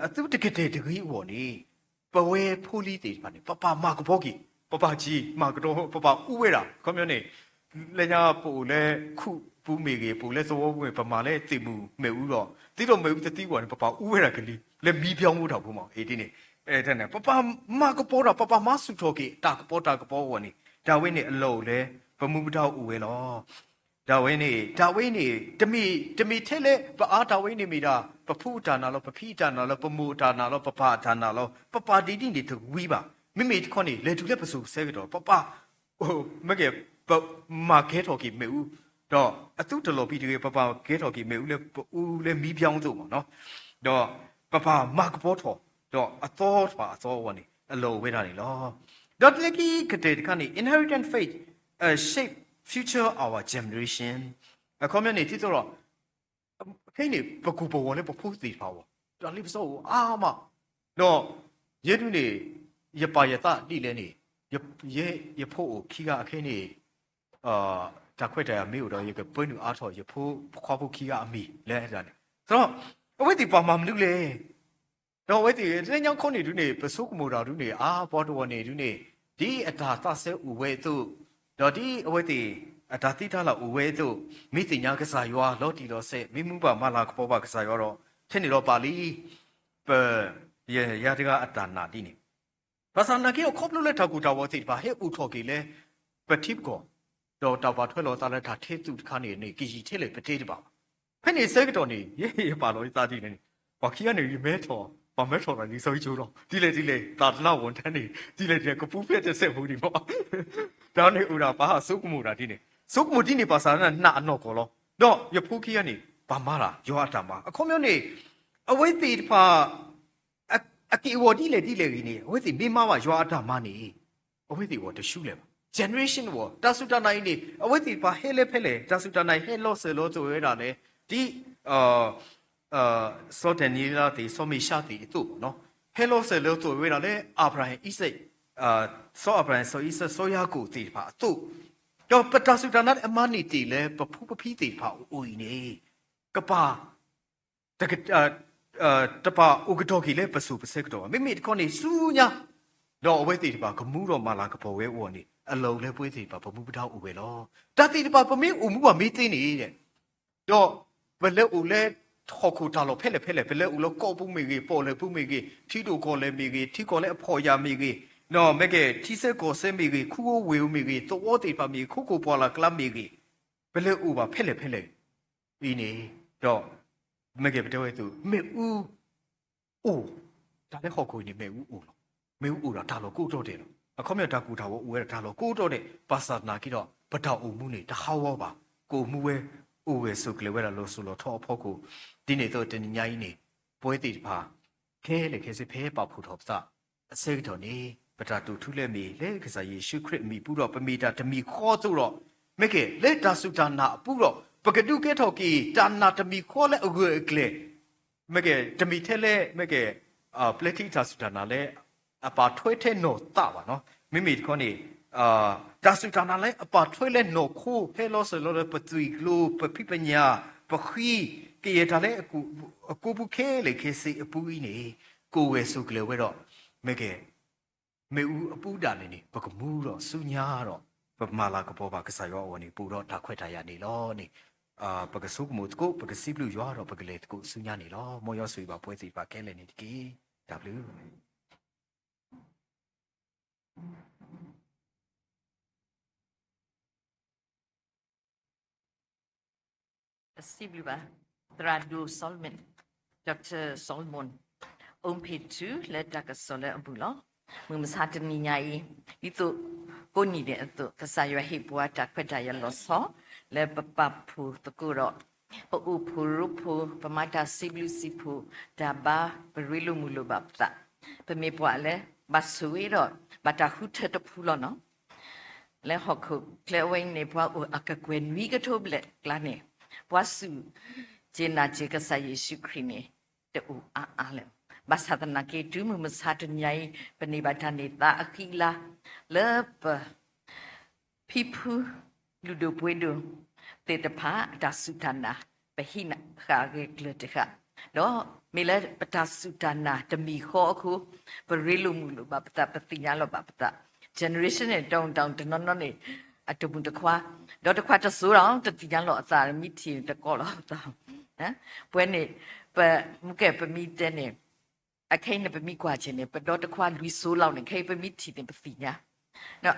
အသူတကတဲာ်တဂ့ၤအဂီၢ်န့ၣ် ပဝဲဖိလံၤသ့ၣ်တဖၣ်န့ၣ် ပပာ်မၤကပီၤက့ၤ, ပပာ်က့ၤမၤကပီၤ, ပပာ်အူဝဲဒၣ်, အခီပညီန့ၣ် လၢညါပအိၣ်လၢခူၣ်ပူၤမ့ၢ်ဂ့ၤ, ပအိၣ်လၢသဝီပူၤမ့ၢ်ဂ့ၤ, ပမၤလၢသ့ၣ်မုၢ်မ့ၣ်အူဒီး ဒ်သိးမ့ၣ်အူတသံအဂီၢ်န့ၣ် ပပာ်အူဝဲဒၣ်ကလံၤ လၢမီးပြောင်းဝဲတၢ်ဖိမး, အ့ၣ်ဒ်န့ၣ်, ပပာ်မၤကပီၤတၢ်, ပပာ်မၤဆူၣ်ထီၣ်က့ၤ တၢ်ကပီၤတၢ်ကပီၤအဂီၢ်န့ၣ် တၢ်ဝဲန့ၣ်အလီၢ်အိၣ်လၢ ပမူပဒါအိၣ်ဝဲလီၤ. တၢ်ဝဲန့ၣ်, တၢ်ဝဲန့ၣ် တမ့ၢ်, တမ့ၢ်ထဲလၢပအါ, တၢ်ဝဲန့ၣ်မ့ၢ်ဒၣ် ပဖုအတၢ်နာ်လီၤ, ပဖံအတၢ်နာ်လီၤ, ပမိၢ်အတၢ်နာ်လီၤ, ပပၢ်အတၢ်နာ်လီၤ, ပပာ်ဒ်န့ၣ်တဝံၤဘၣ်. မ့မ့ၢ်တခီန့ၣ် လဲၤတုၤလၢပစိၤဆၢကတီၢ် ပပာ်, မ့ၢ်ကဲ, ပမၤကဲထီၣ်က့ၤမ့ၣ်အူ, ဒီးအသူတလီၤဘံၣ်တဂ့ၤ, ပပာ်ကဲထီၣ်က့ၤမ့ၣ်အူလၢပအူလၢမီးပြောင်းအသိးမး, ဒီးပပာ်မၤကပီၤထီၣ်, ဒီးအသီတဖၣ်အသီအဂီၢ်န့ၣ် အလီၢ်အိၣ်ဝဲဒၣ်န့ၣ်လီၤ. ဒီးလၢခံကတၢၢ်တခါန့ၣ် inheritance faith shape future our generation, အခီပညီန့ၣ် ဒ်သိးဒီး ခဲအံၤန့ၣ် ပကီၢ်ပဂီၤလၢပဖိသ့ၣ်တဖၣ်အဂီၢ် တၢ်လ့ပစီအိၣ်အါမး, ဒီးယဲဒုးန့ၣ် ယပာ်ယသးဒ်လဲၣ်န့ၣ်, ယဖိအိၣ်ခံဂၤအခဲအံၤန့ၣ် တၢ်ခွဲးတၢ်ယာ်မ့ၢ်အိၣ်ဒီး ယကပၢနုာ်အါထီၣ် ယဖိခွါဖိခံဂၤအမံၤလၢဒၣ်န့ၣ်, ဒီး အဝဲသ့ၣ်ပာ်မၤမနုၤလဲၣ်. ဒီးအဝဲသ့ၣ်လၢညါခီန့ၣ်ဒုးန့ၣ် ပဆိကမိၣ်တၢ်ဒုးန့ၣ် အါပှၤတဝီန့ၣ်ဒုးန့ၣ် ဒ်အတၢ်သးစဲအိၣ်ဝဲအသိး, ဒီးဒ်အဝဲသ့ၣ်အတၢ်သံတၢ်လၢ်အိၣ်ဝဲအသိး, မ့ၢ်သ့ၣ်ညါကစၢ်ယွၤလီၤတံၢ်လီၤဆဲး, မ့ၢ်မူဘၣ်မၤလၤကပီၤဘၣ်ကစၢ်ယွၤဒီး ထဲန့ၣ်ဒီးပာ်လံ ပ ယ ယၤတဂၤအတၢ်နာ်ဒ်န့ၣ်, ဘၣ်ဆၣ်သနာ်က့ဒီး ခီဖျိလၢတၢ်ကူၣ်တၢ်ဂီၤသ့ၣ်တဖၣ် ဟဲအိၣ်ထီၣ်က့ၤလၢပထံပကီၢ်, ဒီးတၢ်ပာ်ထွဲလီၤသးလၢတၢ်ထဲသိးတခါန့ၣ်န့ၣ် ကယံာ်ထဲလဲၣ်ပတဲတဘၣ်ဘၣ်. ဖဲန့ၣ်ဆၢကတီၢ်န့ၣ် ယ ယပာ်လီၤယသးဒ်လဲၣ်န့ၣ်, ပှၤခံဂၤန့ၣ် ယမဲထီၣ်, ပှၤမဲထီၣ်တၢ်ဒ်သိးယကၠိလီၤ. ဒ်လဲၣ်ဒ်လဲၣ် သးတနၢ်ဝီၤတၢ်န့ၣ် ဒ်လဲၣ်ဒ်လဲၣ် ကပူၤဖျဲးတစဲးဖိဒံးမး. တၢ်န့ၣ်အိၣ်ဒၣ်ပဟးဆိကမိၣ်တၢ်ဒ်န့ၣ်, ဆိကမိၣ်ဒ်န့ၣ် ဘၣ်ဆၣ်နးအနီၢ်ကီၢ်လီၤ. ဒီးယဖိခံဂၤန့ၣ် ပှၤမၤတၢ်ယွၤအတၢ်မၤ အခီပညီန့ၣ် အဝဲသ့ၣ်တဖၣ် အက့ၢ်အဂီၤဒ်လဲၣ်ဒ်လဲၣ်ဂ့ၤန့ၣ် အဝဲသ့ၣ်မ့ၢ်မၤဘၣ်ယွၤအတၢ်မၤန့ၣ် အဝဲသ့ၣ်အဂီၢ်တဆူလဲၣ်ဘၣ်. Generation အဂီၢ် တၢ်စူၢ်တၢ်နာ်အံၤန့ၣ် အဝဲသ့ၣ်တဖၣ်ဟဲလၢဖဲလဲၣ်, တၢ်စူၢ်တၢ်နာ်အံၤဟဲလီၤစၢၤလီၤသွဲၣ်ဝဲဒၣ်လဲၣ်, ဒ် စီၤဒၤနံးယ့လးသ့ၣ် စီၤမ့ၡးသ့ၣ်အသိး, ဟဲလီၤစၢၤလီၤသွဲၣ်ဝဲဒၣ်လၢ အၤဘြၤဟၣ် အံၣ်စၢၣ်, စီၤအၤဘြၤဟၣ် စီၤအံၣ်စၢၣ် စီၤယၤကိာ်သ့ၣ်တဖၣ်အသိး, ဒီးပတၢ်စူၢ်တၢ်နာ်အမၤန့ၢ်တ့ၢ်လၢပဖိပဖံသ့ၣ်တဖၣ်အအိၣ်အံၤန့ၣ် ကပာ် တပာ်အိၣ်ကတီၢ်က့ၤလၢပစိၤပဆၢကတီၢ်ဘၣ်. မ့မ့ၢ်တခီန့ၣ် ဆူညါ ဒီးအဝဲသ့ၣ်တဖၣ်ကမူဒီးမၤလၤကပီၤဝဲအဂီၢ်န့ၣ် အလီၢ်အိၣ်လၢပဝဲသ့ၣ်တဖၣ်ပမူပဒါအိၣ်ဝဲလီၤ. တၢ်သ့ၣ်တဖၣ်ပမ့ၢ်အိၣ်မူဘၣ်မ့ၢ်သ့န့ၣ် ဒီးပလဲၤအိၣ်လၢဟီၣ်ခိၣ်တၢ်လီၢ်ဖဲလဲၣ်ဖဲလဲၣ်, ပလဲၤအိၣ်လၢကီၢ်ပူၤမ့ၢ်ဂ့ၤ, ပီၣ်လဲၣ်ပူၤမ့ၢ်ဂ့ၤ, ထံဒိၣ်ကီၢ်လဲၣ်မ့ၢ်ဂ့ၤ, ထံကီၢ်လၢအဖှီၣ်ယာ်မ့ၢ်ဂ့ၤ, မ့ၢ်ကဲ ထံဆၢကီၢ်ဆၢမ့ၢ်ဂ့ၤ, ခူဝ့ၢ်မ့ၢ်ဂ့ၤ, ခိခိၣ်ပှၢ်လၢ်ကျါမ့ၢ်ဂ့ၤ, ပလဲၤအိၣ်ဘၣ်ဖဲလဲၣ်ဖဲလဲၣ်အံၤန့ၣ်, ဒီး မ့ၢ်ကဲပတဲဝဲအသိး မ့ၣ်အူ အိၣ်, တၢ်လၢဟီၣ်ခိၣ်အံၤန့ၣ် မ့ၣ်အူအိၣ်လီၤ. မ့ၣ်အူအိၣ်ဒီးတၢ်လီၢ်ကိးတီၤဒဲးလီၤ. အခီပညီတၢ်ကူၣ်တၢ်ဂီၤအိၣ်ဝဲဒၣ်တၢ်လီၢ်ကိးတီၤဒဲး, ဘၣ်ဆၣ်သနာ်က့ဒီး ပတၢ်အိၣ်မူန့ၣ် တဟးဂီၤဘၣ်, ကအိၣ်မူဝဲ အိၣ်ဂဲၤဆိးကျၢၤဝဲဒၣ်လီၤစိၤလီၤထီအဖီခိၣ်, ဒ်န့ၣ်အသိးတနံၤညါအံၤန့ၣ် ပဝဲသ့ၣ်တဖၣ် ခဲလၢာ်ခဲဆ့ဖဲပာ်ဖှိၣ်ထီၣ်ပသး အဆၢကတီၢ်န့ၣ် ပတၢ်တိာ်ထူလၢအမ့ၢ်လၢကစၢ်ယ့ၣ်ၡူးခရံာ်အမံၤပူၤဒီး ပမ့ၢ်တၢ်တမံၤဃီအသိးဒီး မ့ၢ်ကဲလၢတၢ်စူၢ်တၢ်နာ်အပူၤဒီး ပကဒုးကဲထီၣ်က့ၤ တၢ်နာ်တမံၤဃီလၢအဂၢၢ်အကျၢၤ, မ့ၢ်ကဲ တမ့ၢ်ထဲလၢ မ့ၢ်ကဲ ပျဲထံတၢ်စူၢ်တၢ်နာ်လၢ အပာ်ထွဲထဲနီၢ်သးဘၣ်နီၤ. မ့မ့ၢ်တခီန့ၣ် တၢ်စူၢ်တၢ်နာ်လၢအပာ်ထွဲလၢနီၢ်ခိ ဟဲလီၤစၢၤလီၤလၢပသွံၣ်ကျိၤ ပဖံးပညၣ် ပဃံ ကယဲၢ်တၢ်လၢ အကိးပူၤခဲလၢာ်ခဲဆ့အပူၤအံၤန့ၣ် ကအိၣ်ဂဲၤဆိးကျၢၤဝဲဒီး မ့ၢ်ကဲ မ့ၣ်အူအပူၤဒၣ်လဲာ်န့ၣ် ပကမူဒီးဆူညါဒီး ပမၤလၤကပီၤဘၣ်ကစၢ်ယွၤအဂီၢ်န့ၣ် ပအိၣ်ဒီးတၢ်ခွဲးတၢ်ယာ်န့ၣ်လီၤန့ၣ်, ပကဆိကမိၣ်သကိး ပကစံးဘျုးယွၤဒီးပကလဲၤသကိးဆူညါန့ၣ်လီၤ. မ်ယွၤဆိၣ်ဂ့ၤဘၣ်ပဝဲသ့ၣ်တဖၣ်ခဲလၢာ်န့ၣ်တက့ၢ်. တၢ်ဘျုး ပစံးဘျုးဘၣ် သရၣ်ဒိၣ် Solomon, Doctor Solomon အိၣ်ဖ့ၣ်ထူ လၢတၢ်ကစီၣ်လၢအပူၤလီၤ. မုၢ်မဆါတနံၤညါအံၤ ဒ်သိးကိးနံၤဒဲးအသိး ကစၢ်ယွၤဟ့ၣ်ပှၤတၢ်ခွဲးတၢ်ယာ်လီၤဆီ လၢပပာ်ဖှိၣ်သကိးဒီး ပအိၣ်ဖှိၣ်ရိဖှိၣ် ပမၤတၢ်စံးဘျုးစံးဖှိၣ် တၢ်ဘါ ပရ့လိာ်မုာ်လိာ်ဘၣ်ပသး, ပမ့ၢ်ပှၤလၢ ဘၣ်ဆိၣ်ဂ့ၤဒီး ဘၣ်တၢ်ဃုထၢတဖုလီၤနီၤ. လၢဟီၣ်ခိၣ်ချၢအဝဲအံၤန့ၣ် ပှၤအိၣ်အကကွဲၢ်နွံကထိဘျဲၣ်အကျါန့ၣ် ပှၤစူၢ်က့ၤနာ်က့ၤကစၢ်ယ့ၣ်ၡူးခရံာ်န့ၣ် တအိၣ်အါအါလၢၤ. ဘၣ်ဆၣ်သနာ်က့ တုၤမုၢ်မဆါတနံၤညါအံၤ ပန့ၢ်ဘၣ်တၢ်န့ၢ်သါအဃံအလၤ လၢပ ဖံဖု လုၢ်ဒိၣ်ပှ့ၤဒိၣ် သ့ၣ်တဖၣ် တၢ်စူၢ်တၢ်နာ် ပဟံးန့ၢ်ဃာ်အဂဲၤကျၢၤတဃာ်, ဒီးမ့ၢ်လၢပတၢ်စူၢ်တၢ်နာ်တမံၤဃီအဃိ ပရ့လိာ်မုာ်လိာ်ဘၣ်ပသး ပသ့ၣ်ညါလီၤဘၣ်ပသး generation န့ၣ် တၢ်တနီၤနီၤန့ၣ် အတမုာ်တခွါ, ဒီးတခွါတစိၤဒီး တသ့ၣ်ညါလီၤအသး မ့ၢ်ထံၣ်န့ၣ်တကိးလီၤအသး, ပဝဲန့ၣ် ပ မ့ၢ်ကဲ ပမ့ၢ်တဲန့ၣ် အခဲအံၤန့ၣ် ပမ့ၢ်ကွၢ်က့ၤန့ၣ် ပဒီတခွါလွံၢ်စိၤလီၤန့ၣ် ခဲအံၤပမ့ၢ်ထံၣ်န့ၣ် ပသ့ၣ်ညါ,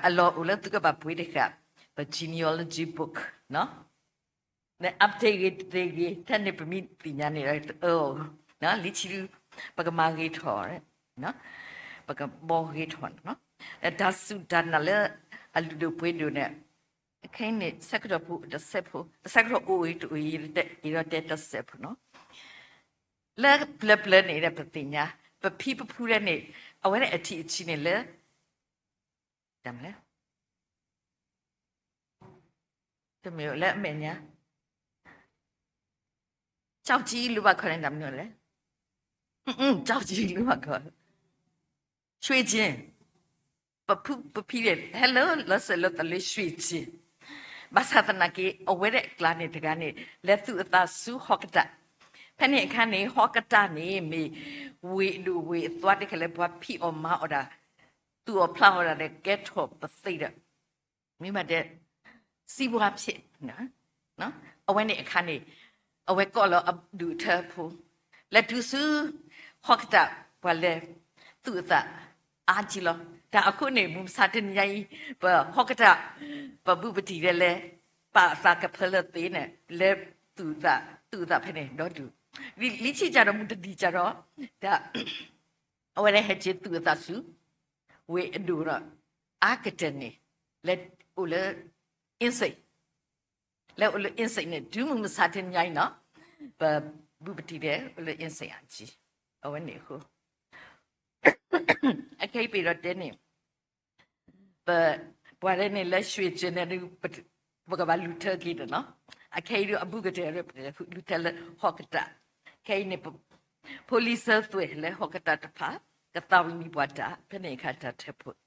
အလီၢ်အိၣ်လၢသုကဘၣ်ပှ့ၤတဃာ် ပ genealogy book န့ၣ် update ဂ့ၤတသ့ဂ့ၤ ထဲန့ၣ်ပမ့ၢ်သ့ၣ်ညါန့ၣ် လံဆံဒု ပကမၤဂ့ၤထီၣ် ပကဘီဂ့ၤထီၣ်န့ၣ်, တၢ်စူၢ်တၢ်နာ်လၢအလုၢ်ဒိၣ်ပှ့ၤဒိၣ်န့ၣ် ခဲအံၤန့ၣ် ဆၢကတီၢ်ဖိတစဲးဖိ ဆၢကတီၢ်အိၣ်အံၤတအိၣ်အံၤ အံၤဒီးတဲတစဲးဖိနီၤ လၢပျၢၤပျၢၤန့ၣ် ပသ့ၣ်ညါ ပဖံပဖုလၢန့ၣ် အဝဲဒၣ်အထံၣ်အဆံးန့ၣ်လၢ တမ့ၢ် တမ့ၢ်လၢအမဲာ်ညါ ကၠီကၠံလူဘၣ်ခီန့ၣ် တမ့ၢ်လဲၣ် ကၠီကၠံလူဘၣ်ခီ ဆွေချင်း ပဖုပဖံန့ၣ် ဟဲလၢလီၤစၢၤလၢသးလၢ ဆွေချင်း ဘၣ်ဆၣ်သနာ်က့ အဝဲဒၣ်အကျါန့ၣ်တဂၤန့ၣ် လဲၤသူၣ်အသးဆူဟီၣ်ကတၢ်, ဖဲန့ၣ်အခါန့ၣ် ဟီၣ်ကတၢ်န့ၣ် မ့ၢ်ဝ့ၢ်ဒိၣ်ဝ့ၢ်အသွါတခါလၢပှၤဖံးအီၣ်မၤအီၣ်ဒၣ် သူၣ်အီၣ်ဖျးအီၣ်ဒၣ်ဒီးကဲထီၣ်ပသ့ဒီး မ့ၢ်ဘၣ်တဲ စံးပှၤဖျဲး အဝဲန့ၣ်အခါန့ၣ် အဝဲကိးလီၤအဒူၣ်အထၢဖိ လဲၤတုၤဆူ ဟီၣ်ကတၢ် ပှၤလဲၤသူၣ်အသးအါကံလီၤ. တၢ်အဃိန့ၣ် မုၢ်မဆါတနံၤညါအံၤ ပဟီၣ်ကတၢ် ပဘူးပတံၢ်ဒဲးလဲၤ ပာ်အသးကဖၢလၢသ့န့ၣ် လဲၤသူၣ်အသး သူၣ်အသးဖဲန့ၣ်ဒီဒူၣ် လံာ်ဆံးကဒီးမူတဒံးကဒီး, ဒီး အဝဲဒၣ်ဟဲက့ၤသူၣ်အသးဆူ ဝ့ၢ်အဒိၣ်ဒီး အါကတၢၢ်န့ၣ် လဲၤအိၣ်လၢ insane, လဲၤအိၣ်လၢ insane န့ၣ် တုၤမုၢ်မဆါတနံၤညါအံၤနီၤ, ပဘူးပတံၢ်ဒဲးအိၣ်လၢ insane အကံ, အဝဲန့ၣ်အဃိ အခဲအံၤပ့ၤဒီးတဲန့ၣ် ပ ပှၤလၢန့ၣ်လၢ ရွှ့ၣ်ကၠၢၣ် န့ၣ်ဒုး ပကဘၣ်လူၤထၢက့ၤဒီးနီၤ, အခဲအံၤဒုးအဘူးကတၢၢ် ပကလူၤထၢလၢဟီၣ်ကတၢၢ်, ခဲအံၤန့ၣ် ဖိလံၤစၢၤသွဲၣ်လၢဟီၣ်ကတၢၢ်တဖၣ် ကသးဝံၣ်န့ၢ်ပှၤတၢ် ဖဲန့ၣ်အခါတၢ်ထၢဖှိၣ်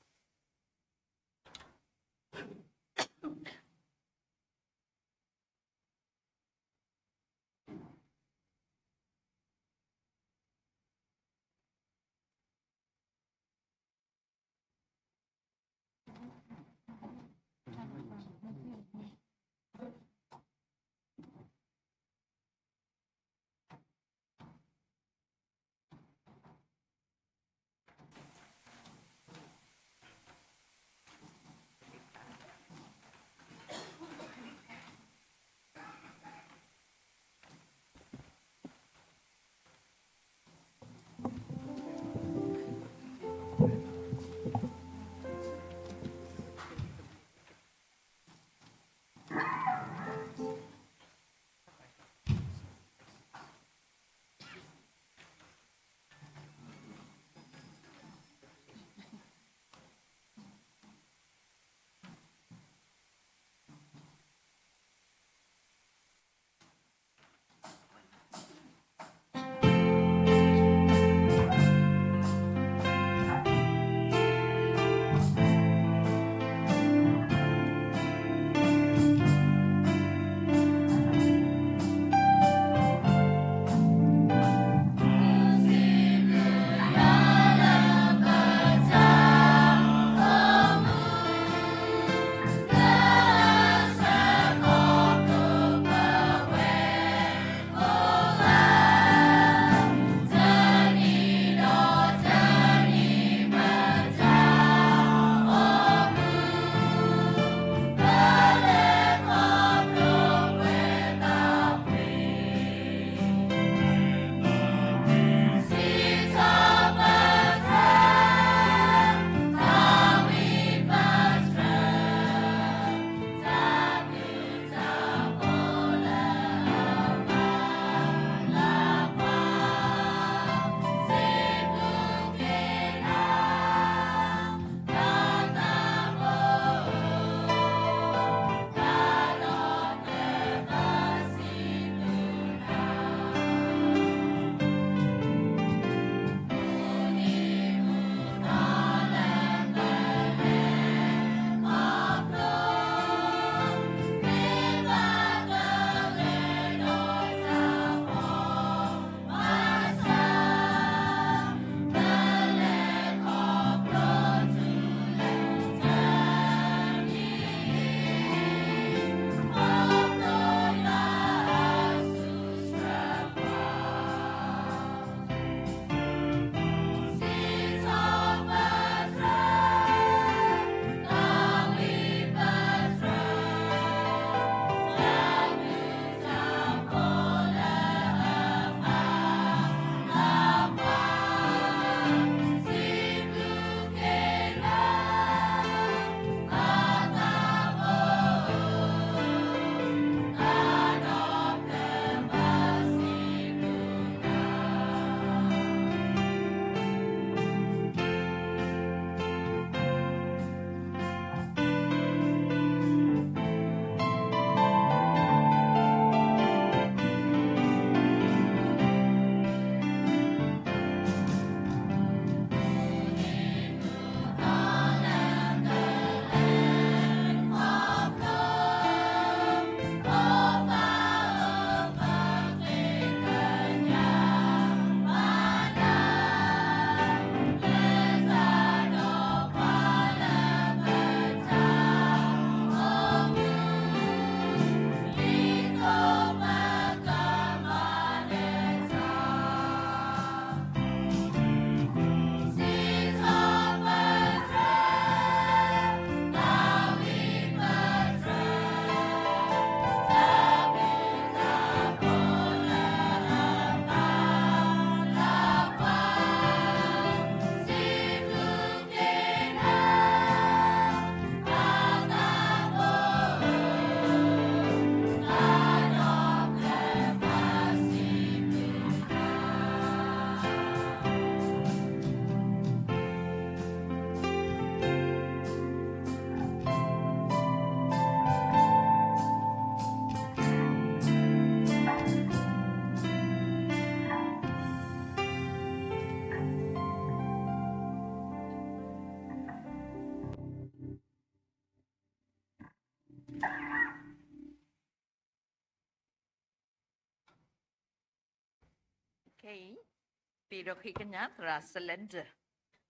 ခဲအံၤ ပ့ၤဒီးဃ့ကညးသရၣ် Cylinder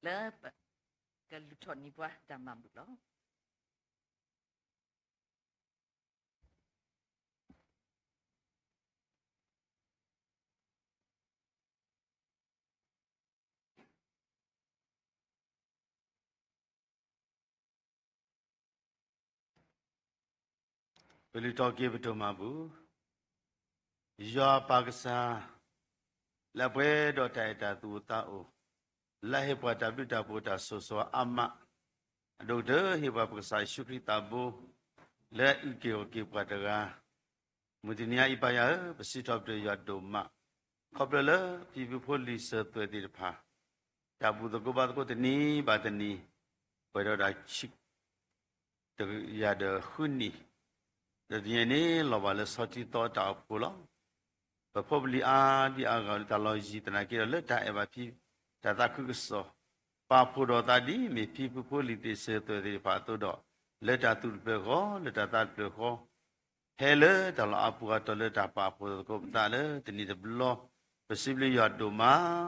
လၢကလူၤထီၣ်န့ၢ်ပှၤတၢ်မၤဘူၣ်လီၤ. ပလူၤထီၣ်က့ၤပဒိၣ်မၤဘူၣ်. ယွၤပၢ်ကစၢ် လၢအပှဲၤဒီးတၢ်အဲၣ်တၢ်သူၣ်အိၣ်သးအိၣ်, လၢအဟ့ၣ်ပှၤတၢ်ဘျုးတၢ်ဖှိၣ်တၢ်ဆိၣ်ဂ့ၤအါမး, အဒိၣ်ကတၢၢ်ဟ့ၣ်ပှၤပကစၢ်ယ့ၣ်ၡူးခရံာ်သးဘိ လၢအအုၣ်က့ၤခီၣ်က့ၤပှၤတဂၤ မုၢ်တနံၤအံၤ ပၢ်ယွၤဧၢ, ပစံးထီၣ်ပတြၢၤယွၤဒိၣ်မး, ခီဖျိလၢဖံဖုဖိလံၤစၢၤသွဲၣ်သ့ၣ်တဖၣ် တၢ်ဘူၣ်သကိးဘါသကိးတနံၤဘၣ်တနံၤ, ပှဲၤဒီးတၢ်ဆံ တကယၤဒီးဃုနံၣ်, ဒီးတနံၤအံၤန့ၣ် လီၤဘၣ်လၢဆီထံသီတၢ်အိၣ်ဖှိၣ်လီၤ. ပဖိပလံၤအါဒံအါဂၤလၢတၢ်လီၢ်ယံၤသနာ်က့ဒီး လၢတၢ်အဲၣ်ဘၣ်ဖံ တၢ်သးခုကစီၣ်, ပာ်ဖှိၣ်ဒီးသးဒ်မ့ၢ်ဖံဖုဖိလံၤသ့ၣ်စၢၤသွဲၣ်သ့ၣ်တဖၣ်အသိးဒီး, လၢတၢ်သူၣ်တဖျၢၣ်ဃီ လၢတၢ်သးတဖျၢၣ်ဃီ ဖဲလၢတၢ်လီၢ်အါပူၤအါတီၤလၢတၢ်ပာ်ဖှိၣ်သကိးပသးလၢတနံၤတဘျီ, ပစံးဘျုးယွၤဒိၣ်မး,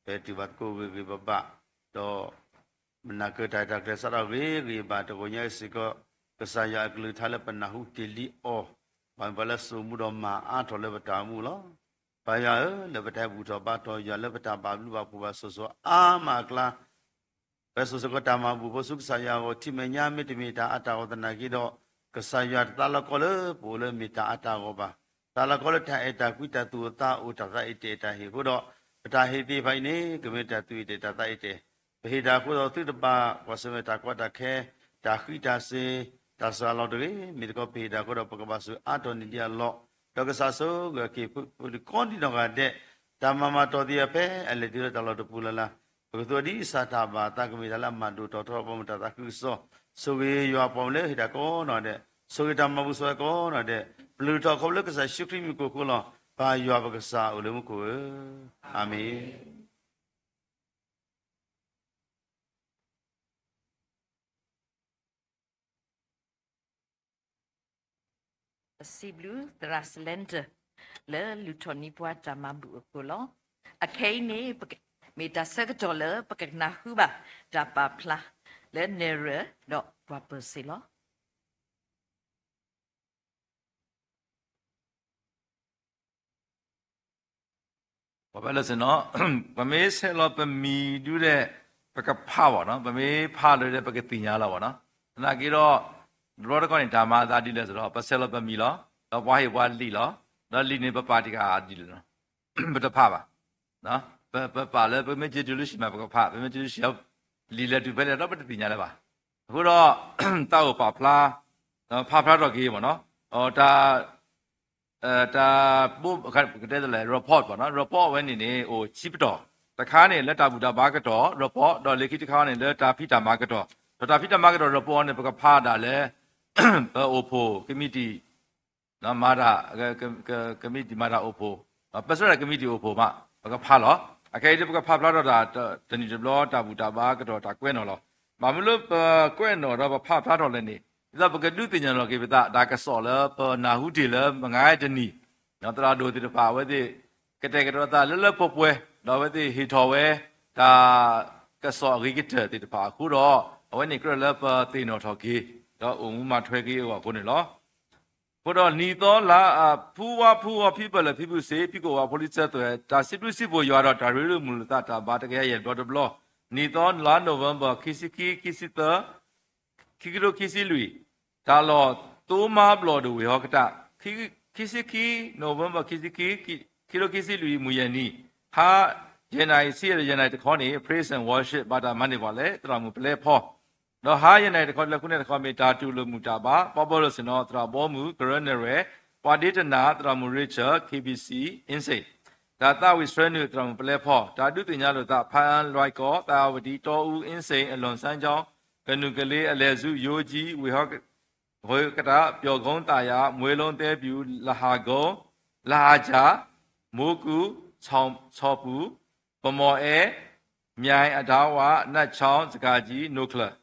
ပတုၤဘၣ်သကိးဂ့ၤဂ့ၤဘၣ်ဘၣ်, ဒီး မနၤကၢတၢ်တၢ်ကျဲၤစးထီၣ်ဂ့ၤဂ့ၤဘၣ် တဂီၤညါအံၤစ့ၢ်ကီး, ကစၢ်ယွၤအကလုၢ်ကထါလၢပနၢ်ဟူတ့ၢ်လံအီၤ, ဘၣ်မ့ၢ်ပှၤလၢစိာ်မူဒီးမၤအါထီၣ်လၢပတၢ်အိၣ်မူလီၤ. ပၢ်ယွၤဧၢ, လၢပတၢ်ဘူၣ်ထီၣ်ဘါထီၣ်ယွၤ လၢပတၢ်ဘၣ်ဘျုးဘၣ်ဖှိၣ်ဘၣ်ဆိၣ်ဂ့ၤအါမးအကျါ ပစိာ်စ့ၢ်ကီးတၢ်မၤဘူၣ်ဖိဆူကစၢ်ယွၤအဂီၢ် ထံၣ်မဲာ်ညါမ့တမ့ၢ်တၢ်အါတၢ်ဂီၢ်သနာ်က့ဒီး, ကစၢ်ယွၤတသးလီၤကီလၢပအိၣ်လၢမ့ၢ်တၢ်အါတၢ်ဂီၢ်ဘၣ်. သးလီၤကီလၢတၢ်အဲၣ်တၢ်ကွံ တၢ်သူၣ်အိၣ်သးအိၣ် တၢ်သးအံၣ်တဲာ်တၢ်ဟ့ၣ်အဃိဒီး, ပတၢ်ဟ့ၣ်သ့ၣ်တဖၣ်အံၤန့ၣ် ကမ့ၢ်တၢ်သူၣ်အံၣ်တဲာ်တၢ်သးအံၣ်တဲာ်, ပဟ့ၣ်တၢ်အဃိဒီးသုတဘၣ်ကွၢ်ဆၢၣ်မဲာ်တၢ်ကီတၢ်ခဲ, တၢ်ဃံတၢ်စ့ၤ, တၢ်စှၤလီၤတဂ့ၤ, မ့ၢ်သကိးပဟ့ၣ်တၢ်အဃိဒီး ပကဘၣ်ဆိၣ်ဂ့ၤအါထီၣ်န့ၢ်ဒံးအလီၢ်, ဒီးကစၢ်ဆိၣ်ဂ့ၤက့ၤဖိလံၤကိးဒံနီၢ်ဂၤဒဲး, တၢ်မၤမၤတီၢ်သ့ၣ်တဖၣ် အလဲၤတုၤလၢတၢ်လီၢ်တပူၤလၢ်လၢ်, ပကသူအီၤဒ်ဆၣ်တၢ်ဘၣ်အသး ကမ့ၢ်တၢ်လၢအမၤဒိၣ်ထီၣ်ထီထီၣ် ပိာ်မုၣ်တၢ်သးခုကစီၣ်, ဆိၣ်ဂ့ၤယွၤအပှၤလၢဟ့ၣ်တၢ်ကိးနီၢ်ဒဲး, ဆိၣ်ဂ့ၤတၢ်မၤဘူၣ်ဆိၣ်ဂ့ၤကိးနီၢ်ဒဲး, ပျုၢ်ထီၣ်ခီဖျိလၢကစၢ်ယ့ၣ်ၡူးခရံာ်မံၤကိးဃိလီၤ. ပၢ်ယွၤပကစၢ်အိၣ်လၢမူခိၣ်ဧၢ, အၤမ့ၣ်. ပစံးဘျုးသရၣ် Cylinder လၢလူၤထီၣ်န့ၢ်ပှၤတၢ်မၤဘူၣ်အဃိလီၤ. အခဲအံၤန့ၣ် မ့ၢ်တၢ်ဆၢကတီၢ်လၢပကကနၢ်ဟူဘၣ်တၢ်ပာ်ဖျါလၢနဲၣ်ရွဲၣ်ဒီးပှၤပၢၤစ့လီၤ. ပှၤဘၣ်လၢစ့ၢ်နီၤ, ပမ့ၢ်ဆဲးလီၤပမံၤဒုးဒဲး ပကဖးဘၣ်နီၤ, ပမ့ၢ်ဖးလၢဒဲး ပကသ့ၣ်ညါလီၤဘၣ်နီၤ. သနာ်က့ဒီး တဘျီတခီၣ်န့ၣ် တၢ်မၤအသးဒ်လဲၣ်စ့ၢ်ဒီး ပဆဲးလီၤပမံၤလီၤ, ဒီးပှၤဟ့ၣ်ပှၤလံာ်လီၤ, ဒီးလံာ်န့ၣ် ပပာ်တံၢ်ဃာ်ဒ်လဲၣ်နီၤ, ပတဖးဘၣ်. ပပာ်လၢပမ့ၢ်က့ၤတုၤလၢ ရှံမး ပကဖး, ပမ့ၢ်က့ၤတုၤလၢ လံာ်လဲၤတုၤဖဲလဲၣ်ဒီး ပတသ့ၣ်ညါလၢၤဘၣ်. အဃိဒီး တၢ်အိၣ်ပာ်ဖျါ ဖးဖျါထီၣ်က့ၤမ့ၢ်နီၤ, တၢ် တၢ် ပကတဲလဲၣ် report ဘၣ်နီၤ, report အဝဲန့ၣ်န့ၣ် အိၣ်ခံပတီၢ်, တခါန့ၣ် လၢတၢ်ဘူၣ်တၢ်ဘါကတီၢ် report, ဒီးလၢခံတခါန့ၣ် လၢတၢ်ဖံးတၢ်မၤကတီၢ်, ဒီးတၢ်ဖံးတၢ်မၤကတီၢ် report န့ၣ် ပကဖးဒၣ်လၢ ပအိၣ်ဖှိၣ် ကမံးတံာ် မၤတၢ် ကမံးတံာ်မၤတၢ်အိၣ်ဖှိၣ်, ပဆၢဒၣ်ကမံးတံာ်အိၣ်ဖှိၣ်မး ပကဖးလီၤ. အခဲအံၤဒ်ပကဖးဖျါထီၣ်တၢ် တနံၣ်တဘျီ တၢ်ဘူၣ်တၢ်ဘါကတီၢ်တၢ်ကွဲးနီၣ်လီၤ. ဘၣ်မနုၤလၢပကွဲးနီၣ်ဒီးပဖးဖျါထီၣ်လဲၣ်န့ၣ်, ဒ်သိးပကဒုးသ့ၣ်ညါလီၤက့ၤပသး တၢ်ကစီၣ်လၢပနၢ်ဟူတ့ၢ်လၢမုၢ်ဂၤတနံၤ, သရၣ်ဒိၣ်သ့ၣ်တဖၣ် အဝဲသ့ၣ် ကတဲာ်ကတီၤသးလၢလၢပှဲၤပှဲၤ, ဒီးအဝဲသ့ၣ်ဟ့ၣ်ထီၣ်ဝဲ တၢ်ကစီၣ်အဂ့ၤကတၢၢ်သ့ၣ်တဖၣ်အဃိဒီး, အဝဲန့ၣ်ကြၢးလၢပသ့ၣ်နီၣ်ထီၣ်က့ၤ ဒီးအိၣ်မူမၤထွဲက့ၤအဂီၢ်အဃိန့ၣ်လီၤ. အဃိဒီးနံၣ်သီလါ ဖူဝါဖူဂီၤဖံပၢၢ်လၢာ်ဖံဖုစ့ ဖံကအိၣ်ဝးဖိလံၤစၢၤသွဲၣ် တၢ်စံးဘျုးစံးဖှိၣ်ယွၤဒီးတၢ်ရ့လိာ်မုာ်လိာ်သးတၢ်ဘါတကယၤယဲၢ်ဘျီတဘျီ, နံၣ်သီလါ November ခံဆံခံ ခံဆံသၢ ခံကထိခံဆံလွံၢ်, တၢ်လီၢ်သိမါဘျီၣ်ဒိၣ်ဝ့ၢ်ဟီကတၢၢ်, ခံဆံခံ November ခံဆံခံ ခံကထိခံဆံလွံၢ် မုၢ်ယဲၢ်နံၤ, ဟါ ယဲၢ်နၣ်ရံၣ်ဆံယဲၢ် ယဲၢ်နၣ်ရံၣ်တခီန့ၣ် Praise and Worship ဘၣ်တၢ်မၤန့ၢ်ပှၤလၢ သရၣ်မုၣ်ပလဲဖီ ဒီးဟါယဲၢ်နၣ်ရံၣ်တခီလၢဃုနၣ်ရံၣ်တခီမ့ၢ်တၢ်တူၢ်လိာ်မုာ်တၢ်ဘါ ပှၤဘီလၢစ့ၢ်နီၤ သရၣ်ဘီမုၢ် ကရၢနဲၣ်ရွဲၣ်, ပှၤဒ့တနၢ် သရၣ်မုၣ် Richard, KBC, Insane, တၢ်သးဝံၣ်ဆှၢနုာ် သရၣ်မုၣ်ပလဲဖီ, တၢ်ဒုးသ့ၣ်ညါလိာ်သး ဖၣ်အၣ်လွဲၢ်ကီၢ်, သၣ်အဝတံ, တီအူ, Insane, အလွန်ဆန်းကျောင်း, ကနူးကလ့, အလဲၤဆူ, ယိကၠံ, ဝ့ၢ်ဟီၣ်ကတၢၢ်, ပျော်ကုန်းသာယာ, မွေးလုံး, သဲဖြူ, လဟးကုန်း, လဟးကြာ, မိုးကူး, ဆီၣ်ပူၤ, ဗန်းမော်အဲ, မြိုင်, အဒါဝ, နတ်ချောင်း, စကံကံ, နိချၢၣ်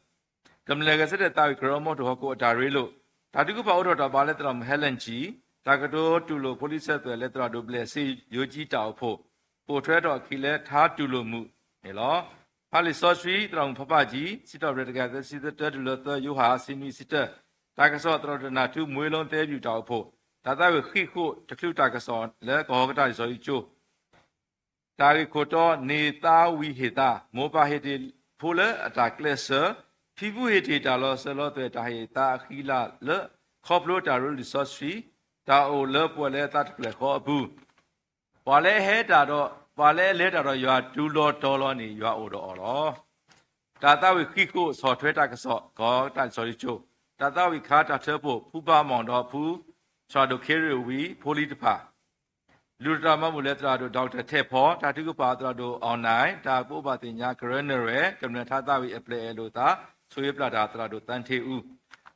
ကမျၢၢ်ဂဲၤဆၢထၢၣ်သးဝံၣ်ကရၢမိၢ်တိၢ်ဟီၣ်ခိၣ်အတၢ်ရ့လိာ်, တၢ်ထုကဖၣ်အိးထီၣ်တၢ်ဘါလၢသရၣ်မုၣ် Helen G, တၢ်ကတိၤတူၢ်လိာ်ဖိလံၤစၢၤသွဲၣ်လၢသရၣ်ဒိၣ်ဘျဲၣ်စ့ ယိကၠံတၢ်အိၣ်ဖှိၣ်, ပိာ်ထွဲထီၣ်အခံလၢထါတူၢ်လိာ်မုာ်န့ၣ်လီၤ. ဖးလံာ်စီဆှံသရၣ်မုၣ်ဖီဖးကံ စံးထီၣ်ပတြၢၤတကယၤသၢဆံသၢ တၢတုၤလၢသၢ ယိၤဟၣ် ဆံနွံဆံတၢ, တၢ်ကစီၣ်သရၣ်ဒိၣ်တၢ်နၢ်ထူ မွ့လိသဲဘျုးတၢ်အိၣ်ဖှိၣ်, တၢ်သးဝံၣ်ဃံးဃိၣ် တချုးတၢ်ကစီၣ်လၢကဟီၣ်ကတၢၢ်လံာ်စီဆှံကၠိ တၢ်ဂ့ၢ်ခိၣ်တီ န့ၢ်သါဝံၤဟ့ၣ်သါ, မိၢ်ပၢ်ဟ့ၣ်တ့ၢ်ဖိလၢအတၢ်ကျဲးစၢး, ဖံဖုဟ့ၣ်တ့ၢ်တၢ်လီၤစၢၤလီၤသွဲၣ်တၢ်ဟ့ၣ်သါအဃံလၤလၢ ခီဖျိတၢ်ရ့လိာ်စီဆှံ, တၢ်အိၣ်လၢပှၤလၢအသးတဖျၢၣ်ဃီအပူၤ, ပှၤလၢအဟဲတၢ်ဒီး, ပှၤလၢအလဲၤတၢ်ဒီးယွၤတုၤလီၤတီၤလီၤန့ၣ် ယွၤအိၣ်ဒီးအီၤလီၤ. တၢ်သးဝံၣ်ဃံးဃိၣ်ဆီၣ်ထွဲတၢ်ကစီၣ် ကဟီၣ်ကတၢၢ်လံာ်စီဆှံကၠိ, တၢ်သးဝံၣ်ခါတၢ်ထၢဖှိၣ် ဖုဘၣ်မီၣ်ဒီးဖု သရၣ်ဒိၣ်ခ့ရ့ၣ်ဝံၤ ဖိလံၤတဖၣ် လူၤတၢ်မၤဘူၣ်လၢသရၣ်ဒိၣ် Doctor ထဲၣ်ဖီ, တၢ်ထုကဖၣ်သရၣ်ဒိၣ်အီၣ်နၢၣ်, တၢ်ကအိၣ်ဘၣ်သ့ၣ်ညါကရၢနၢ်ရဲၣ် ကမျၢၢ်ထါသးဝံၣ်အပျဲၢ်အဲၣ်လိာ်သး ဆိၣ်ဂ့ၤပျၢ်တၢ်သရၣ်ဒိၣ်သန်းဌေးဦး,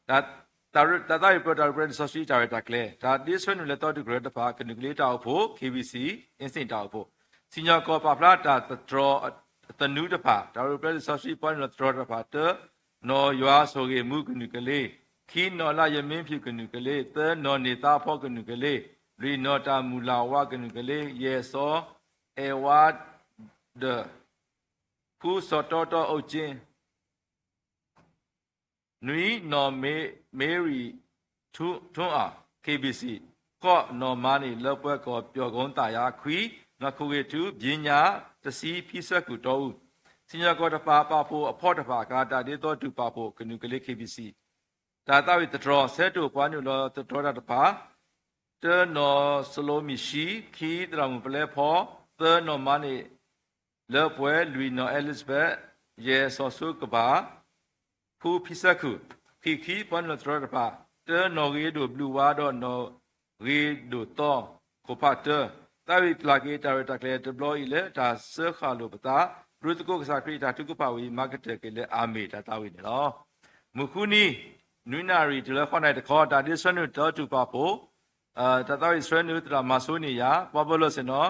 တၢ်သးဝံၣ်ပြၢတၢ်ရ့ပရၢလံာ်စီဆှံတၢ်ရဲၣ်တၢ်ကျဲၤ, တၢ်ဒ့ဆှၢနုာ်လၢသီတုၤကရၢတဖၣ် ကနူးကလ့တၢ်အိၣ်ဖှိၣ် KBC အ့စ့ၣ်တၢ်အိၣ်ဖှိၣ်, စံၣ်ညီၣ်ကွီၢ်ပာ်ဖျါတၢ်သတြီၤသနူတဖၣ် တၢ်ရ့ပရၢလံာ်စီဆှံပှၤနုာ်လီၤသတြီၤတဖၣ် တၢ နီၢ်ယွၤဆိၣ်ဂ့ၤမူကနူးကလ့, ခံ နီၢ်လါယမ့ဖၠူၣ်ကနူးကလ့, သၢ နီၢ်န့ၢ်သါဖီကနူးကလ့, လွံၢ် နီၢ်တၢ်မုၢ်လၢ်ဝါကနူးကလ့, ယဲၢ် စီၤအဲၣ်ဝါဒၢၣ်, ဃု စီၤတီတီအိၣ်က့, နွံ နီၢ်မ့ရံၣ် ထွန်းအောင် KBC, ဃိး နီၢ်မၤန့ၢ်လၢပှဲၤကီၢ်ပျီၣ်ကိသၣ်ယါ, ခွံ နီၢ်ခိၣ်ဂ့ၤထူ ပညါ, တဆံ ဖံဆၢခိၣ်တီအူ, စံၣ်ညီၣ်ကွီၢ်တဖၣ်ပာ်ဖှိၣ်အဖီတဖၣ်အကျါ တၢ်ဒ့သီတုၤပာ်ဖှိၣ်ကနူးကလ့ KBC, တၢ်သးဝံၣ်သတြီၤ ဆၢတိာ်ပှၤနုာ်လီၤသတြီၤတၢ်တဖၣ်, တၢ နီၢ်စလိမံၣ်ရှံ, ခံ သရၣ်မုၣ်ပလဲဖီ, သၢ နီၢ်မၤန့ၢ် လၢပှဲၤ, လွံၢ် နီၢ်အဲလ့စဘဲး, ယဲၢ် စီၤစိကပၤ, ဃု ဖံဆၢခိၣ်, ခံ ခံ ပှၤနုာ်လီၤသတြီၤတၢ်တဖၣ်, တၢ နီၢ်ဂ့ၤဒိၣ်ဘျုးဝါဒီးနီၢ်ဂ့ၤဒိၣ်သီ, ခိၣ်ဖးတၢ, သးဝံၣ်ပျၢ်က့ၤတၢ်ရဲၣ်တၢ်ကျဲၤတဘျီအံၤလၢတၢ်စၢဃာ်လိာ်ပသး, ပဒိၣ်သကိးကစၢ်ခရံာ်အတၢ်ထုကဖၣ်ဝံၤ မၤကတၢၢ်က့ၤလၢအမ့ၢ်တၢ်သးဝံၣ်န့ၣ်လီၤ. မုၢ်ဃုနံၤ နွံနၣ်ရံၣ်တုၤလၢဃိးနၣ်ရံၣ်တခီ တၢ်ဒ့ဆှၢနုာ်သီတုၤပာ်ဖှိၣ် တၢ်သးဝံၣ်ဆှၢနုာ်သရၣ်မၤဆိန့ၢ်ယၤ ပှၤပၢၤလီၢ်ဆ့ၣ်နီၤ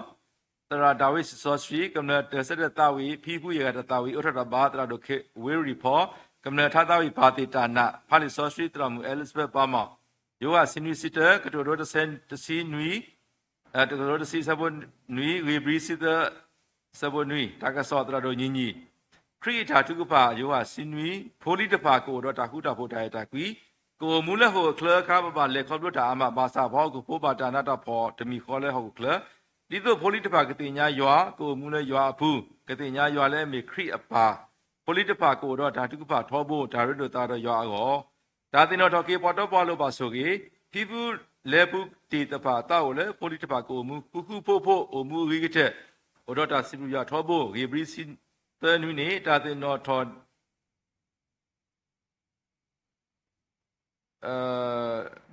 သရၣ်ဒၤဝံးစံးစီဆှံ ကမျၢၢ်တၢ်ဆၢတဲာ်သးဝံၣ် ဖံဖုယဲၢ်ဂၤတၢ်သးဝံၣ် အိၣ်ထီၣ်တၢ်ဘါသရၣ်ဒိၣ်ဝ့ရံၣ်ဖီ ကမျၢၢ်ထါသးဝံၣ်ပာ်သ့ၣ်တၢ်နး ဖးလံာ်စီဆှံသရၣ်မုၣ်အဲလ့စဘဲးပၤမီၣ် ယိၤဟၣ်ဆံနွံဆံတၢ ကတိၤဒိတဆံနွံ တကတိၤဒိတဆံဆၢဖိနွံ ဂ့ၤဘြံၤဆံသၢ ဆၢဖိနွံ တၢ်ကစီၣ်သရၣ်ဒိၣ်ညီညီ ခရံာ်အတၢ်ထုကဖၣ် ယိၤဟၣ်ဆံနွံ ဖိလံၤတဖၣ်ကအိၣ်ဒီးတၢ်ဃူတၢ်ဖိးတၢ်အဲၣ်တၢ်ကွံ ကအိၣ်မူလၢဟီၣ်ခိၣ်ချၢအခါ ပဘၣ်လဲၤခီဖျိတၢ်အါမး ဘၣ်ဆၣ်ပှၤဟီၣ်ခိၣ်ဖိဘၣ်တၢ်နးတၢ်ဖှီၣ်တမံၤဃီလၢဟီၣ်ခိၣ်ချၢ ဒ်သိးဖိလံၤတဖၣ်ကသ့ၣ်ညါယွၤ ကအိၣ်မူလၢယွၤအပူၤ ကသ့ၣ်ညါယွၤလၢအမ့ၢ်ခရံာ်အပၢ် ဖိလံၤတဖၣ်ကအိၣ်ဒီးတၢ်ထုကဖၣ်ထီဘိ တၢ်ရ့လိာ်သးဒီးယွၤအဂီၢ် တၢ်သ့ၣ်နီၣ်ထီၣ်က့ၤပှၤတီပှၤလိၤဘၣ်ဆိၣ်ဂ့ၤ, ဖံဖုလဲၤပူၤတ့ၢ်တဖၣ်သးအိၣ်လၢ ဖိလံၤတဖၣ်ကအိၣ်မူဃူဃူဖိးဖိး အိၣ်မူအဂ့ၤကတၢၢ်, အိၣ်ဒီးတၢ်စံးဘျုးယွၤထီဘိ ဂ့ၤဘြံၤဆံသၢနွံန့ၣ် တၢ်သ့ၣ်နီၣ်ထီၣ်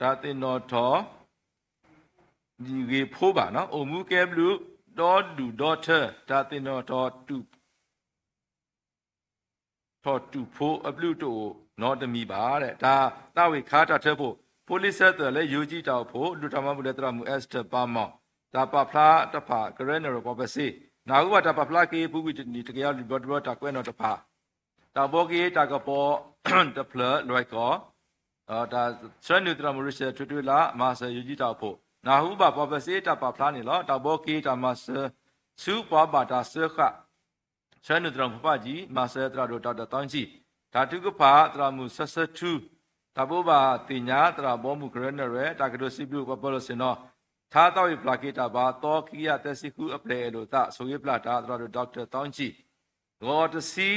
တၢ်သ့ၣ်နီၣ်ထီၣ် ဂ့ၤဖိဘၣ်, အိၣ်မူကဲဘျုး ဒီဒူၣ်ဒီထၢ တၢ်သ့ၣ်နီၣ်ထီၣ် ထီၣ်တူာ်ဖိအဘျုးတအိၣ်နီတမံၤဘၣ်. တၢ်သးဝံၣ်ခါတၢ်ထၢဖှိၣ် ဖိလံၤဆၢသၢၣ်လၢယိၤကၠံတၢ်အိၣ်ဖှိၣ် ဒိၣ်တၢ်မၤဘူၣ်လၢသရၣ်မုၣ် Esther ပၤမီၣ် တၢ်ပာ်ဖျါတဖၣ် ကရၢနၢ်ရဲၣ်ပှၤပၢၢ်စ့ နၢ်ဟူဘၣ်တၢ်ပာ်ဖျါက့ၤ ပူၤကွံာ်တနံၣ်တကယၤလွံၢ်ဘျီတဘျီ တၢ်ကွဲးနီၣ်တဖၣ် တၢ်ဘှီက့ၤတၢ်ကပီၤတဖျၢၣ်လွဲၢ်ကီၢ် တၢ်ဆှၢနုာ်သရၣ်မုၣ် Rachel ထွဲထွဲလး မၤစၢၤယိၤကၠံတၢ်အိၣ်ဖှိၣ် နၢ်ဟူဘၣ်ပှၤပၢၢ်စ့တၢ်ပာ်ဖျါန့ၣ်လီၤ. တၢ်ဘှီက့ၤတၢ်မၤစၢၤဆူပှၤဘၣ်တၢ်စၢဃာ် ဆှၢနုာ်သရၣ်မုၣ်ဖးဖးကံ မၤစၢၤသရၣ်ဒိၣ် Doctor သီကံ တၢ်ထုကဖၣ်သရၣ်မုၣ်ဆၢဆၢထူ တၢ်ဘိးဘၣ်သ့ၣ်ညါသရၣ်ဘီမုၢ်ကရၢနၢ်ရဲၣ် တၢ်ကတိၤစံးဘျုးပှၤပၢၤလီၢ်ဆ့ၣ်နီၤ ထါသးဝံၣ်ပျၢ်က့ၤတၢ်ဘါသီ ခံကယၤသၢဆံဃုအပျဲၢ်အဲၣ်လိာ်သး ဆိၣ်ဂ့ၤပျၢ်တၢ်သရၣ်ဒိၣ် Doctor သီကံ ဂီၤတဆံ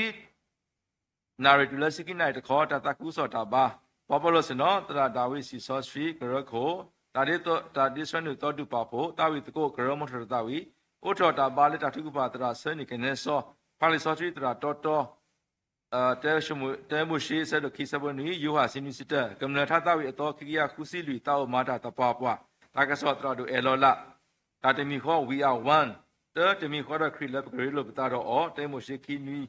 နၣ်ရံၣ်တုၤလၢဆံခံနၣ်ရံၣ်တခီ တၢ်သးခုကစီၣ်တၢ်ဘါ ပှၤပၢၤလီၢ်ဆ့ၣ်နီၤ သရၣ်ဒၤဝံးစံးစီဆှံ ကရၢခိၣ် တၢ်ဒ့သီ တၢ်ဒ့ဆှၢနုာ်သီဒူၣ်ပာ်ဖှိၣ် သးဝံၣ်သကိးကရၢမိၢ်ထီၣ်တၢ်သးဝံၣ် အိၣ်ထီၣ်တၢ်ဘါလၢတၢ်ထုကဖၣ်သရၣ်ဆၢနံၣ်ကနဲစီ ဖးလံာ်စီဆှံသရၣ်တီတီ တၢမိၤၡ့ ဆၢဒိၣ်ခံ ဆၢဖိနွံ ယိၤဟၣ်ဆံနွံဆံတၢ ကမျၢၢ်ထါသးဝံၣ်အသီခံကယၤဃုဆံလွံၢ် သးအိၣ်မၤတၢ်သပှၢ်ပှၢ် တၢ်ကစီၣ်သရၣ်ဒိၣ်အဲၣ်လီၤလး တၢ်တမံၤဃီ We are one တၢ တမံၤဃီဒီးခရံာ်လၢပကရ့လိာ်ပသးဒီးအီၤ တၢမိၤၡ့ခံနွံ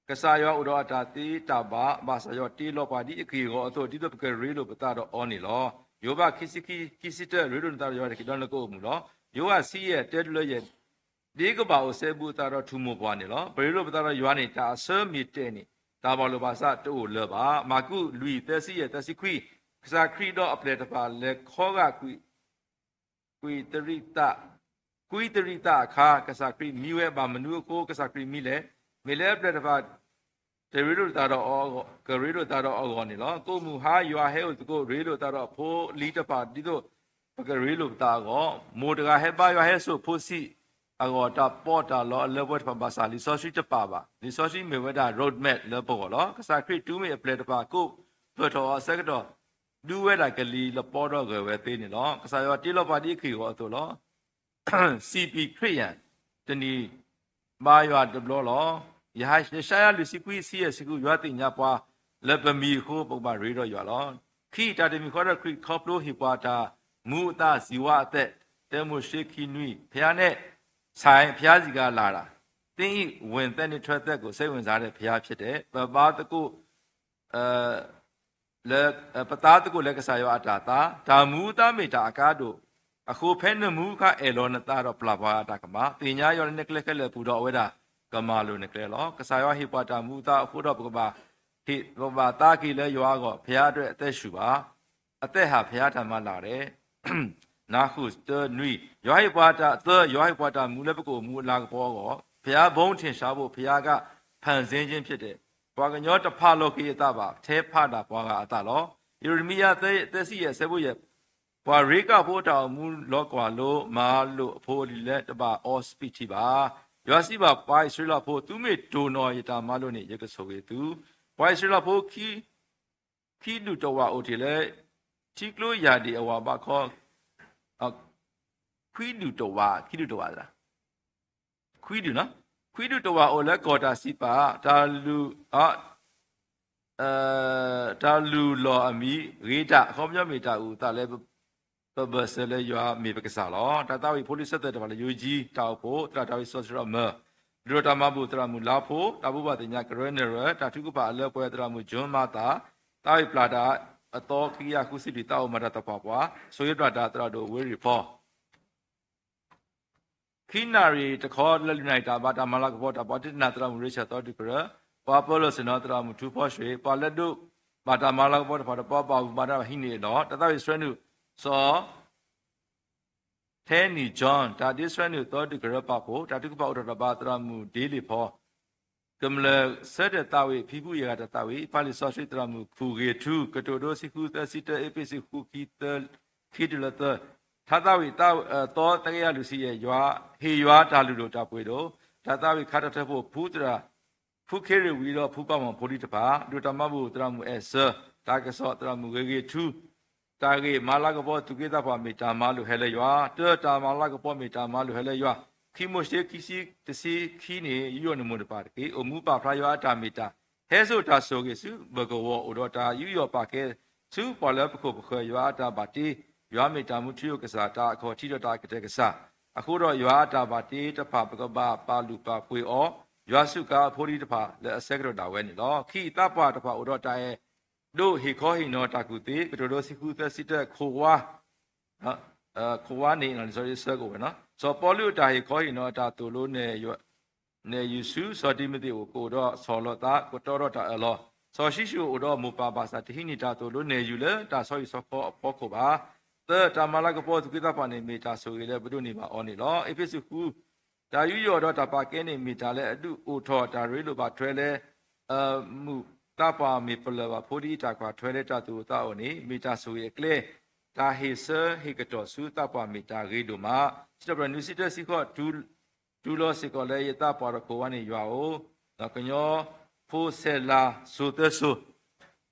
ကစၢ်ယွၤအိၣ်ဒီးအတၢ်သ့တၢ်ဘၣ် ဘၣ်ဆၣ်ယွၤတ့လီၤပှၤဒ်အက့ၢ်အဂီၤအသိး ဒ်သိးပကရ့လိာ်ပသးဒီးအီၤန့ၣ်လီၤ. ယိၤဘးခံဆံခံ ခံဆံတၢ ရ့လိာ်နသးဒီးယွၤတက့ၢ်ဒီးနကအိၣ်မုာ်လီၤ. ယိၤဟၣ်ဆံယဲၢ် တၢတုၤလၢယဲၢ် ဒ်ကဘၣ်အိၣ်စဲဘူးအသးဒီးထူၣ်မိၢ်ပှၢ်န့ၣ်လီၤ. ပရ့လိာ်ပသးဒီးယွၤန့ၣ် တၢ်အဆၢမ့ၢ်တဲာ်န့ၣ် တၢ်ဘၣ်လိာ်ဘၣ်စးတအိၣ်လၢၤဘၣ်. မၢ်ကူး လွံၢ် သၢဆံယဲၢ် သၢဆံခွံ ကစၢ်ခရံာ်ဒီးအပျဲၢ်တဖၣ်လဲၤခီဂာ်ကွံာ် ကွံာ်တရံးသး ကွံတရံးသးအခါ ကစၢ်ခရံာ်မံဝဲဘၣ်. မနုၤအဃိကစၢ်ခရံာ်မံလဲၣ်. မ့ၢ်လၢအပျဲၢ်တဖၣ် တရ့လိာ်သးဒီးအီၤ, ကရ့လိာ်သးဒီးအဂီၢ်န့ၣ်လီၤ. ကိးမုၢ်ဟါယွၤဟဲအိၣ်သကိး ရ့လိာ်သးဒီးအဖိအလံၤတဖၣ် ဒ်သိးပကရ့လိာ်ပသးအဂီၢ်, မိၢ်တဂၤဟဲဘါယွၤဟဲစိာ်ဖိဆံးအဂီၢ် တၢ်ပီးတၢ်လီအလၢပှဲၤတဖၣ် ဘၣ်ဆၣ်လံာ်စီဆှံတပာ်ဘၣ်. လံာ်စီဆှံမ့ၢ်ဝဲဒၣ် road map လၢပဂီၢ်လီၤ. ကစၢ်ခရံာ်တုၤမ့ၢ်အပျဲၢ်တဖၣ် ကိးဖၢၣ်ထီၣ်အီၤအဆၢကတီၢ် ဒူဝဲဒၣ်ကလံၤလပီဒီးဂၢၢ်ဝဲသ့န့ၣ်လီၤ. ကစၢ်ယွၤတ့လီၤပှၤဒ်အက့ၢ်အဂီၤအသိးလီၤ. စံးဘၣ်ခရံာ်ယၤ, တနံၤဘါယွၤတဘျီလီၤ. ယၡါယၤလွံၢ်ဆံခွံ ဆံယဲၢ်ဆံဃု, ယွၤသ့ၣ်ညါပှၤလၢပမံၤအဃိ ပကဘၣ်ရ့ဒီးယွၤလီၤ. ခံ, တၢ်တမံၤဃီဒီးခရံာ်ခီဖျိဟ့ၣ်ပှၤတၢ်မူအသး စံးဝါအသဲး, တဲမိၤၡ့ခံနွံ, ဖဲန့ၣ် ဆဲး ဖဲစံးကၤလၤဒၣ်, သ့ၣ်အံၤ ဝင်သက် နဲ့ ထွက်သက်ကို စိတ်ဝင်စားတဲ့ ဘုရားဖြစ်တယ်. ပဘါသကိး လၢ ပသါသကိးလၢကစၢ်ယွၤအတၢ်သါ, တၢ်မူအသးမ့ၢ်တၢ်အကါဒိၣ်အဃိ ဖဲနမူအခါအဲၣ်လီၤနသးဒီးပျၢ်ပှၤအတၢ်ကမၣ်, သ့ၣ်ညါယွၤလၢနကျဲခဲလၢာ်အပူၤဒီးအဝဲဒၣ်ကမၤလိၤနကျဲလီၤ. ကစၢ်ယွၤဟ့ၣ်ပှၤတၢ်မူအသးအဃိဒီး ပကဘၣ်သါက့ၤလၢယွၤအဂီၢ်, ဘုရားအတွက်အသက်ရှူပါ, အသက်ဟာ ဘုရားထံမှလာတယ်. နဃု တၢ နွံ, ယွၤဟ့ၣ်ပှၤတၢ်သၢ, ယွၤဟ့ၣ်ပှၤတၢ်မူလၢပကအိၣ်မူအလၤကပီၤအဂီၢ်, ဘုရားဘုန်းထင်ရှားဖို့, ဘုရားက ဖန်ဆင်းခြင်းဖြစ်တယ်. ပှၤကညီတဖးလီၤက့ၤအသးဘၣ်, ထဲဖးဒၣ်ပှၤဂၤအသးလီၤ. ယရမံယၤ သၢဆံယဲၢ် အဆၢဖိယဲၢ်, ပှၤရ့ကၣ်ဖိတၢ်အိၣ်မူလီၤကွၢ်လိမၤလိာ်အဖိအလံၤလၢတဘၣ်အီစပံးထံဘၣ်. ယွၤစံးဘၣ်ပှၤအံၣ်စရ့လးဖိ, သုမ့ၢ်တိၢ်နီၣ်ယတၢ်မၤလိာ်န့ၣ် ယကဆိၣ်ဂ့ၤသု. ပှၤအံၣ်စရ့လးဖိ ခံဒူၣ်တဝာ်အိၣ်တ့ၢ်လၢ ထံကျိယၢ်ဒ့ၣ်အဝၤဘးခီ, ခွံဒူၣ်တဝာ်, ခံဒူၣ်တဝာ်, ခွံဒူၣ်, ခွံဒူၣ်တဝာ်အိၣ်လၢကီၢ်တၢ်စံးပာ်, တၢ်လူၢ်လီၢ်အမံၤဂ့ၤတၢ်, အခီပညီမ့ၢ်တၢ်အုၣ်အသးလၢ ပဘၢၣ်စၢၤလၢယွၤမ့ၢ်ပကစၢ်လီၤ. တၢ်သးဝံၣ်ဖိလံၤဆၢသၢၣ်တဖၣ်လၢ ယိၤကၠံ, တၢ်အိၣ်ဖှိၣ် သရၣ်တၢ်ဝံၣ်စီဆှံအမၢၢ်, ဒိၣ်တၢ်မၤဘူၣ် သရၣ်မုၣ်လါဖိ, တၢ်ဘိးဘၣ်သ့ၣ်ညါ ကရၢနရၢၣ်, တၢ်ထုကဖၣ်အလၢပှဲၤ သရၣ်မုၣ်ကၠိမၤသၣ်, သးဝံၣ်ပျၢ်တၢ်အသီ ခံကယၤဃုဆံလွံၢ်, သးအိၣ်မၤတၢ်သပှၢ်ပှၢ်, ဆိၣ်ဂ့ၤပျၢ်တၢ် သရၣ်ဒိၣ်ဝ့ရံၣ်ဖီ ခံနၣ်ရံၣ်တခီလၢလွံၢ်နၣ်ရံၣ်တၢ်ဘါ တၢ်မၤလၤကပီၤတၢ်ပီးတံၢ်တနၢ် သရၣ်မုၣ်ရ့ၣ်ဆၢၣ် သီဒူၣ်ကရၢ, ပှၤပၢၤလီၢ်ဆ့ၣ်နီၤ သရၣ်မုၣ်ထူဖီရွှ့ၣ်, ပှၤလၢဒိးဘၣ်တၢ်မၤလၤကပီၤတဖၣ်ဒီး ပှၤဘၣ်မူဘၣ်ဒါဟံးန့ၢ်အလီၢ်, တၢ်သးဝံၣ်ဆှၢနုာ် စီၤ ထဲနံၣ်ကၠီၣ်, တၢ်ဒ့ဆှၢနုာ် သီဒူၣ်ကရၢပာ်ဖှိၣ်, တၢ်ထုကဖၣ်အိၣ်ထီၣ်တၢ်ဘါ သရၣ်မုၣ်ဒ့လ့ၣ်ဖီ ကမျၢၢ်ဆၢတဲာ်သးဝံၣ် ဖံဖုယဲၢ်ဂၤတၢ်သးဝံၣ်, ပၢ်လံာ်စီဆှံ သရၣ်မုၣ်ခူၣ်ဂ့ၤထူ, ကတိၤဒိ ဆံဃု သၢဆံတၢ, အ့းဖ့းစူး ဃု ခံ တုၤလၢသၢ, တၢ်သးဝံၣ်သီ သၢကယၤလွံၢ်ဆံယဲၢ်, ဟ့ၣ်ယွၤတၢ်လုၢ်ဒိၣ်တၢ်ပှ့ၤဒိၣ်, တၢ်သးဝံၣ်ခးတၢ်ထၢဖှိၣ် ဖုသရၣ် ဖုခ့ရ့ၣ်ဝံၤဒီး ဖုပာ်မီၣ်ဖိလံၤတဖၣ်, ဒိၣ်တၢ်မၤဘူၣ် သရၣ်မုၣ်အဲၣ်စၢၤ, တၢ်ကစီၣ် သရၣ်မုၣ်ဂ့ၤဂ့ၤထူ, တၢ်ဂ့ၢ်မၤလၤကပီၤသူၣ်က့သးပှၢ် မ့ၢ်တၢ်မၤလိာ်ဟဲလၢယွၤ, တၢ် တၢ်မၤလၤကပီၤမ့ၢ်တၢ်မၤလိာ်ဟဲလၢယွၤ, ခံမိၤၡ့ ခံဆံ တဆံခံန့ၣ် ယူးယီၣ်နမိၢ်တဖၣ်တက့ၢ်. အိၣ်မူပာ်ဖျါယွၤအတၢ်မ့ၢ်တၢ် ဟဲစိာ်တၢ်ဆိၣ်ဂ့ၤဆူဘၢၣ်ကဝီၤ အိၣ်ဒီးတၢ်ယူးယီၣ်ပာ်ကဲဆူ ပှၤလၢပခိၣ်ပဃၢၤ ယွၤအတၢ်ဘၣ်တ့, ယွၤမ့ၢ်တၢ်မူထူယိာ်ကစၢ်, တၢ်အခီၣ်ထံးဒီးတၢ်အကတၢၢ်ကစၢ်, အဃိဒီးယွၤအတၢ်ဘၣ်တ့တဖၣ် ပကဘၣ်ပာ်လုၢ်ပာ်ပှ့ၤအီၤ, ယွၤစူးကါအဖိလံၤတဖၣ်လၢအဆၢကတီၢ်ဒၣ်ဝဲန့ၣ်လီၤ. ခံ, သးပှၢ်တဖၣ်အိၣ်ဒီးတၢ်အဲၣ်ဒိးဟ့ၣ်ခီဟ့ၣ်နီၤတၢ်ကူၣ်သ့, ကတိၤဒိ ဆံဃု သၢဆံတၢ, ခိၣ်ဝါ ခိၣ်ဝါန့ၣ် လံာ်စီဆှံအဆၢကအိၣ်ဝဲ, စီၤပီလူးအတၢ်ဟ့ၣ်ခီဟ့ၣ်နီၤအတၢ်သိၣ်လိနဲၣ်ယုာ်ဆူ စီၤတံၤမသ့းအိၣ် ကအိၣ်ဒီးဆီၣ်လီၤသး ကတီဒီးတၢ်အၢၣ်လီၤ, စီၤၡံၣ်ၡိၣ်အိၣ်ဒီးမိၢ်ပၢ်ဘၣ်ဆၣ် တဟံးန့ၢ်တၢ်သိၣ်လိနဲၣ်ယုာ်လၢတၢ်ဆီဟံၣ်ဆီဃီအဖီခိၣ်ဘၣ်. သၢ, တၢ်မၤလၤကပီၤသူၣ်က့သးပှၢ်န့ၣ် မ့ၢ်တၢ်ဆိၣ်ဂ့ၤလၢပဒိးန့ၢ်ဘၣ်အီၤန့ၣ်လီၤ. အ့းဖ့းစူး ဃု တၢ်ယူးယီၣ်ဒီးတၢ်ပာ်ကဲန့ၣ် မ့ၢ်တၢ်လၢအဒုးအိၣ်ထီၣ်တၢ်ရ့လိာ်ဘၣ်ထွဲလၢ မုၢ်သးပှၢ်မ့ၢ်ပလၢၢ်ဘၣ်ဖိဒ်အတၢ်ကွၢ်ထွဲလၢတၢ်သူၣ်အိၣ်သးအိၣ်န့ၣ် မ့ၢ်တၢ်ဆိၣ်ဂ့ၤအကျဲ, တၢ်ဟ့ၣ်ဆၢဟ့ၣ်ကတီၢ်ဆူသးပှၢ်မ့ၢ်တၢ်ဂ့ၤဒိၣ်မး. စံးထီၣ်ပတြၢၤနွံဆံတၢ ဆံဃိး, တူၢ်လီၤစ့ၢ်ကီးလၢယသးပှၢ်ဒီးခိၣ်ဝါန့ၣ်ယွၤဧၢ, ကညီဖိဆဲးလၤစိၤသၢစိၤ,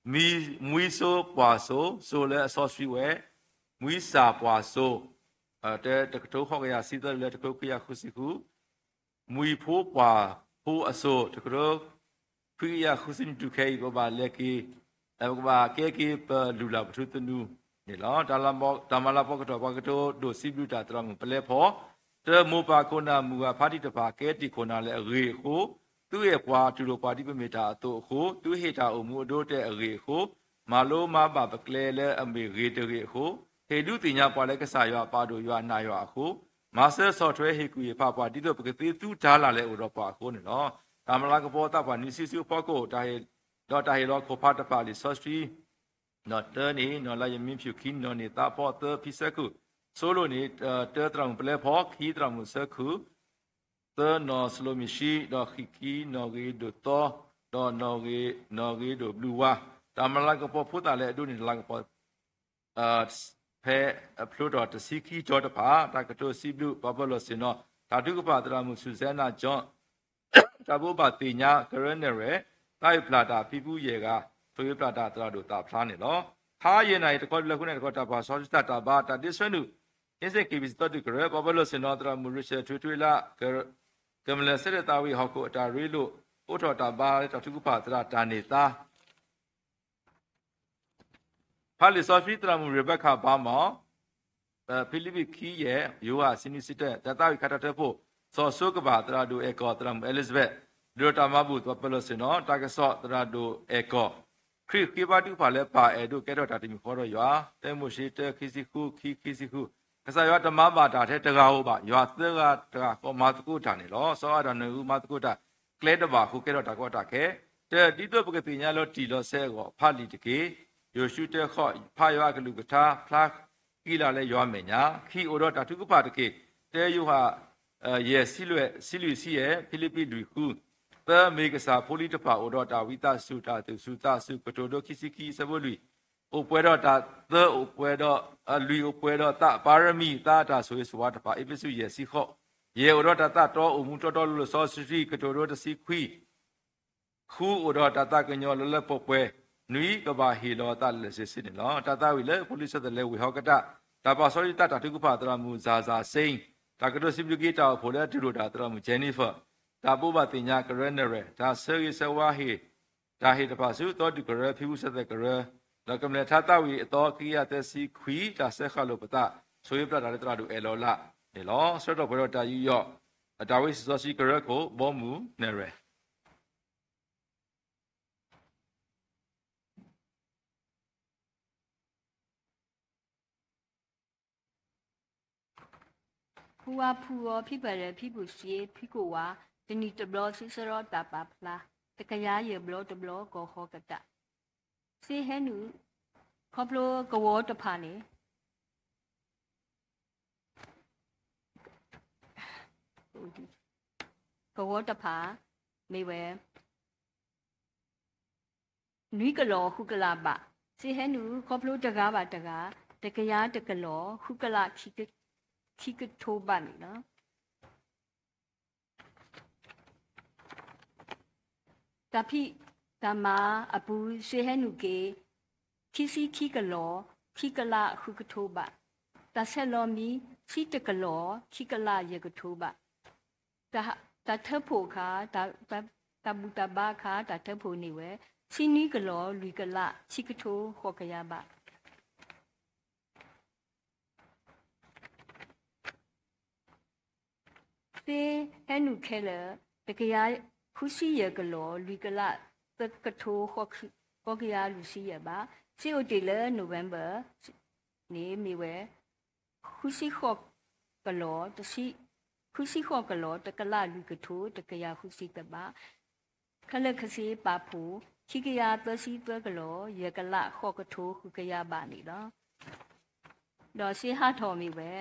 မှံစိၤပှၢ်စိၤ, စိၤလၢအစီဆှံဝဲ, မှံစၢ်ပှၢ်စိၤ, တကထိဃိးကယၤဆံသၢတုၤလၢတကထိခွံကယၤဃုဆံဃု, မှံဖိပှၢ်ဖိအစိၤ, တကထိ ခွံကယၤဃုဆံနွံတုၤခဲအံၤ ပဘၣ်လဲၤက့ၤ, ပကဘၣ်ကဲက့ၤပလုၢ်လၢ်ပထူသနူန့ၣ်လီၤ. တၢ်မၤလၤကပီၤကတီၢ် ပှၤကတိၤဒိၣ်စံးဘျုးတၢ် သရၣ်မုၣ်ပလဲဖီ, တၢ်မိၢ်ပၢ်ခိၣ်နၢ်မုၢ်ဂၤဖါတံၢ်တဖၣ် ကဲတံၢ်ခိၣ်နၢ်လၢအဂ့ၤအဃိ, သုအဲၣ်ပှၤတူၢ်လိာ်ပှၤဒ်ပမ့ၢ်တၢ်အသိးအဃိ, သုဟ့ၣ်တၢ်အိၣ်မူအဒိအတဲာ်အဂ့ၤအဃိ, မၤလိမၤဘၣ်ပကျဲလၢအမ့ၢ်ဂ့ၤတဂ့ၤအဃိ, ဟ့ၣ်ဒုးသ့ၣ်ညါပှၤလၢကစၢ်ယွၤအပာ်ဒိၣ်ယွၤနာ်ယွၤအဃိ, မၤစၢၤဆီၣ်ထွဲဟ့ၣ်ကူၣ်ဟ့ၣ်ဖးပှၤ ဒ်သိးပကသ့သူတၢ်လၢ်လၢအအိၣ်ဒီးပှၤအဃိန့ၣ်လီၤ. တၢ်မၤလၤကပီၤသးပှၢ်နွံဆံဆူအဖီခိၣ်, ဒီးတၢ်ဟ့ၣ်လီၤခိၣ်ဖးတဖၣ်လံာ်စီဆှံ, ဒီးတၢန့ၣ် နီၢ်လါယမံဖၠူၣ်ခံ, နီၢ်န့ၢ်သးဖီသၢ, ဖံဆၢခိၣ် စီၤလိာ်န့ၣ် တၢ သရၣ်မုၣ်ပလဲဖီ, ခံ သရၣ်မုၣ်ဆၢခုၣ်, သၢ နီၢ်စလိၤမံၣ်ၡံ, ဒီးဃံးခံ နီၢ်ဂ့ၤဒိၣ်သီ, ဒီး နီၢ်ဂ့ၤဒိၣ်ဘျုးဝါ, တၢ်မၤလၤကပီၤဖိသၣ်လၢအဒိန့ၢ်တၢ်လၤကပီၤ ဖဲအဖျိထီၣ်တဆံခံကၠီတဖၣ် တၢ်ကတိၤစံးဘျုးပှၤပၢၤလီၢ်ဆ့ၣ်နီၤ တၢ်ထုကဖၣ် သရၣ်မုၣ် Susanna John, တၢ်ဘိးဘၣ်သ့ၣ်ညါကရၢနဲၣ်ရွဲၣ် သးဝံၣ်ပျၢ်တၢ်ဖံဖုယဲၢ်ဂၤ ဆိၣ်ဂ့ၤပျၢ်တၢ်သရၣ်ဒိၣ်သးဖျါန့ၣ်လီၤ. ခါယဲၢ်နၣ်ရံၣ် တခီတဘျီဃုနၣ်ရံၣ်တခီ တၢ်ပာ်စီဆှံတၢ်ဘါ တၢ်ဒ့ဆှၢနုာ် အ့စ့ၣ် KBC သီဒုၣ်ကရၢ ပှၤပၢၤလီၢ်ဆ့ၣ်နီၤ သရၣ်မုၣ် ရံၣ်ဆၢၣ် ထူထူလၢ ကမျၢၢ်ဆၢထၢၣ်သးဝံၣ်ဟီၣ်ခိၣ်အတၢ်ရ့လိာ် အိးထီၣ်တၢ်ဘါလၢတၢ်ထုကဖၣ်သရၣ်တၢ်န့ၢ်သါ ဖးလံာ်စီဆှံ သရၣ်မုၣ် Rebecca Bama, ဖံလံးပံး ခံယဲၢ်, ယိၤဟၣ် ဆံနွံဆံတၢ, တၢ်သးဝံၣ်ခါတၢ်ထၢဖှိၣ် စီၤစိကဘၣ် သရၣ်ဒိၣ်အဲၣ်ကီၢ် သရၣ်မုၣ် Elizabeth, ဒုၣ်ဒါတၢ်မၤဘူၣ် ပှၤပၢၤလီၢ်ဆ့ၣ်နီၤ တၢ်ကစီၣ် သရၣ်ဒိၣ်အဲၣ်ကီၢ်, ခရံာ်ဃ့ဘါထုကဖၣ်လၢပၢ်အဲၣ်ဒိးကဲထီၣ်တၢ်တမံၤဃီဒီးယွၤ, တၢမိၤၡ့ တၢ ခံဆံဃု, ခံ ခံဆံဃု, ကစၢ်ယွၤတမၤဘၣ်တၢ်ထဲတဂၤဧိၤဘၣ်, ယွၤသၢဂၤတဂၤဃီမၤသကိးတၢ်န့ၣ်လီၤ. စီၤအၤဒၣ်နၢၤအူမၤသကိးတၢ် ကျဲတဘၣ်အဃိကဲထီၣ်တၢ်ကီတၢ်ခဲ, တၢ ဒ်သိးပကသ့ၣ်ညါလီၤတံၢ်လီၤဆဲးအဂီၢ် ဖးလံာ်တက့ၢ်. ယိၤၡူ တၢ ဃိး, ဖးယွၤအကလုၢ်ကထါ ဖျါကံလၤလၢယွၤမဲာ်ညါ, ခံ အိၣ်ဒီးတၢ်ထုကဖၣ်တက့ၢ်. တၢ ယိၤဟၣ် ယဲၢ် ဆံလွံၢ်, ဆံလွံၢ်ဆံယဲၢ်, ဖံလံးပံး လွံၢ် ဃု, သၢ မ့ၢ်ကစၢ်ဖိလံၤတဖၣ် အိၣ်ဒီးတၢ်ဝံသးစူၤ တၢ်သူၣ်စူၤသးစူၤ ကတိၤဒိ ခံဆံခံ အဆၢဖိလွံၢ်, အိၣ်ပှဲၤဒီးတၢ်သၢ အိၣ်ပှဲၤဒီး လွံၢ် အိၣ်ပှဲၤဒီးသး ပါရမံၤ သးအတၢ်ဆိၣ်ဂ့ၤဆိၣ်ဝါတဖၣ် အ့းဖ့းစူး ယဲၢ် ဆံဃိး, ယဲၢ် အိၣ်ဒီးတၢ်သးတီအိၣ်မူတီတီလိၤလိၤ စီၤစရံး ကတိၤဒိ တဆံခွံ ဃု အိၣ်ဒီးတၢ်သးကညီၤလၢလၢပှဲၤပှဲၤ, နွံ ကဘၣ်ဟ့ၣ်လီၤအသးလၢာ်လၢာ်ဆ့ဆ့န့ၣ်လီၤ. တၢ်သးဝံၣ်လၢဖိလံၤဆၢထၢၣ်လဲၤဝ့ၢ်ဟီၣ်ကတၢၢ်, တၢ်ပာ်စီဆှံတၢ် တၢ်ထုကဖၣ် သရၣ်မုၣ် ဇၤဇၤစ့, တၢ်ကတိၤစံးဘျုးက့ၤတၢ်အိၣ်ဖှိၣ်လၢအတူၢ်လိာ်တၢ် သရၣ်မုၣ် Jennifer, တၢ်ဘိးဘၣ်သ့ၣ်ညါကရၢနဲၣ်ရွဲၣ်, တၢ်ဆၢဂ့ၤဆၢဝါဟ့ၣ်, တၢ်ဟ့ၣ်တဖၣ်ဆူသီဒုၣ်ကရၢ ဖံဖုဆၢသၢၣ်ကရၢ, ဒီးကမျၢၢ်ထါသးဝံၣ်အသီ ခံကယၤသၢဆံခွံ တၢ်စၢဃာ်လိာ်ပသး ဆိၣ်ဂ့ၤပျၢ်တၢ်လၢသရၣ်ဒိၣ်အဲၣ်လီၤလးန့ၣ်လီၤ. ဆၢကတီၢ်ပှဲၤဒီးတၢ်ယူးယီၣ် အတၢ်ဝံစံးစီဆှံကရၢခိၣ် ဘီမုၢ်နဲၣ်ရွဲၣ် ဖုဝါဖုဂီၤ ဖံပၢၢ်လၢ ဖံပူၤစ့ ဖံကိးဝါ, တနံၤတဘျီ စံးဆၢဒီးတၢ်ပာ်ဖျါ, တကယၤယဲၢ်ဘျီတဘျီ ကီၢ်ဟီၣ်ကတၢၢ်, စ့ဟဲနုာ် ခီဖျိကဝီၤတဖၣ်န့ၣ် ကဝီၤတဖၣ် မ့ၢ်ဝဲ နွံကလီၤဃုကလးဘး, စ့ဟဲနုာ်ခီဖျိတဂၤဘၣ်တဂၤ တကယၤတကလီၤ ဃုကလး ခံကထိဘးန့ၣ်လီၤ. တၢ်ဖံးတၢ်မၤအပူၤ စ့ဟဲနုာ်က့ၤ ခံဆံခံကလီၤ ခံကလး ဃုကထိဘး, တၢ်ဆဲးလီၤမံ ဆံတကလီၤ ခံကလး ယဲၢ်ကထိဘး, တၢ်ထၢဖှိၣ်အခါ တၢ်ဘူၣ်တၢ်ဘါအခါ တၢ်ထၢဖှိၣ်န့ၢ်ဝဲ ဆံနွံကလီၤ လွံၢ်ကလး ဆံကထိ ဃိးကယၤဘး, စ့ဟဲနုာ်ခဲလၢာ် တကယၤဃုဆံယဲၢ်ကလီၤ လွံၢ်ကလး သၢကထိ ဃိးကယၤလွံၢ်ဆံယဲၢ်ဘး, စ့အိၣ်တ့ၢ်လၢ November န့ၣ်မ့ၢ်ဝဲ ဃုဆံဃိးကလီၤ ဃုဆံဃိးကလီၤ တကလးလွံၢ်ကထိ တကယၤဃုဆံသၢဘး, ခဲလၢာ်ခဲဆ့ပာ်ဖှိၣ် ခံကယၤသၢဆံသၢကလီၤ ယဲၢ်ကလး ဃိးကထိ ဃုကယၤဘးန့ၣ်လီၤ. ဒီးစ့ဟးထီၣ်မ့ၢ်ဝဲ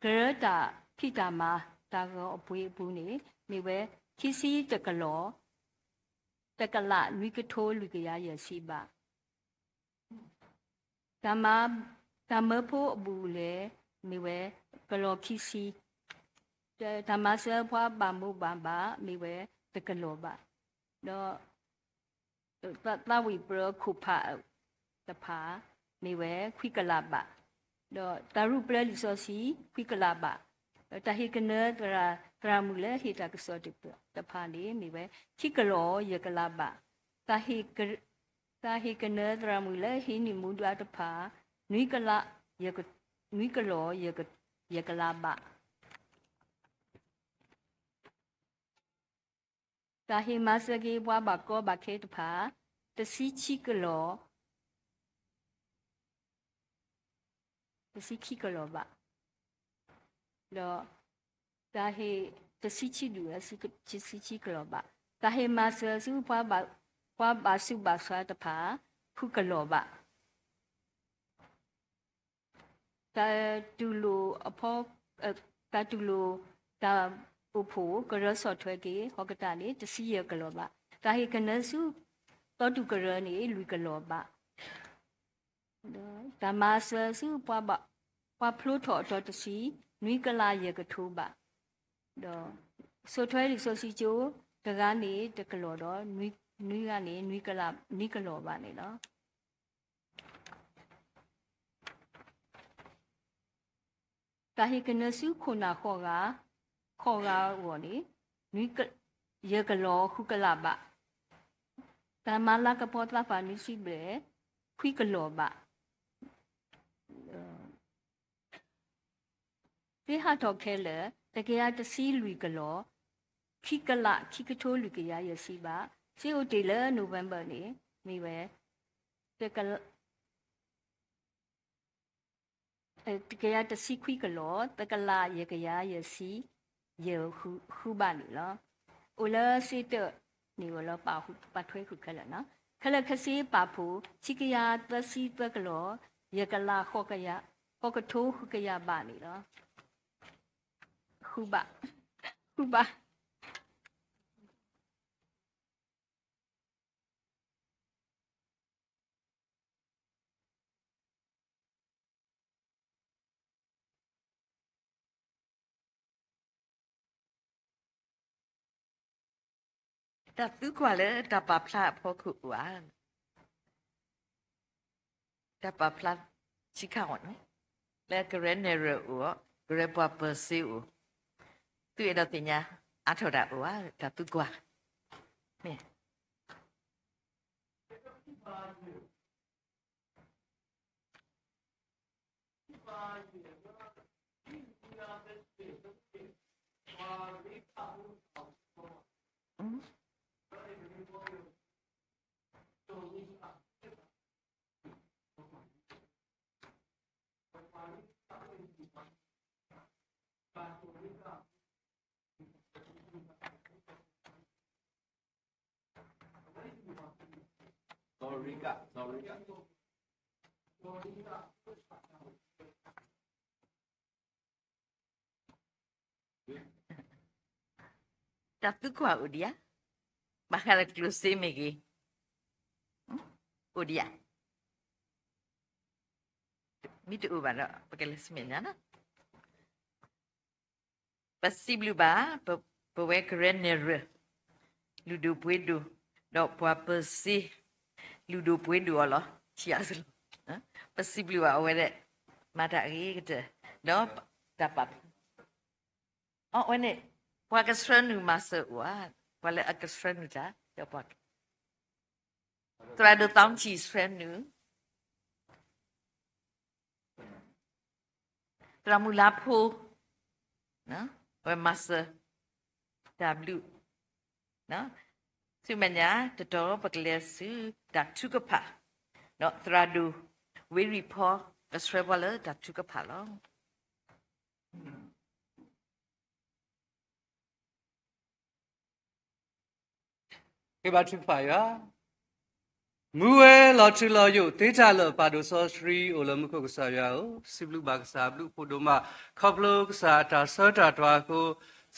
ကရၢတၢ်ဖံးတၢ်မၤ တၢ်ဂီၤအပှ့ၤအပူၤန့ၣ် မ့ၢ်ဝဲ ခံဆံတကလီၤ တကလး နွံကထိ လွံၢ်ကယၤယဲၢ်ဆံဘး, တၢ်မၤ တၢ်မၢဖိအဘူးအလဲ မ့ၢ်ဝဲ ကလီၤခံဆံ, တၢ်မၤစၢၤပှၤဘၣ်မိၢ်ဘၣ်ပၢ် မ့ၢ်ဝဲ တကလီၤဘး, ဒီး သးဝံၣ်ပြၢခိၣ်ဖးတဖၣ် မ့ၢ်ဝဲ ခွံကလးဘး, ဒီးတၢ်ရူၢ်ပြၢလံာ်စီဆှံ ခွံကလးဘး, ဒီးတၢ်ဟ့ၣ်ကနၢသရၣ် သရၣ်မုၣ်လၢဟ့ၣ်တၢ်ကစီၣ်တဖၣ်န့ၣ် မ့ၢ်ဝဲ ခံကလီၤ ယဲၢ်ကလးဘး, တၢ်ဟ့ၣ်က တၢ်ဟ့ၣ်ကနၢသရၣ်မုၣ်လၢဟံးန့ၢ်မူဒါတဖၣ် နွံကလး ယဲၢ်က နွံကလီၤ ယဲၢ်က ယဲၢ်ကလးဘး, တၢ်ဟ့ၣ်မၤစၢၤက့ၤပှၤဘၣ်ကီဘၣ်ခဲတဖၣ် တဆံခံကလီၤ တဆံခံကလီၤဘး, ဒီး တၢ်ဟ့ၣ် တဆံခံဒူၣ် တဆံခံကလီၤဘး, တၢ်ဟ့ၣ်မၤစၢၤဆူပှၤဘၣ် ပှၤဘၣ်ဆူးဘၣ်ဆါတဖၣ် ဃုကလီၤဘး, တၢ် တၢ်တူၢ်လိာ်အဖီ, တၢ်တူၢ်လိာ်တၢ်အိၣ်ဖှိၣ်ကရၢဆီၣ်ထွဲက့ၤ ဟီၣ်ကတၢၢ်န့ၣ် တဆံယဲၢ်ကလီၤဘၣ်. တၢ်ဟ့ၣ်ကနၢဆူ သီတူၢ်ကရၢန့ၣ် လွံၢ်ကလီၤဘၣ်. တၢ်မၤစၢၤဆူ ပှၤဖျိထီၣ်အတီၤတဆံ နွံကလးယဲၢ်ကထိဘၣ်. ဒီးဆီၣ်ထွဲလံာ်စီဆှံကၠိ တဂၤန့ၣ်တကလီၤဒီး နွံဂၤန့ၣ် နွံကလး နွံကလီၤဘၣ်န့ၣ်လီၤ. တၢ်ဟ့ၣ်ကနၢဆူခိၣ်နၢ်ဃိးဂၤ, ဃိးဂၤအဂီၢ်န့ၣ် ယဲၢ်ကလီၤဃုကလးဘၣ်. တၢ်မၤလၤကပီၤသးပှၢ်နွံဆံဘျဲၣ် ခွံကလီၤဘၣ်. သ့ဟးထီၣ်ခဲလၢာ် တကယၤတဆံလွံၢ်ကလီၤ, ခံကလး ခံကထိလွံၢ်ကယၤယဲၢ်ဆံဘၣ်. စ့အိၣ်တ့ၢ်လၢ November န့ၣ် မ့ၢ်ဝဲ တကယၤတဆံခွံကလီၤ, တကလးယဲၢ်ကယၤယဲၢ်ဆံ ယဲၢ်ဃုဘၣ်န့ၣ်လီၤ. အိၣ်လၢစ့တၢးန့ၣ် အိၣ်လၢပာ်ထွဲဃုာ်ခဲလၢာ်န့ၣ်, ခဲလၢာ်ခဲဆ့ပာ်ဖှိၣ် ဆံကယၤသၢဆံသၢကလီၤ, ယဲၢ်ကလး ဃိးကထိဃုကယၤဘၣ်န့ၣ်လီၤ. ဃုဘၣ်, ဃုဘၣ်. တၢ်သံကွၢ်လၢတၢ်ပာ်ဖျါအဖီခိၣ်အိၣ်ဧါ. တၢ်ပာ်ဖျါဆံခါအီၤန့ၣ် လၢကရၢနဲၣ်ရွဲၣ်အိၣ်, ကရၢပှၤပၢၤစ့အိၣ်, သုအဲၣ်ဒိးသ့ၣ်ညါအါထီၣ်တၢ်အိၣ်ဧါ, တၢ်သံကွၢ်မ့ၢ် တၢ်သံကွၢ်အိၣ်ဒံးဧါ, ဘၣ်ဃးလၢကျိၣ်စ့မ့ၢ်ဂ့ၤ, အိၣ်ဒံးဧါ, မ့ၢ်တအိၣ်ဘၣ်ဒီး ပကလဲၤဆူမဲာ်ညါလီၤ. ပစံးဘျုးဘၣ် ပဝဲကရၢနဲၣ်ရွဲၣ် လုၢ်ဒိၣ်ပှ့ၤဒိၣ် ဒီးပှၤပၢၤစ့ လုၢ်ဒိၣ်ပှ့ၤဒိၣ်အီၤလီၤ. ထံၣ်အါစလီၤ, ပစံးဘျုးဘၣ်အဝဲဒၣ် မၤတၢ်အဂ့ၤကတၢၢ် ဒီးတၢ်ပာ်ဖျါ အဝဲန့ၣ် ပှၤကဆှၢနုာ်မၤစၢၤအိၣ်ဧါ, ပှၤလၢအကဆှၢနုာ်တၢ် ဒီးပှၤ သရၣ်ဒိၣ်သီထံၣ်ဆှၢနုာ်, သရၣ်မုၢ်လါဖိ အဝဲမၤစၢၤတၢ်ဘျုး, ဆူမဲာ်ညါတတီၤ ပကလဲၤဆူတၢ်ထုကဖၣ်, ဒီးသရၣ်ဒိၣ်ဝ့ရံၣ်ဖီ ကဆှၢပှၤလၢတၢ်ထုကဖၣ်လီၤ. ကဘါထုကဖၣ်ယွၤ, မူဝဲလီၤထူလီၤယိာ် သ့တၢ်လၢာ် ပၢ်ဒိၣ်စီဆှံအိၣ်လၢမူခိၣ်ကစၢ်ယွၤဧၢ, စံးဘျုးဘၣ်ကစၢ်အဘျုးအဖှိၣ်ဒိၣ်မး ခီဖျိကစၢ်အတၢ်ဆၢတၢ်တွၤအဃိ,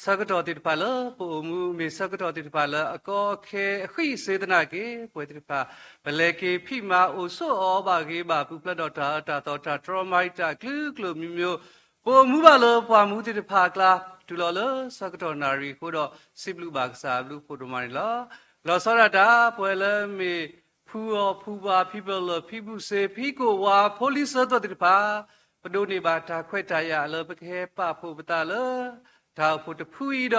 ဆၢကတီၢ်သ့ၣ်တဖၣ်လၢပအိၣ်မူ မ့ၢ်ဆၢကတီၢ်သ့ၣ်တဖၣ်လၢအကီအခဲအဃံအစ့သနာ်က့ ပဝဲသ့ၣ်တဖၣ် ပလဲၤက့ၤဖံးမၤအိၣ်ဆိးအီၤဘၣ်ဂ့ၤဘၣ် ပူၤဖျဲးဒီးတၢ်အၢတၢ်သီ တၢ်တြီမၤအံၤတၢ်အကလုာ်ကလုာ်မံၤမံၤ ပအိၣ်မူဘၣ်လၢပှၤမူသ့ၣ်တဖၣ်အကျါ တုၤလီၤလၢဆၢကတီၢ်နၣ်ရံၣ်အဃိဒီး စံးဘျုးဘၣ်ကစၢ်အဘျုးအဖှိၣ်ဒိၣ်မးန့ၣ်လီၤ. လီၤဆီဒၣ်တၢ် ပဝဲလၢမ့ၢ်ဖုအီၤဖုပှၤ ဖံပလၢၢ် ဖံဘူၣ်စ့ ဖံကိၣ်ဝါ ဖိလံၤစၢၤသိးသ့ၣ်တဖၣ် ပဒိးန့ၢ်ဘၣ်တၢ်ခွဲးတၢ်ယာ်လၢပကဟဲပာ်ဖှိၣ်ပသးလၢ တၢ်အိၣ်ဖှိၣ်တဖုအံၤဒီး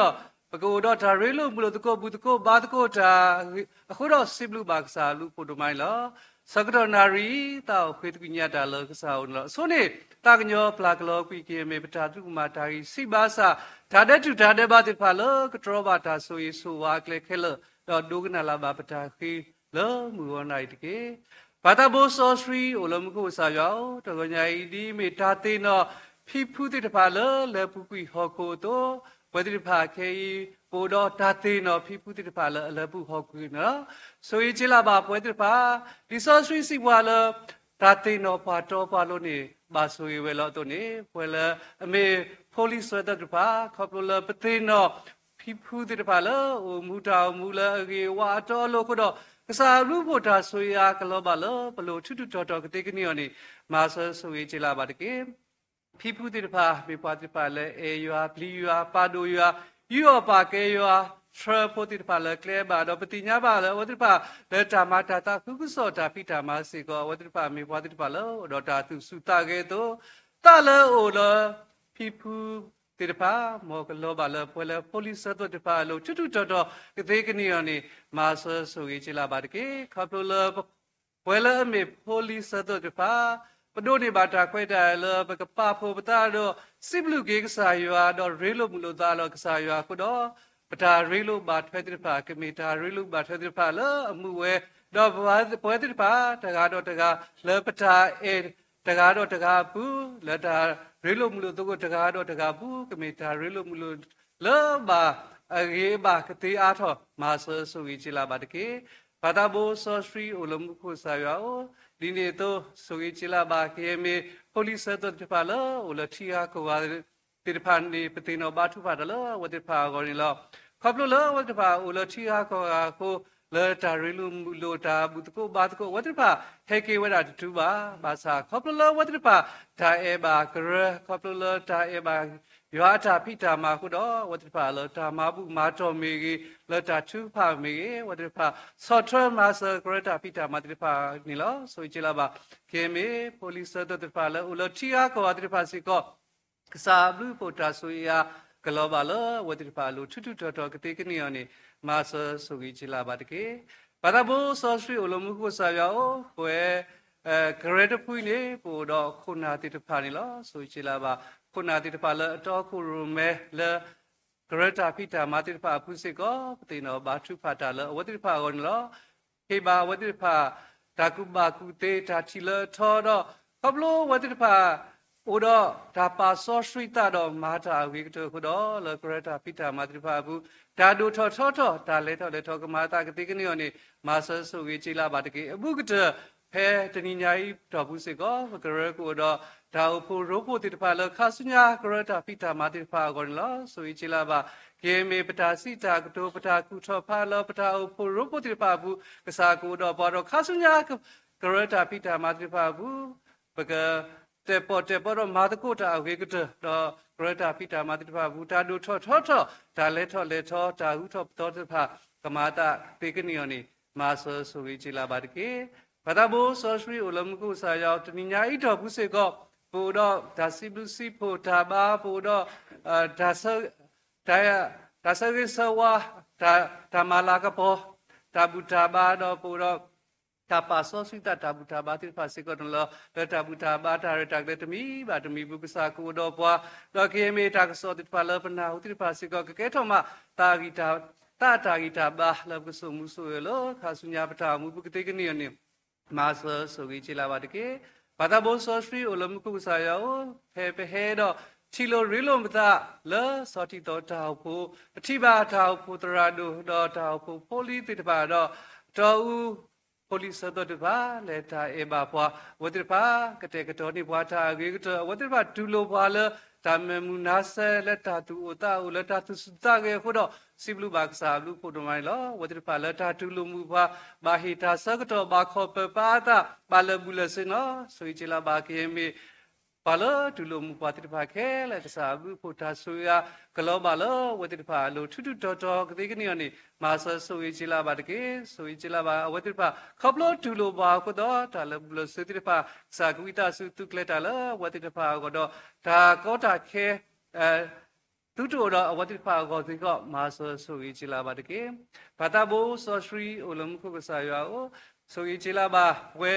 ပကအိၣ်ဒီးတၢ်ရ့လိာ်မုာ်လိာ်သကိး ဘူၣ်သကိးဘါသကိးတၢ်အဃိဒီး စံးဘျုးဘၣ်ကစၢ်အဘျုးအဖှိၣ်ဒိၣ်မးန့ၣ်လီၤ. ဆၢကတီၢ်နၣ်ရံၣ် သးအိၣ်ဃ့သကွံာ်ညါတၢ်လၢကစၢ်အအိၣ်န့ၣ်လီၤ. အဆိန့ၣ် သးကညီၤပျၢ်ကလီကွံာ်က့ၤ မ့ၢ်ပတၢ်သရူးကမၣ်တၢ်ဂံၢ်စံးဘၣ်ဆၣ် တၢ်ဒဲးတူၢ်တၢ်ဒဲးဘးသ့ၣ်တဖၣ်လၢကတြီဘၣ်တၢ်ဆိၣ်ဂ့ၤဆိၣ်ဝါအကျဲခဲလၢာ် ဒီးဒိကနၣ်လၢ်ဘၣ်ပတၢ်ဃ့လၢမုၢ်ဂီၤနၣ်ရံၣ်တက့ၢ်. ပၢ်သးဘိစီဆှံအိၣ်လၢမူခိၣ်ကစၢ်ယွၤဧၢ, တဂီၤညါအံၤ ဒ်အမ့ၢ်တၢ်သ့ၣ်နီၣ်ဖံဖုသ့ၣ်တဖၣ်လၢလဲၤပူၤကွံာ်ဟီၣ်ခိၣ်အသိး, ပဝဲသ့ၣ်တဖၣ်ခဲအံၤ ပအိၣ်ဒီးတၢ်သ့ၣ်နီၣ်ဖံဖုသ့ၣ်တဖၣ်လၢအလဲၤပူၤဟီၣ်ခိၣ်န့ၣ်လီၤ. ဆိၣ်ဂ့ၤက့ၤလၢ်ဘၣ်ပဝဲသ့ၣ်တဖၣ်, လံာ်စီဆှံစံးပှၤလၢ တၢ်သ့ၣ်နီၣ်ပှၤတီပှၤလိၤန့ၣ် ဘၣ်ဆိၣ်ဂ့ၤဝဲလီၤအသိးန့ၣ် ပဝဲလၢအမ့ၢ်ဖိလံၤစၢၤသွဲၣ်တဖၣ် ခီဖျိလၢပသ့ၣ်နီၣ် ဖံဖုသ့ၣ်တဖၣ်လၢအိၣ်မူတၢ်အိၣ်မူလၢအဂ့ၤအဝါအတီအလိၤအဃိဒီး ကစၢ်အဘျုးအဖှိၣ်တၢ်ဆိၣ်ဂ့ၤအါကလီၤဘၣ်လၢပလိၤထူးထူးတီၤတီၤကသ့ကန့ၢ်အီၤန့ၣ် မၤစၢၤဆိၣ်ဂ့ၤက့ၤလၢ်ဘၣ်တက့ၢ်. ဖံဖုသ့ၣ်တဖၣ် မ့ၢ်ပှၤသ့ၣ်တဖၣ်လၢအဲၣ်ယွၤ ပျံၤယွၤ ပာ်ဒိၣ်ယွၤ ယူးယီၣ်ပာ်ကဲယွၤ ဆှၢဖိသ့ၣ်တဖၣ်လၢကျဲဘၣ် ဒီးပသ့ၣ်ညါဘၣ်လၢအဝဲသ့ၣ်တဖၣ်လၢတၢ်မၤတၢ်သးခုကစီၣ်တၢ်ဖံးတၢ်မၤစ့ၢ်ကီး အဝဲသ့ၣ်တဖၣ်မ့ၢ်ပှၤသ့ၣ်တဖၣ်လၢအိၣ်ဒီးတၢ်သူၣ်ဆူၣ်သးဂဲၤအသိး သးလၢအအိၣ်လၢ ဖံဖုသ့ၣ်တဖၣ် မ်ကလီၤဘၣ်လၢပဝဲလၢဖိလံၤစၢၤသွဲၣ်တဖၣ်အလိၤထူးထူးတီၤတီၤကသ့ကန့ၢ်အီၤန့ၣ် မၤစၢၤဆိၣ်ဂ့ၤက့ၤလၢ်ဘၣ်တက့ၢ်. ခီဖျိလၢ ပဝဲလၢအမ့ၢ်ဖိလံၤစၢၤသွဲၣ်တဖၣ် ပဒိးန့ၢ်ဘၣ်တၢ်ခွဲးတၢ်ယာ်လၢပကပာ်ဖှိၣ်ပသးဒီး စံးဘျုးက့ၤကစၢ်ယွၤ ဒီးရ့လိာ်မုာ်လိာ်သးဒီးကစၢ်ယွၤအဃိဒီး ပတၢ်ရ့လိာ်ဘၣ်ထွဲသ့ၣ်တဖၣ် ကမ့ၢ်တၢ်ရ့လိာ်ဘၣ်ထွဲသ့ၣ်တဖၣ်လၢအမူဝဲ ဒီးပဝဲသ့ၣ်တဖၣ် တဂၤဒီးတဂၤ လၢပတၢ်အဲၣ်တဂၤဒီးတဂၤအပူၤ လၢတၢ်ရ့လိာ်မုာ်လိာ်သကိးတဂၤဒီးတဂၤအပူၤ ကမ့ၢ်တၢ်ရ့လိာ်မုာ်လိာ်လၢဘၣ်အဂ့ၤအဘၣ်ကသ့အါထီၣ် မၤစၢၤဆိၣ်ဂ့ၤက့ၤလၢ်ဘၣ်တက့ၢ်. ပၢ်သးဘိစီဆှံအိၣ်လၢမူခိၣ်ကစၢ်ယွၤဧၢ, ဒ်န့ၣ်အသိး ဆိၣ်ဂ့ၤက့ၤလၢ်ဘၣ် ကယဲၢ်မ့ၢ်ဖိလံၤစၢၤသွဲၣ်သ့ၣ်တဖၣ်လၢ အိၣ်လၢထံဂၤကီၢ်ဂၤသ့ၣ်တဖၣ်န့ၣ် ပသ့ၣ်နီၣ်ဘါထုကဖၣ်တၢ်လၢအဝဲသ့ၣ်တဖၣ်အဂီၢ်န့ၣ်လီၤ. ခီဖျိလၢအဝဲသ့ၣ်တဖၣ်အိၣ်လၢထံဂၤကီၢ်ဂၤအဃိ လၢတၢ်ရ့လိာ်မုာ်လိာ်တၢ်ဘူၣ်သကိးဘါသကိး အဝဲသ့ၣ်တဖၣ်ဟဲက့ၤဝဲဒၣ်တတုၤဘၣ်. ဘၣ်ဆၣ်ခီဖျိလၢအဝဲသ့ၣ်တဖၣ် တၢ်အဲၣ်ဘၣ်ကရၢ ခီဖျိလၢတၢ်အဲၣ်ဘၣ်ယွၤအတၢ်ဖံးတၢ်မၤအဃိဒီး အဝဲသ့ၣ်တဖၣ်လၢတၢ်မၤဘူၣ်မၤတီၢ်မ့ၢ်ဂ့ၤ, လၢတၢ်ထုကဖၣ်မ့ၢ်ဂ့ၤ, အဝဲသ့ၣ်တဖၣ်ဆီၣ်ထွဲမၤစၢၤကရၢတၢ်ဖံးတၢ်မၤသ့ၣ်တဖၣ်န့ၣ်လီၤ. ဆိၣ်ဂ့ၤက့ၤလၢ်ဘၣ် ကယဲၢ်မ့ၢ်ဖိလံၤစၢၤသွဲၣ်သ့ၣ်တဖၣ်လၢအိၣ်လၢထံဂၤကီၢ်ဂၤသ့ၣ်တဖၣ်စ့ၢ်ကီး ကစၢ်အဘျုးအဖှိၣ်တၢ်ဆိၣ်ဂ့ၤအါကလီၤဘၣ်လၢအဝဲသ့ၣ်တဖၣ်အလိၤထူးထူးတီၤတီၤကသ့ကန့ၢ်အီၤန့ၣ် မၤစၢၤဆိၣ်ဂ့ၤက့ၤလၢ်ဘၣ်တက့ၢ်. ပၢ်သးဘိစီဆှံအိၣ်လၢမူခိၣ်ကစၢ်ယွၤဧၢ, ပဝဲ ကရၢတဖုအံၤန့ၣ် ပအိၣ်ဒီးခိၣ်နၢ်သ့ၣ်တဖၣ်န့ၣ်လီၤ. ဆိၣ်ဂ့ၤက့ၤလၢ်ဘၣ် ခိၣ်နၢ်သ့ၣ်တဖၣ်လၢအတီခိၣ်ရိၣ်မဲလၢ ကရၢတၢ်ဖံးတၢ်မၤသ့ၣ်တဖၣ်အပူၤစ့ၢ်ကီး ပသ့ၣ်နီၣ်ဘါထုကဖၣ်တၢ်လၢအဝဲသ့ၣ်တဖၣ်အဂီၢ်န့ၣ်လီၤ. ဟ့ၣ်ဘၣ်အဝဲသ့ၣ်တဖၣ် တၢ်ကူၣ်ဘၣ်ကူၣ်သ့တၢ်ထံၣ်လၢအထီဒီး ခီဖျိအဝဲသ့ၣ်တဖၣ် အိၣ်ဒီးတၢ်ပာ်စီဆှံသးဒီးမၤတၢ်အဂ့ၤကတၢၢ်အဃိဒီး လၢကရၢတၢ်ဖံးတၢ်မၤသ့ၣ်တဖၣ်အပူၤ တၢ်ဒိၣ်ထီၣ်ထီထီၣ် တၢ်လဲၤထီၣ်လဲၤထီကမၤအသးကသ့ကန့ၢ်အီၤန့ၣ် မၤစၢၤဆိၣ်ဂ့ၤက့ၤလၢ်ဘၣ်တက့ၢ်. အဘူးကတၢၢ် ဖဲတနံၤညါအံၤတီၢ်ပူၤစ့ၢ်ကီး ပကရၢကအိၣ်ဒီး တၢ်အိၣ်ဖှိၣ်ရိဖှိၣ်သ့ၣ်တဖၣ်လၢခါဆူညါကရၢတၢ်ဖံးတၢ်မၤသ့ၣ်တဖၣ်အဂီၢ်န့ၣ်လီၤ. ဆိၣ်ဂ့ၤက့ၤလၢ်ဘၣ် ကယဲၢ်မ့ၢ်ပတၢ်စံးတၢ်ကတိၤ ပတၢ်ကူၣ်ထီၣ်ဖးလီၤ ပတၢ်အိၣ်ဖှိၣ်ရိဖှိၣ်သ့ၣ်တဖၣ်အပူၤ ကစၢ်ကအိၣ်ဒီးပှၤဒီးခါဆူညါ ကရၢတၢ်ဖံးတၢ်မၤသ့ၣ်တဖၣ်အပူၤ ပက တဲာ်ပီၣ်တဲာ်ပီဒီးမၤသကိးတၢ်အဂ့ၤကတၢၢ် ဒီးကရၢတၢ်ဖံးတၢ်မၤသ့ၣ်တဖၣ်အပူၤ တၢ်ဒိၣ်ထီၣ်ထီထီၣ် တၢ်လဲၤထီၣ်လဲၤထီ တၢ်ဂုၤထီၣ်ပသီသ့ၣ်တဖၣ် ကမၤအသးသ့ကန့ၢ်အီၤန့ၣ် မၤစၢၤဆိၣ်ဂ့ၤက့ၤလၢ်ဘၣ်တက့ၢ်. ပၢ်သးဘိစီဆှံအိၣ်လၢမူခိၣ်ကစၢ်ယွၤ တနံၤညါအံၤတီၢ်ပူၤစ့ၢ်ကီး ပအိၣ်ဒီးတၢ်စံးဘျုးစံးဖှိၣ်တၢ်ဘါ ပအိၣ်ဒီး တၢ်ဆၢဂ့ၤဆၢဝါ တၢ်မၤလၤကပီၤ တၢ်ဘူၣ်တၢ်ဘါဒီးပအိၣ်ဒီး တၢ်ပာ်စီဆှံသးတၢ်ဘူၣ်တၢ်ဘါသ့ၣ်တဖၣ်စ့ၢ်ကီးန့ၣ်လီၤ. လၢတၢ်ဘူၣ်တၢ်ဘါတၢ်ရဲၣ်တၢ်ကျဲၤတမံၤဘၣ်တမံၤအပူၤ ကစၢ်ကအိၣ်ဒီးပှၤ ဒီးကယဲၢ်မ့ၢ်တၢ်ကစီၣ်သ့ၣ်တဖၣ်လၢပနၢ်ဟူသ့ၣ်တဖၣ်စ့ၢ်ကီး ကကဲထီၣ်မး သးအတၢ်ဂံၢ်တၢ်ဘါလၢပကစိာ်မူစိာ်ဂဲၤလၢခါဆူညါပတၢ်အိၣ်မူပူၤကသ့ကန့ၢ်အီၤန့ၣ် မၤစၢၤဆိၣ်ဂ့ၤက့ၤလၢ်ဘၣ်တက့ၢ်. ပၢ်သးဘိစီဆှံအိၣ်လၢမူခိၣ်ကစၢ်ယွၤဧၢ, ဖဲပဟဲဒီးထံၣ်လိာ်ရ့လိာ်ပသးလၢစီၤထံသီတၢ်အိၣ်ဖှိၣ် ပထံၣ်ဘၣ်တၢ်အိၣ်ဖှိၣ်သရၣ်ဒိၣ်ဒီးတၢ်အိၣ်ဖှိၣ်ဖိလံၤသ့ၣ်တဖၣ်ဒီး တီအူ ဖိလံၤစၢၤသွဲၣ်တဖၣ် လဲၤတၢ်အဲၣ်ဘၣ်ပှၤ အဝဲသ့ၣ်တဖၣ် ကတဲာ်ကတီၤန့ၢ်ပှၤတၢ်အဂ့ၤကတၢၢ် အဝဲသ့ၣ်တဖၣ်တူၢ်လိာ်ပှၤလၢတၢ်မုာ်မုာ်နါစဲလၢတၢ်သူၣ်အိၣ်သးအိၣ်လၢတၢ်သူၣ်ဆူၣ်သးဂဲၤအဃိဒီး စံးဘျုးဘၣ်ကစၢ်အဘျုးအဖှိၣ်ဒိၣ်မးန့ၣ်လီၤ. အဝဲသ့ၣ်တဖၣ်လၢတၢ်တူၢ်လိာ်မုာ်ပှၤ ဘၣ်ဟ့ၣ်တၢ်ဆၢကတီၢ် ဘၣ်ခီၣ်ပၢၢ်ပာ်အသး ဘၣ်လၢာ်ဘူၣ်လၢာ်စ့န့ၣ်လီၤ. ဆိၣ်ဂ့ၤက့ၤလၢ်ဘၣ်ကယဲၢ်မ့ၢ် ပှၤလၢတူၢ်လိာ်မုာ်ပှၤသ့ၣ်တဖၣ်ခဲလၢာ် ကစၢ်အဘျုးအဖှိၣ်တၢ်ဆိၣ်ဂ့ၤအါကလီၤဘၣ်လၢအဝဲသ့ၣ်တဖၣ်အလိၤ ထူးထူးတီၤတီၤကသ့ကန့ၢ်အီၤန့ၣ် မၤစၢၤဆိၣ်ဂ့ၤက့ၤလၢ်ဘၣ်တက့ၢ်. ဆိၣ်ဂ့ၤက့ၤလၢ်ဘၣ်အဝဲသ့ၣ်တဖၣ် ခီဖျိတူၢ်လိာ်ပှၤအဃိဒီး တၢ်လၢာ်ဘူၣ်လၢာ်စ့သ့ၣ်တဖၣ် ကစၢ်ကဝံသးစူၤသုးကျဲၤတၢ်လၢအဝဲသ့ၣ်တဖၣ်အဂီၢ်ဒီး တၢ်ကီတၢ်ခဲ သုတအိၣ်ဒီးအဝဲသ့ၣ်တဖၣ်အဂီၢ်စ့ၢ်ကီး မၤစၢၤဆိၣ်ဂ့ၤက့ၤလၢ်ဘၣ်တက့ၢ်. ပၢ်သးဘိစီဆှံအိၣ်လၢမူခိၣ်ကစၢ်ယွၤဧၢ, ဆိၣ်ဂ့ၤက့ၤလၢ်ဘၣ်ပဝဲ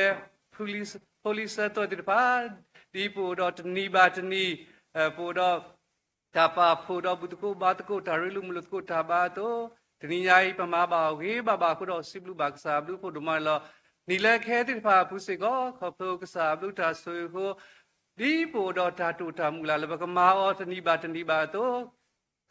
ဖိလံၤစၢၤသွဲၣ်သ့ၣ်တဖၣ် ဒ်ပအိၣ်ဒီးတနံၤဘၣ်တနံၤ ပအိၣ်ဒီး တၢ်ပာ်ဖှိၣ်ဒီးဘူၣ်သကိးဘါသကိး တၢ်ရ့လိာ်မုာ်လိာ်သကိးတၢ်ဘါအသိး, တနံၤညါအံၤ ပမၤဘၣ်အီၤဂ့ၤဘၣ်ဘၣ်အဃိဒီး စံးဘျုးဘၣ်ကစၢ်အဘျုးအဖှိၣ်ဒိၣ်မးန့ၣ်လီၤ. နံၤလၢခဲသ့ၣ်တဖၣ်အပူၤစ့ၢ်ကီး ခီဖျိကစၢ်အဘျုးတၢ်ဆိၣ်ဂ့ၤအဃိ ဒ်ပအိၣ်ဒီးတၢ်တိာ်တၢ်မုၢ်လၢ်လၢ ပကမၤအီၤတနံၤဘၣ်တနံၤဘၣ်အသိး,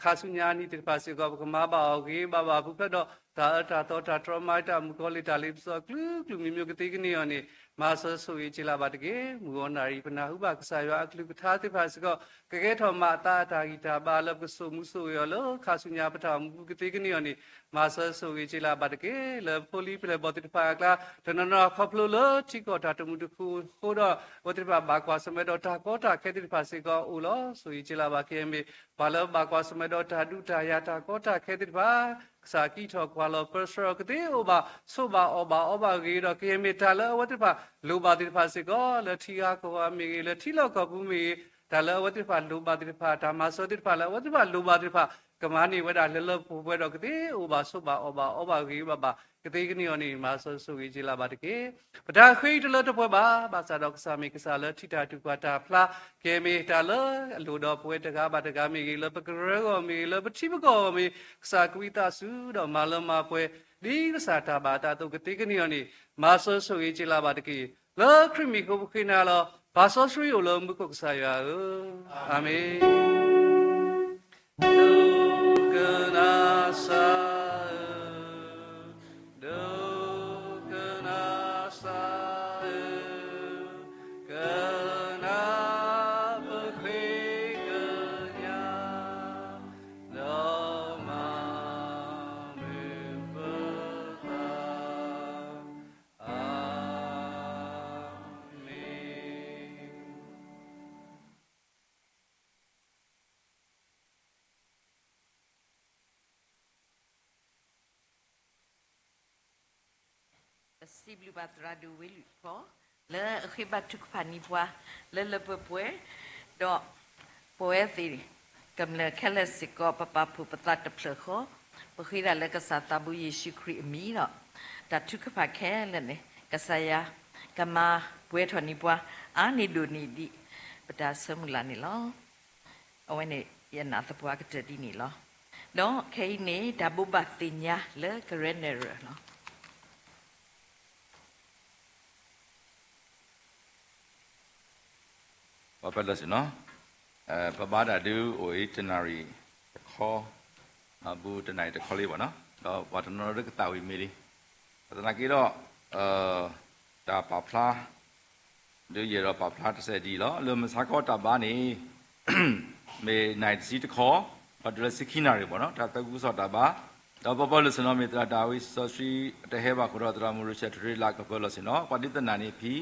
ခါဆူညါနံၤသ့ၣ်တဖၣ်စ့ၢ်ကီး ပကမၤဘၣ်အီၤဂ့ၤဘၣ်ဘၣ်အပူၤဖျဲးဒီး တၢ်အၢတၢ်သီတၢ်တြီမၤတၢ်မုၣ်ကီၤလံၢ်တၢ်လ့ပစီအကလုာ်ကလုာ်မံၤမံၤကသ့ကန့ၢ်အီၤန့ၣ် မၤစၢၤဆိၣ်ဂ့ၤက့ၤလၢ်ဘၣ်တက့ၢ်. မုၢ်ဂီၤနၣ်ရံၣ် ပနၢ်ဟူဘၣ်ကစၢ်ယွၤအကလုၢ်ကထါသ့ၣ်တဖၣ်စ့ၢ်ကီး ကကဲထီၣ်မၤအသးအတၢ်ဂံၢ်တၢ်ဘါလၢပကစိာ်မူစိာ်ဂဲၤအီၤလၢခါဆူညါပတၢ်အိၣ်မူပူၤကသ့ကန့ၢ်အီၤန့ၣ် မၤစၢၤဆိၣ်ဂ့ၤက့ၤလၢ်ဘၣ်တက့ၢ်. လၢဖိလံၤပျဲၢ်ဘီၣ်သ့ၣ်တဖၣ်အကျါ တနီၤနီၤခီဖျိလၢထံကီၢ်တၢ်တမုာ်တခုၣ်အဃိဒီး အဝဲသ့ၣ်တဖၣ်ဘၣ်ကွၢ်ဆၢၣ်မဲာ်ဒီးတၢ်ကီတၢ်ခဲသ့ၣ်တဖၣ်စ့ၢ်ကီးအိၣ်လီၤ. ဆိၣ်ဂ့ၤက့ၤလၢ်ဘၣ်က့ၤမ့ၢ် ပှၤလၢဘၣ်ကွၢ်ဆၢၣ်မဲာ်ဒီးတၢ်ဒုးတၢ်ယၤတၢ်ကီတၢ်ခဲသ့ၣ်တဖၣ် ကစၢ်ကံးထီၣ်ကွၢ်လီၤပၢဆှၢအီၤကသ့အိၣ်ဘၣ် ဆိးဘၣ်အီၣ်ဘၣ်အီဘၣ်ဂ့ၤဒီး ကယဲၢ်မ့ၢ်တၢ်လၢအဝဲသ့ၣ်တဖၣ်လိၣ်ဘၣ်သ့ၣ်တဖၣ်စ့ၢ်ကီး လၢထံဂၤကီၢ်ဂၤမ့ၢ်ဂ့ၤ လၢထံလီၢ်ကီၢ်ပူၤမ့ၢ်ဂ့ၤ တၢ်လၢအဝဲသ့ၣ်တဖၣ်လိၣ်ဘၣ်သ့ၣ်တဖၣ် တၢ်မၤစၢၤသ့ၣ်တဖၣ်လၢအဝဲသ့ၣ်တဖၣ်လိၣ်ဘၣ်သ့ၣ်တဖၣ် ကမၤန့ၢ်ဝဲဒၣ်လၢလၢပှဲၤပှဲၤဒီးကသ့အိၣ်ဘၣ်ဆိးဘၣ်အီၣ်ဘၣ်အီဘၣ်ဂ့ၤဘၣ်ဘၣ် ကသ့ကန့ၢ်အီၤန့ၣ် မၤစၢၤဆိၣ်ဂ့ၤက့ၤလၢ်ဘၣ်တက့ၢ်. ပတၢ်ဃ့တလၢတပှဲၤဘၣ် ဘၣ်ဆၣ်ဒီးကစၢ်မ့ၢ်ကစၢ်လၢထံၣ်တၢ်တူၢ်ကွၢ်တၢ်ဖျါ ကဲမ့ၢ်တၢ်လၢအလိၣ်ဒီးပဝဲတဂၤဘၣ်တဂၤမ့ၢ်ဂ့ၤ လၢပကရၢဂီၢ်မ့ၢ်ဂ့ၤ လၢပထံပကီၢ်ဂီၢ်မ့ၢ် ကစၢ်ကဝံသးစူၤဒီးမၤလၢမၤပှဲၤ ဒ်ကစၢ်တၢ်ဘၣ်အသးအသိးကသ့ကန့ၢ်အီၤန့ၣ် မၤစၢၤဆိၣ်ဂ့ၤက့ၤလၢ်ဘၣ်တက့ၢ်. လၢခရံာ်မံၤအဃိပဃ့နၤလီၤ. ပၢ်စီဆှံအိၣ်လၢမူခိၣ်ကစၢ်ယွၤဧၢ, အၤမ့ၣ်. ဒိကနၣ်စၢ်ဧၢ, ဒိကနၣ်စၢ်ဧၢ, ကနၣ်ပဃ့ကညး ဒီးမၤမုာ်ပသး, အၤမ့ၣ်. ပစံးဘျုးဘၣ်သရၣ်ဒိၣ်ဝ့လံၣ်ဖီ လၢအဃ့ဘါထုကဖၣ်န့ၢ်ပှၤ လၢလၢပှဲၤပှဲၤ, ဒီးပဝဲသ့ၣ် ကမျၢၢ်ခဲလၢာ်စ့ၢ်ကီး ပပာ်ဖှိၣ်ပသးတဖျၢၣ်ဃီ, ပဃ့ဒၣ်လၢကစၢ်သးဘိယ့ၣ်ၡူးခရံာ်အမံၤဒီး တၢ်ထုကဖၣ်ခဲလၢာ်န့ၣ် ကစၢ်ယွၤ ကမၤပှဲၤထီၣ်န့ၢ်ပှၤ အါန့ၢ်ဒိၣ်န့ၢ်ဒံး ပတၢ်ဆၢမုၢ်လၢ်န့ၣ်လီၤ. အဝဲန့ၣ် ယနာ်သပှၢ်ကတၢၢ်ဒ်န့ၣ်လီၤ. ဒီးခဲအံၤန့ၣ် တၢ်ဘိးဘၣ်သ့ၣ်ညါလၢကရၢနဲၣ်ရွဲၣ်လီၤ. ပှၤပၢၢ်လီၤစ့ၢ်နီၤ, ပဘါတၢ်ဒုးအိၣ်အံၤတနၣ်ရံၣ်တခီ, ဘူးတနၣ်ရံၣ်တခီလံဘၣ်နီၤ, ဒီးပှၤတနီၤနီၤဒုးကသးဝံၣ်မ့ၢ်လံ, သနာ်က့ဒီး တၢ်ပာ်ဖျါ ဒုးယအဲၣ်ဒိးပာ်ဖျါတစဲးဒ်အံၤလီၤ. လၢမုၢ်ဆါခီတၢ်ဘါန့ၣ် မ့ၢ်နၣ်ရံၣ်တဆံတခီ, ပှၤတုၤလၢဆံခံနၣ်ရံၣ်ဘၣ်နီၤ, တၢ်သးခုကစီၣ်တၢ်ဘါ, ဒီးပပၢၢ်လီၤစ့ၢ်နီၤ မ့ၢ်သရၣ်ဒၤဝံးစီဆှံ တဟဲဘၣ်အဃိဒီး သရၣ်မုၣ်ရံၣ်ဆၢၣ်ထရ့လးကပၢၢ်လီၤစ့ၢ်နီၤ, ပှၤဒ်သနၢ်န့ၣ်ဖံ,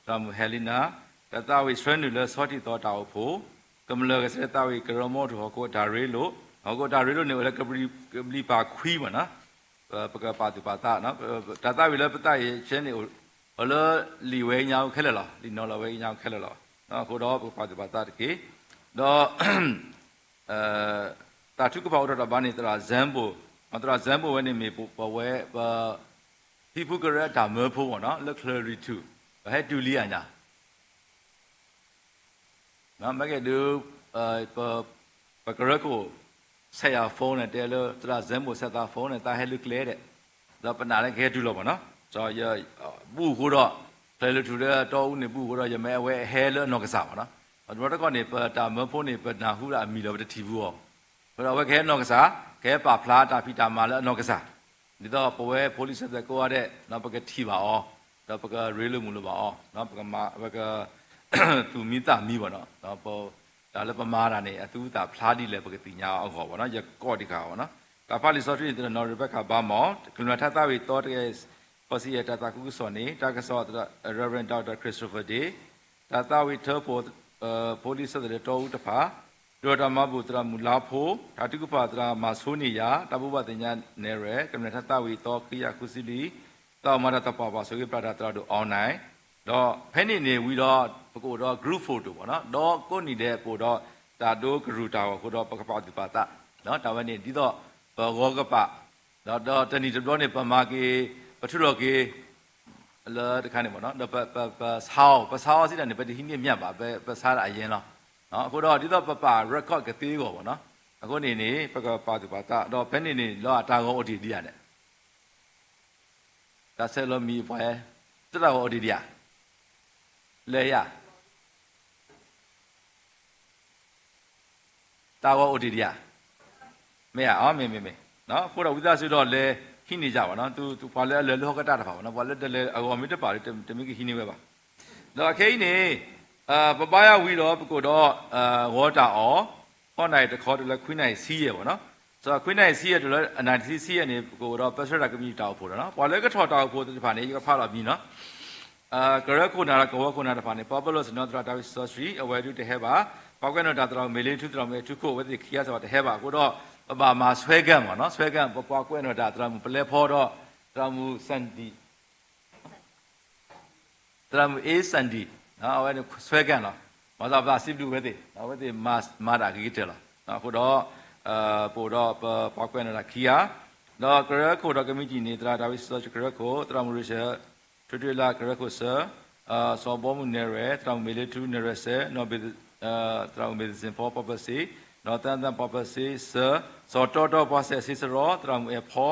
သရၣ်မုၣ်ဟဲလံနၤ, တၢ်သးဝံၣ်ဆှၢနုာ်လၢဆီထံးသီတၢ်အိၣ်ဖှိၣ်, ကမျၢၢ်ကဆဲးသးဝံၣ်ကရၢမိၢ်ထူၣ်ဟီၣ်ခိၣ်အတၢ်ရ့လိာ်, ဟီၣ်ခိၣ်အတၢ်ရ့လိာ်န့ၣ် အိၣ်လၢကဘျံးပၤခွံဘၣ်နီၤ, ပကပာ်သူၣ်ပာ်သး, တၢ်သးဝံၣ်လၢပသးဝံၣ်ဆှၢန့ၣ် အိၣ်လၢလံာ်ဝဲညါခဲလၢာ်လီၤ, လံာ်နီၤလီၤဝဲညါခဲလၢာ်လီၤ. အဃိဒီးပကပာ်သူၣ်ပာ်သးတက့ၢ်. ဒီး တၢ်ထုကဖၣ်အိၣ်ထီၣ်တၢ်ဘါန့ၣ် သရၣ်စဲဘိၣ်, သရၣ်စဲဘိၣ်ဝဲန့ၣ်မ့ၢ်ပဝဲပ ဟံၣ်ဖိဃီဖိအတၢ်မၢဖိမ့ၢ်နီၤ, လၢချၢၣ်ရံၣ်ထူၣ် ပဟဲတုၤလံအညါ မ့ၢ်ကဲဒုး ပကရၢခိၣ် ဆဲးယၤ phone န့ၣ် တဲလၢ သရၣ်စဲဘိၣ် ဆဲးသး phone န့ၣ် သးဟဲလၢကျဲဒဲး, ဒီးပနာ်လၢကဟဲတုၤလီၤမ့ၢ်နီၤ, ဒီးယ ဘူးအဃိဒီး ချၢၣ်ရံၣ်ထူၣ်ဒီးတီအူန့ၣ် ဘူးအဃိဒီး ယမ့ၢ်အဝဲဟဲလၢအနီၢ်ကစၢ်မ့ၢ်နီၤ, ဒီးတဘျီတခီၣ်န့ၣ် ပတၢ်မၢဖိန့ၣ် ပနၢ်ဟူလၢအမံၤဒီးပတထံၣ်ဘူးအီၤ, အဃိဒီးအဝဲကဟဲနီၢ်ကစၢ်, ကဟဲပာ်ဖျါတၢ်ဖံးတၢ်မၤလၢအနီၢ်ကစၢ် ဒ်သိးပဝဲဖိလံၤစၢၤသဲးကိးဂၤဒဲး ပကထံၣ်ဘၣ်အီၤ, ဒီးပကရ့လိာ်မုာ်လိာ်ဘၣ်အီၤ, ပက ပကသူၣ်မံသးမံဘၣ်နီၤ, တၢ်လၢပမၤတၢ်န့ၣ် အသူအသၣ်ဖျါဒ်လဲၣ် ပကသ့ၣ်ညါအဂီၢ်ဘၣ်နီၤ, ယကိးဒံးဃာ်ဘၣ်နီၤ. တၢ်ဖးလံာ်စီဆှံန့ၣ် သရၣ်နီၢ်ရ့ဘဲကၤ ဘါမီၣ်, ကမျၢၢ်ထါသးဝံၣ်သီတကယၤဃိးဆံယဲၢ် တၢ်သးခုကစီၣ်န့ၣ် တၢ်ကစီၣ် Reverend Doctor Christopher Day, တၢ်သးဝံၣ်ထၢဖှိၣ် ဖိလံၤစၢၤသဲးလၢတီအူတဖၣ်, ဒိၣ်တၢ်မၤဘူၣ်သရၣ်မုၣ်လါဖိ, တၢ်ထုကဖၣ်သရၣ်မၤဆိန့ၢ်ယၤ, တၢ်ဘိးဘၣ်သ့ၣ်ညါနဲၣ်ရွဲၣ်, ကမျၢၢ်ထါသးဝံၣ်သီခံကယၤဃုဆံလွံၢ်, သးမၤတၢ်သပှၢ်ပှၢ် ဆိၣ်ဂ့ၤပျၢ်တၢ်သရၣ်ဒိၣ် online, ဒီးဖဲန့ၣ်န့ၣ်ဝံၤဒီး ပကအိၣ်ဒီး group photo ဘၣ်နီၤ, ဒီးကိးနံၤဒဲးပအိၣ်ဒီး တၢ်ဒိကရူၢ်တၢ်ဂီၤအဃိဒီး ပကပာ်သူၣ်ပာ်သး, တၢ်ဝဲန့ၣ် ဒ်သိးပဂီၤကပာ် ဒီးတနံၤတဘျီန့ၣ် ပမၤက့ၤ ပထုးထီၣ်က့ၤ လၢတခါန့ၣ်ဘၣ်နီၤ, ဒီးပ ပ ပဆါအီၤ ပဆါအီၤစံးတၢ်န့ၣ် ပတဟံးန့ၢ်မ့ၢ်ဘၣ်, ပ ပဆါဒၣ်အယဲၢ်လီၤ. အဃိဒီး ဒ်သိးပပာ် record ကသ့အဂီၢ်ဘၣ်နီၤ, အဃိန့ၣ်န့ၣ် ပကပာ်သူၣ်ပာ်သး ဒီးဖဲန့ၣ်န့ၣ် လၢအတၢ်ဂီၤအိၣ်တ့ၢ်ဒံးဧါန့ၣ် တၢ်ဆဲးလီၤမံၤပှၤ တၢ်ဂီၤအိၣ်တ့ၢ်ဒံးဧါ, လဲၤယၤ တၢ်ဂီၤအိၣ်တ့ၢ်ဒံးဧါ, မ့ၢ်ဧါ, အမ့ၢ်မ့ၢ်မ့ၢ်, အဃိဒီးဝံသးစူၤဒီးလဲၤ ဟံးန့ၢ်ယၤဘၣ်နီၤ, ပှၤလၢအလဲၤလၢဟီၣ်ကတၢၢ်တဖၣ်ဘၣ်နီၤ, ပှၤလၢတလဲၤအဂီၢ်မ့ၢ်တပာ်ဒီး တမ့ၢ်ကဟံးန့ၢ်ဝဲဘၣ်. ဒီးအခဲအံၤန့ၣ် ပဘါယွၤဝံၤဒီး ပကအိၣ်ဒီး ဂီၤတၢ်အီၣ် ဃိးနၣ်ရံၣ်တခီတုၤလၢခွံနၣ်ရံၣ်ဆံယဲၢ်ဘၣ်နီၤ. ဒီးခွံနၣ်ရံၣ်ဆံယဲၢ်တုၤလၢအနၣ်ရံၣ်ဆံယဲၢ်န့ၣ် ပကအိၣ်ဒီး ပၢဆှၢတၢ်ကမံးတံာ်တၢ်အိၣ်ဖှိၣ်ဒီးနီၤ, ပှၤလၢကထီၣ်တၢ်အိၣ်ဖှိၣ်သ့ၣ်တဖၣ်န့ၣ် ယကဖးလီၤမံၤနီၤ. ကရၢခိၣ်နၢ်ဒီးကဝီၤခိၣ်နၢ်တဖၣ်န့ၣ် ပီပလီၢ်စ့ၣ်နီၤ သရၣ်တၢ်ဝံစီစီဆှံ အဝဲဒုးတဟဲဘၣ်. ပှၤကွဲးနီၣ်တၢ်သရၣ်မုၣ်မ့ၢ်လ့ထူ သရၣ်မုၣ်အဲၣ်ထူခိၣ် အဝဲသ့ၣ်ခံဂၤစ့ၢ်ကီးတဟဲဘၣ်. အဃိဒီး ပဘၣ်မၤ swear gun မ့ၢ်နီၤ, swear gun ပပှၤကွဲးနီၣ်တၢ်သရၣ်မုၣ်ပလဲဖီဒီး သရၣ်မုၣ်စၣ်ဒံၣ် သရၣ်မုၣ်အ့စၣ်ဒံၣ် အဝဲန့ၣ် swear gun လီၤ. မၤသးပသးစံးဘျုးဝဲသ့ၣ်, အဝဲသ့ၣ်မၤဒၣ်ဂ့ၤကတၢၢ်လီၤ. အဃိဒီး ပအိၣ်ဒီးပပှၤကွဲးနီၣ်တၢ်ခံဂၤ, ဒီးကရၢခိၣ်ဒီးကမံးတံာ်န့ၣ် သရၣ်တၢ်ဝံစီစီဆှံကရၢခိၣ်, သရၣ်မုၣ်ရံၣ်ၡၢၣ် ထွဲထွဲလၢကရၢခိၣ်စၢၤ, စီၤဘီမုၢ်နဲၣ်ရွဲၣ်, သရၣ်မုၣ်မ့ၢ်လ့ထူနဲၣ်ရွဲၣ်စဲး, သရၣ်မုၣ်မ့ၢ်သစ့ၣ်ဖီပီပစ့ၣ်, ဒီးသၢသၢပီပစ့ၣ်စၢၤ, စီၤတီတီပှၤစဲးစ့စရီ, သရၣ်မုၣ်အဲၣ်ဖီ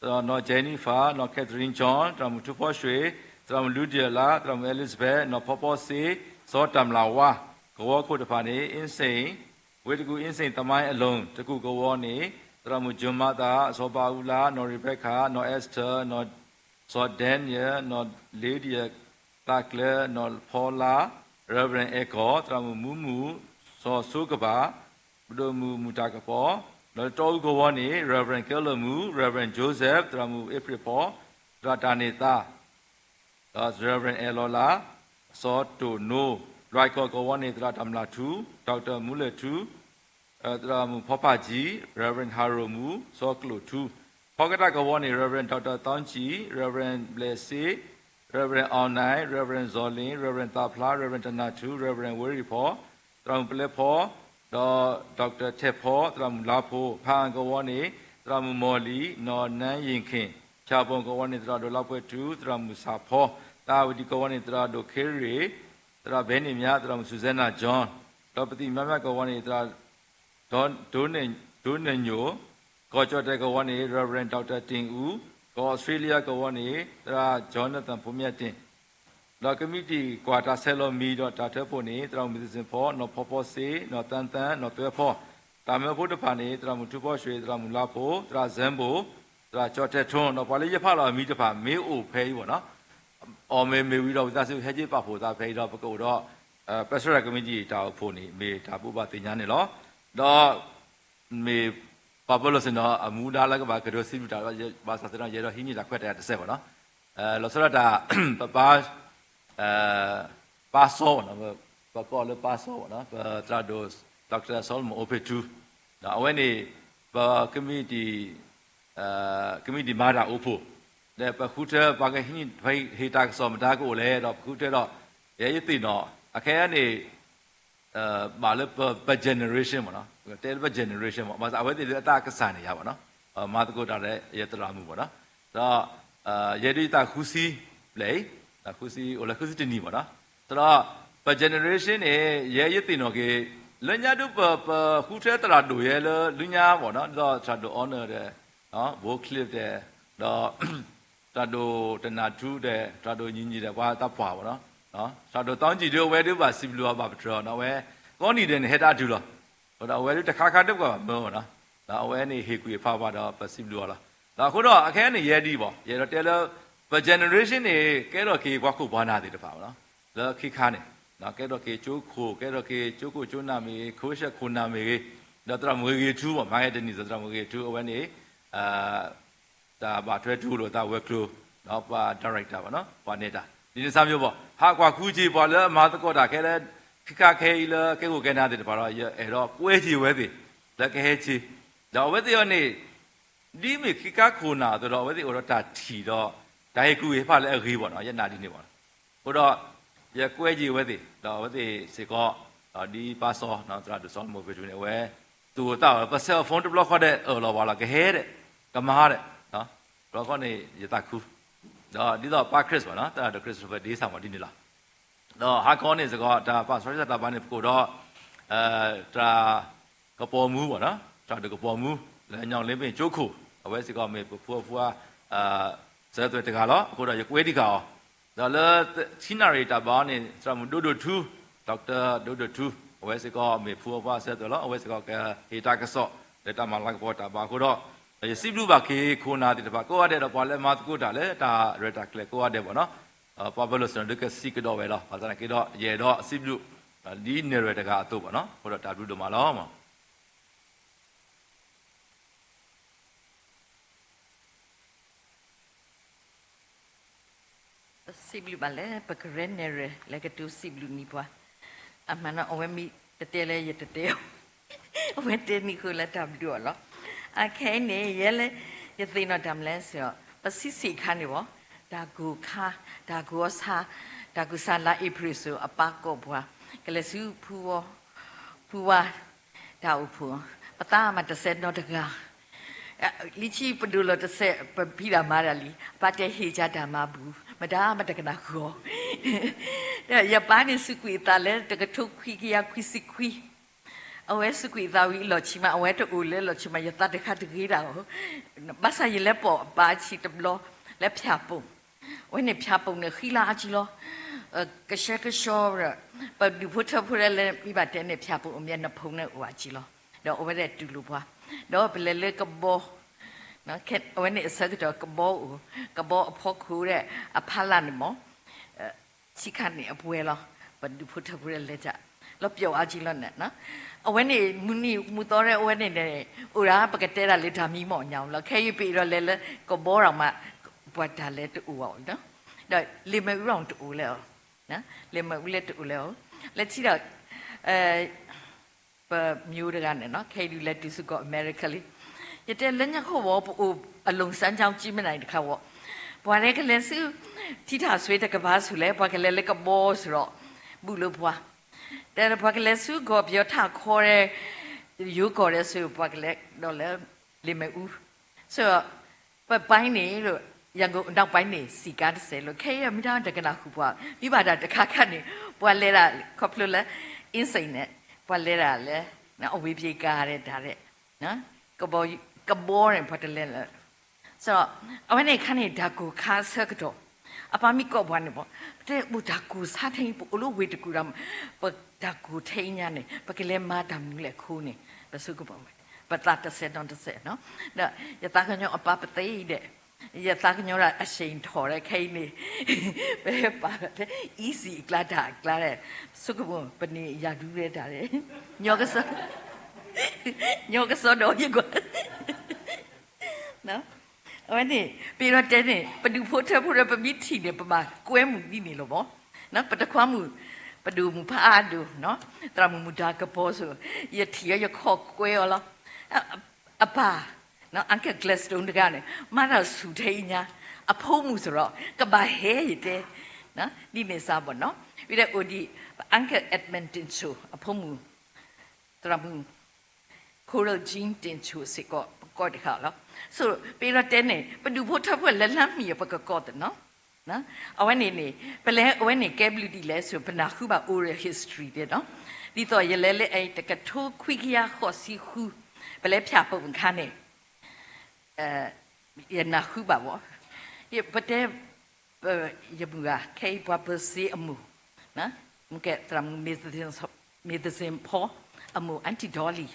နီၢ် Jennifer, နီၢ် Catherine John, သရၣ်မုၣ်ထူဖီရွှ့ၣ်, သရၣ်မုၣ်လူဒံၣ်အလါ, သရၣ်မုၣ် Elizabeth, နီၢ်ဖီဖီစ့, စီၤတၢ်မျၢ်ဝါ, ကဝီၤခိၣ်တဖၣ်န့ၣ် အ့စ့ၣ်, ဝ့ၢ်တကူၣ် အ့စ့ၣ် သမိုင်းအလင်း, တကူၣ်ကဝီၤန့ၣ် သရၣ်မုၣ် John Martha, စီၤဘၤအူလါ, နီၢ် Rebecca, နီၢ် Esther, နီၢ် စီၤ Daniel, နီၢ် Lydia, သးကျၢၤ, နီၢ်ဖီလါ, Reverend အဲၣ်ကီၢ်, သရၣ်မုၣ်မူမူ, စီၤစိကဘၣ်, ပဒိၣ်မုၣ်မူတၢ်ကပီၤ, ဒီးတီအူကဝီၤန့ၣ် Reverend ကဲလၢာ်မူ, Reverend Joseph, သရၣ်မုၣ်အ့ဖြ့ၣ်ဖီ, သရၣ်တၢ်န့ၢ်သါ, ဒီး Reverend အဲၣ်လီၤလါ, စီၤတိၣ်နိ, လွဲၢ်ကီၢ်ကဝီၤန့ၣ် သရၣ်တၢ်မျၢ်ထူ, Doctor မူလဲၣ်ထူ, သရၣ်မုၣ်ဖီဖးကၠံ, Reverend ဟးရိၣ်မူ, စီၤကျိာ်ထူ, ဖီကတၢၢ်ကဝီၤန့ၣ် Reverend Doctor သီကၠံ, Reverend ဘျဲၣ်စ့, Reverend အီၣ်နဲၣ်, Reverend စီၤလ့ၣ်, Reverend သးဖျါ, Reverend တနၢ်ထူ, Reverend ဝ့ရံၣ်ဖီ, သရၣ်မုၣ်ပလဲဖီ, ဒီး Doctor ထဲၣ်ဖီ, သရၣ်မုၣ်လါဖိ, ဖၣ်အၣ်ကဝီၤန့ၣ် သရၣ်မုၣ်မီၢ်လံၣ်, နီၢ် နါယ့ၣ်ခ့ၣ်, ဖၠၣ်ပိၣ်ကဝီၤန့ၣ် သရၣ်ဒိၣ်လါပှဲၤထူ, သရၣ်မုၣ်စၣ်ဖီ, သၣ်ဝံၤဒံၣ်ကဝီၤန့ၣ် သရၣ်ဒိၣ်ခ့ရ့ၣ်, သရၣ်ဘဲန့ၣ်မၠါ, သရၣ်မုၣ် Susanna John, ဒီးပသံၣ်မၠါမၠၣ်ကဝီၤန့ၣ် သရၣ် ဒိၣ်နညိၣ်, ကီၢ်ကၠီၣ်တဲၣ်ကဝီၤန့ၣ် Reverend Doctor တ့ၣ်အူ, ကီၢ်အီစထြ့လယါကဝီၤန့ၣ် သရၣ် Jonathan ဖိမၠၣ်တ့ၣ်, ဒီးကမံးတံာ်ကွၢ်တၢ်ဆဲးလီၤမံၤဒီးတၢ်ထၢဖှိၣ်န့ၣ် သရၣ်မုၣ်မ့ၢ်သစ့ၣ်ဖီ, နီၢ်ဖီဖီစ့, နီၢ်သၢသၢ, နီၢ်သွဲဖီ, တၢ်မၢဖိတဖၣ်န့ၣ် သရၣ်မုၣ်ထူဖီရွှ့ၣ်, သရၣ်မုၣ်လါဖိ, သရၣ်စဲဘိၣ်, သရၣ်ကၠီၣ်တဲၣ်ထီ, ဒီးပှၤလၢယဖးလီၤအမံၤတဖၣ် မ့ၢ်အိၣ်ဖဲအံၤဘၣ်နီၤ, အီၣ်မ့ၢ်မ့ၢ်ဝံၤဒီး ဝံသးစူၤဟဲက့ၤပာ်ဖှိၣ်သးဖဲအံၤဒီး ပကအိၣ်ဒီး ပၢဆှၢတၢ်ကမံးတံာ်တၢ်အိၣ်ဖှိၣ်န့ၣ် မ့ၢ်တၢ်ဘူၣ်ဘၣ်သ့ၣ်ညါန့ၣ်လီၤ. ဒီး မ့ၢ်ပှၤပၢၤလီၢ်ဆ့ၣ်နီၤ အမူဒါလၢကဘၣ်ကတိၤစံးဘျုးတၢ် ဘၣ်ဆၣ်သနာ်က့ ယအဲၣ်ဒိးဟံးန့ၢ်တၢ်ခွဲးတၢ်ယာ်တစဲးဘၣ်နီၤ. လီၤဆီဒၣ်တၢ် ပပၢ် ပၢ်စီဘၣ်နီၤ, ပကိးလၢပၢ်စီဘၣ်နီၤ, ပသရၣ်ဒိၣ် Doctor Solomon အိၣ်ဖ့ၣ်ထူ, အဝဲန့ၣ် ပကမံးတံာ် ကမံးတံာ်မၤတၢ်အိၣ်ဖှိၣ်, ဒီးပဃုထၢ ပှၤကဟံး ဟ့ၣ်တၢ်ကစီၣ်မတၤကအိၣ်လဲၣ်ဒီး ပဃုထၢဒီး ယဲယသ့ၣ်နီၣ် အခဲအံၤန့ၣ် ဘၣ်လၢပ ပ generation မ့ၢ်နီၤ, တဲလၢပ generation မ့ၢ် ဘၣ်ဆၣ်အဝဲသ့ၣ်လၢအသးကစၢ်န့ၣ်ယၤဘၣ်နီၤ, မၤသကိးတၢ်လၢယသရၣ်မုၣ်ဘၣ်နီၤ, ဒီး ယဲဒၣ်ယသးဃုဆံဘျဲၣ်အံၤ, ဃုဆံ အိၣ်လၢဃုဆံတနံၣ်ဘၣ်နီၤ, ဒီး ပ generation န့ၣ် ယဲယသ့ၣ်နီၣ်က့ၤ လၢညါဒုးပ ပဃုထၢသရၣ်ဒိၣ်ယဲလၢ လၢညါဘၣ်နီၤ, ဒီးသရၣ်ဒိၣ် Honor ဒီး ဘိ Cliff ဒီး ဒီး သရၣ်ဒိၣ်တနၢ်ထူဒီး သရၣ်ဒိၣ်ညီညီဒီး ပှၤသးပှၢ်ဘၣ်နီၤ, သရၣ်ဒိၣ်သီကၠံၣ်ဒုး အဝဲဒုးဘၣ်စံးဘျုးအီၤဘၣ်ပတြၢၤနီၤ, အဝဲ ကိးနံၤဒဲးန့ၣ် ဟဲတၢ်အတုၤလီၤ, အဃိဒီးအဝဲဒုးတခါခါဒုးပှၤဘၣ်မၢဘၣ်နီၤ, ဒီးအဝဲန့ၣ်ဟ့ၣ်ကွံာ်အဖးဘၣ်ဒီး ပစံးဘျုးအီၤလီၤ. ဒီးအဃိဒီး အခဲအံၤန့ၣ် ယဲဒ်အံၤဘၣ်, ယအဲၣ်ဒိးတဲလၢ ပ generation န့ၣ် ကဲထီၣ်က့ၤပှၤခိၣ်ပှၤနၢ်သ့ၣ်တဖၣ်ဘၣ်နီၤ, လၢခံခါန့ၣ် ကဲထီၣ်က့ၤကၠိခိၣ်, ကဲထီၣ်က့ၤကၠိခိၣ်ကၠိနၢ်မ့ၢ်ဂ့ၤ, ခရံာ်ခိၣ်နၢ်မ့ၢ်ဂ့ၤ, ဒီးသရၣ်မုၣ်ဂ့ၤဂ့ၤထူဘၣ်, မၤဂ့ၤတနံၤသရၣ်မုၣ်ဂ့ၤဂ့ၤထူ အဝဲန့ၣ် တၢ်ဘၣ်ထွဲတူၢ်လိာ်သးဝဲၤကျိၤ, ဒီးပှၤ director ဘၣ်နီၤ, ပှၤနဲၣ်တၢ် ဒ်န့ၣ်စၢ်မံၤဘၣ်, ဟးကွၢ်ဃုက့ၤပှၤလၢအမၤသကိးတၢ်ခဲလၢာ်, ခဲခါခဲအံၤလၢကဲခိၣ်ကဲနၢ်သ့ၣ်တဖၣ်ဒီး ယအဲၣ်ဒိးကွဲက့ၤအဝဲသ့ၣ် လၢကဟဲက့ၤ, ဒီးအဝဲသ့ၣ်အံၤန့ၣ် ဒ်မ့ၢ်ခံခါခိၣ်နၢ်အသိးဒီး အဝဲသ့ၣ်အိၣ်ဒီးတၢ်ထံၣ်ဒီး တၢ်ဟ့ၣ်ကူၣ်ဟ့ၣ်ဖးလၢအဂ့ၤဘၣ်နီၤ, ယနာ်ဒ်န့ၣ်ဘၣ်နီၤ, အဃိဒီး ယကွဲက့ၤအဝဲသ့ၣ် ဒီးအဝဲသ့ၣ်စ့ၢ်ကီး ဒ်ပၢ်စီ သရၣ်ဒိၣ်စီၤမိၢ်ဖ့ၣ်ထူန့ၣ် အဝဲ သူၣ်အိၣ်သးအိၣ် ပဆဲးအီၤ phone တဘျီဃီဒီး အၢၣ်လီၤဝးလီၤ ကဟဲဒီး ကမၤဒီး တဘျီဃီန့ၣ် ယသးခု, ဒီးဒ်သိးပၢ် Chris ဘၣ်နီၤ, သရၣ်ဒိၣ် Christopher ဒ်ဆၣ်မီၤဒ်န့ၣ်လီၤ. ဒီးဟါခီန့ၣ်စ့ၢ်ကီး တၢ်ပာ်စီဆှံတၢ်ဘါန့ၣ် ပကအိၣ်ဒီး သရၣ်ကပီၤမူဘၣ်နီၤ, သရၣ်ဒိၣ်ကပီၤမူ လၢညီလ့မ့ၢ်ကၠိခိၣ်, အဝဲစ့ၢ်ကီးမ့ၢ်ပဖိအဖိအ စၢၤသွဲၣ်တဂၤလီၤ. အဃိဒီးယကွဲးဒံးဃာ်အီၤ, ဒီးလၢ ဆံနၣ်ရံၣ်တၢ်ဘါန့ၣ် သရၣ်မုၣ်ဒိၣ်ဒိၣ်ထူ, Doctor ဒိၣ်ဒိၣ်ထူ, အဝဲစ့ၢ်ကီးမ့ၢ်ဖိအဖိအစၢၤသွဲၣ်လီၤ. အဝဲစ့ၢ်ကီးကဟ့ၣ်တၢ်ကစီၣ် လၢတၢ်မၤလၤကပီၤတၢ်ဘါအဃိဒီး ယစံးဘျုးဘၣ်က့ၤခိၣ်နၢ်သ့ၣ်တဖၣ်ကိးဂၤဒဲးဒီး ပှၤလၢမၤသကိးတၢ်လၢတၢ်ရဲၣ်တၢ်ကျဲၤကိးဂၤဒဲးဘၣ်နီၤ. ပှၤပၢၤလီၢ်စ့ၢ်နီၤ ဒုးကစံးကဒီးဝဲလီၤ. ဘၣ်ဆၣ်သနာ်က့ဒီး ယအဲၣ်ဒိးစံးဘျုး ဒ်နဲၣ်ရွဲၣ်တဂၤအသိးဘၣ်နီၤ. အဃိဒီးတၢ်ဘျုးဒိၣ်မးလီၤ. ပစံးဘျုးဘၣ်လၢ ပကရၢနဲၣ်ရွဲၣ် လဲၤကတိၤစံးဘျုးန့ၢ်ပှၤ, အမၤနီၤ အဝဲမ့ၢ်တတဲလၢယတတဲအီၤ, အဝဲတဲန့ၢ်ဃိလၢတၢ်ဘျုးအီၤလီၤ. အခဲအံၤန့ၣ် ယဲလၢ ယသ့ၣ်နီၣ်တၢ်မနုၤလဲၣ်စ့ၢ်ကီး ပဆံးဆံးအခါန့ၣ်ဘၣ်, တၢ်ကိၢ်ခါ, တၢ်ကိၢ်အီၤဆါ, တၢ်ကိၢ်ဆါလါအ့ဖြ့ၣ်စိၤ အပၢ်ကိးပှၤ ကလဲၤဆူ ဖူဝါ တၢ်အိၣ်ဖှိၣ်, ပသးမၤတစဲးနီတဂၤ, လံဆံပဒိၣ်လီၤတစဲး ပဖံးတၢ်မၤတၢ်လံ, ပတဲဟ့ၣ်ကၢတၢ်မၤဘူၣ် မတၤမၤတကနၣ်ဃီ, ဒီးယပၢ်န့ၣ်စူးကွံာ်အသးလၢတကထိခွံကယၤခွံဆံခွံ, အဝဲစူးကွံာ်အသးဝံၤအလီၢ်ခံမး အဝဲတအိၣ်လၢအလီၢ်ခံမး ယသးတခါတဂ့ၤတၢ်အီၤ, ဘၣ်ဆၣ်ယလဲၤပိာ်အပၢ်ဆံးတဘျီ လၢဖၠၣ်ပိၣ်, အဝဲန့ၣ်ဖၠၣ်ပိၣ်န့ၣ်ဃံလၤအါကံလီၤ, ကဆှဲကဆှီ, ပဒူၣ်ဖိထၢဖိလၢမ့ၢ်ဘၣ်တဲန့ၣ် ဖၠၣ်ပိၣ်အမဲာ်နဖီန့ၣ်အိၣ်အါကံလီၤ, ဒီးအဝဲဒၣ်တူၢ်လိာ်ပှၤ, ဒီးပလဲၤလၢကဘီ အဝဲန့ၣ်အဆၢကတီၢ်ကဘီအိၣ်, ကဘီအဖီခိၣ်ဒီး အဖီလာ်န့ၣ်မး ဆံးခါန့ၣ်အပှဲၤလီၤ, ပဒူၣ်ဖိထၢဖိဒီးလဲၤတၢ်, လီၤပျီအါကံလီၤန့ၣ်, အဝဲန့ၣ်မုၢ်နံၤမုၢ်သီဒီးအဝဲန့ၣ်န့ၣ် အိၣ်ဒၣ်ပကတဲဒၣ်လၢတၢ်မံမီၢ်ညါလီၤ, ခဲအံၤပအံၤဒီးလဲၤလၢကဘီဒီးမး ပှၤတၢ်လဲၤတအိၣ်ဘၣ်အီၤ, ဒီးလ့ၤမ့ၣ်အူဒီးတအိၣ်လၢအီၤ, လ့ၤမ့ၣ်အူလဲၤတအိၣ်လၢအီၤ, လၢထံဒီး ပမၠိတဂၤန့ၣ်နီၤ ခဲအံၤဒုးလဲၤတုၤဆူကီၢ်အမဲရကၤလံ. ယတဲလၢညါခိၣ်ဝီ ပအိၣ်အလိၤစၢ်ညါကံမနၤတခါဝီ, ပှၤလၢကလဲၤဆူ ထံထၣ်စွ့တကပၤဆူလဲၣ် ပှၤကလဲၤလၢကဘီစရီ ဘူးလိာ်ပှၤ, တဲပှၤကလဲၤဆူကီၢ်ပယီၤထးခီရဲ ယိၤကီၢ်ရဲဆူ ပှၤကလဲၤဒီးလၢလ့ၤမ့ၣ်အူ, ဆိ ပပၢ်န့ၣ် ရန်ကုန်အနောက်ပိုင်းန့ၣ် စံးကါတစဲးလီၤ. ခဲအံၤမ့ၢ်တၢ်တကနၣ်ဃုာ်ပှၤ မ့ၢ်ဘၣ်တၢ်တခါခါန့ၣ် ပှၤလဲၤဒၣ်ခီဖျိလၢ insane န့ၣ် ပှၤလဲၤဒၣ်လၢ အဝ့ၢ်ပျ့ၤကၤရဲတၢ်ရဲ ကဘီန့ၣ် ပှၤတလဲၤလၢ အဝဲန့ၣ်အခါန့ၣ် တၢ်ကိၢ်ခါအဆၢကတီၢ် အပၢ်မ့ၢ်ကိးပှၤန့ၣ်ဘၣ် ပတဲအိၣ်တၢ်ကိၢ်ဆါထဲအံၤ ပအိၣ်လၢဝ့ၢ်တကူၣ်ဒီး ပတၢ်ကိၢ်ထဲအံၤညါန့ၣ် ပကလဲၤမၤတၢ်မနုၤလဲၣ်အဃိန့ၣ် ပဆိကမိၣ် ပသးတစဲးနီတစဲးနီၤ. ဒီးယသးကညီၤအပၢ်ပသ့အံၤဒဲး ယသးကညီၤဒၣ်အစ့ၣ်ထီၣ်ဒီးခဲအံၤန့ၣ် ပပာ်လီၤထဲ easy အကျါတၢ်အကျါဒီး ဆိကမိၣ် ပန့ၢ်ယၤဒုးဝဲတၢ်ဒီး ညီကစီဒီးယကွၢ် အဝဲန့ၣ် ပယီၤတဲန့ၣ် ပဒူၣ်ဖိထၢဖိဒီးပမ့ၢ်ထံၣ်န့ၣ် ပဘၣ်ကွဲမုာ်ဒ်န့ၣ်လီၤဘီ. ပတခွါမုၣ် ပဒိၣ်မုၣ်ဖးအါဒိၣ် သရၣ်မုၣ်မုၢ်ဒါကပီၤဆိ ယထံၣ်အီၤယခီၣ်ကွဲအီၤလီၤ. အပၢ် uncle Gladstone တဂၤန့ၣ် မၤတၢ်ဆူၣ်ထဲအံၤညါ အဖိမုၣ်စရီ ကဘၣ်ဟဲယတဲ ဒ်န့ၣ်စ့ၢ်ဘၣ်နီၤ. ဝံၤဒီးအိၣ်ဒံး uncle Edmund တ့ၣ်ဆိ အဖိမုၣ် သရၣ်မုၣ် Coral Jean တ့ၣ်ဆိစ့ၢ်ကီး ပကိးတခါလီၤ. ဆိ ပယီၤတဲန့ၣ် ပဒူၣ်ဖိထၢဖိလဲၤလၢမံၤအပကကိးသ့နီၤ. အဝဲန့ၣ်န့ၣ် ပလဲၤအဝဲန့ၣ်ကဲဘျုးဒ်လဲၣ်ဆိ ပနၢ်ဟူဘၣ် oral history တဲနီၤ. ဒ်သိးယလဲၤလၢအံၤတကထိခွံကယၤဃိးဆံဃု ပလဲၤဖၠၣ်ပိာ်အခါန့ၣ် ယနၢ်ဟူဘၣ်ဘၣ်. ပတဲ ယမုၢ်ဂၤ ခဲအံၤပှၤပၢၤစ့အမိၢ် မ့ၢ်ကဲသရၣ်မုၣ် မ့ၢ်သစ့ၣ်ဖီ အမိၢ် Aunty Dolly,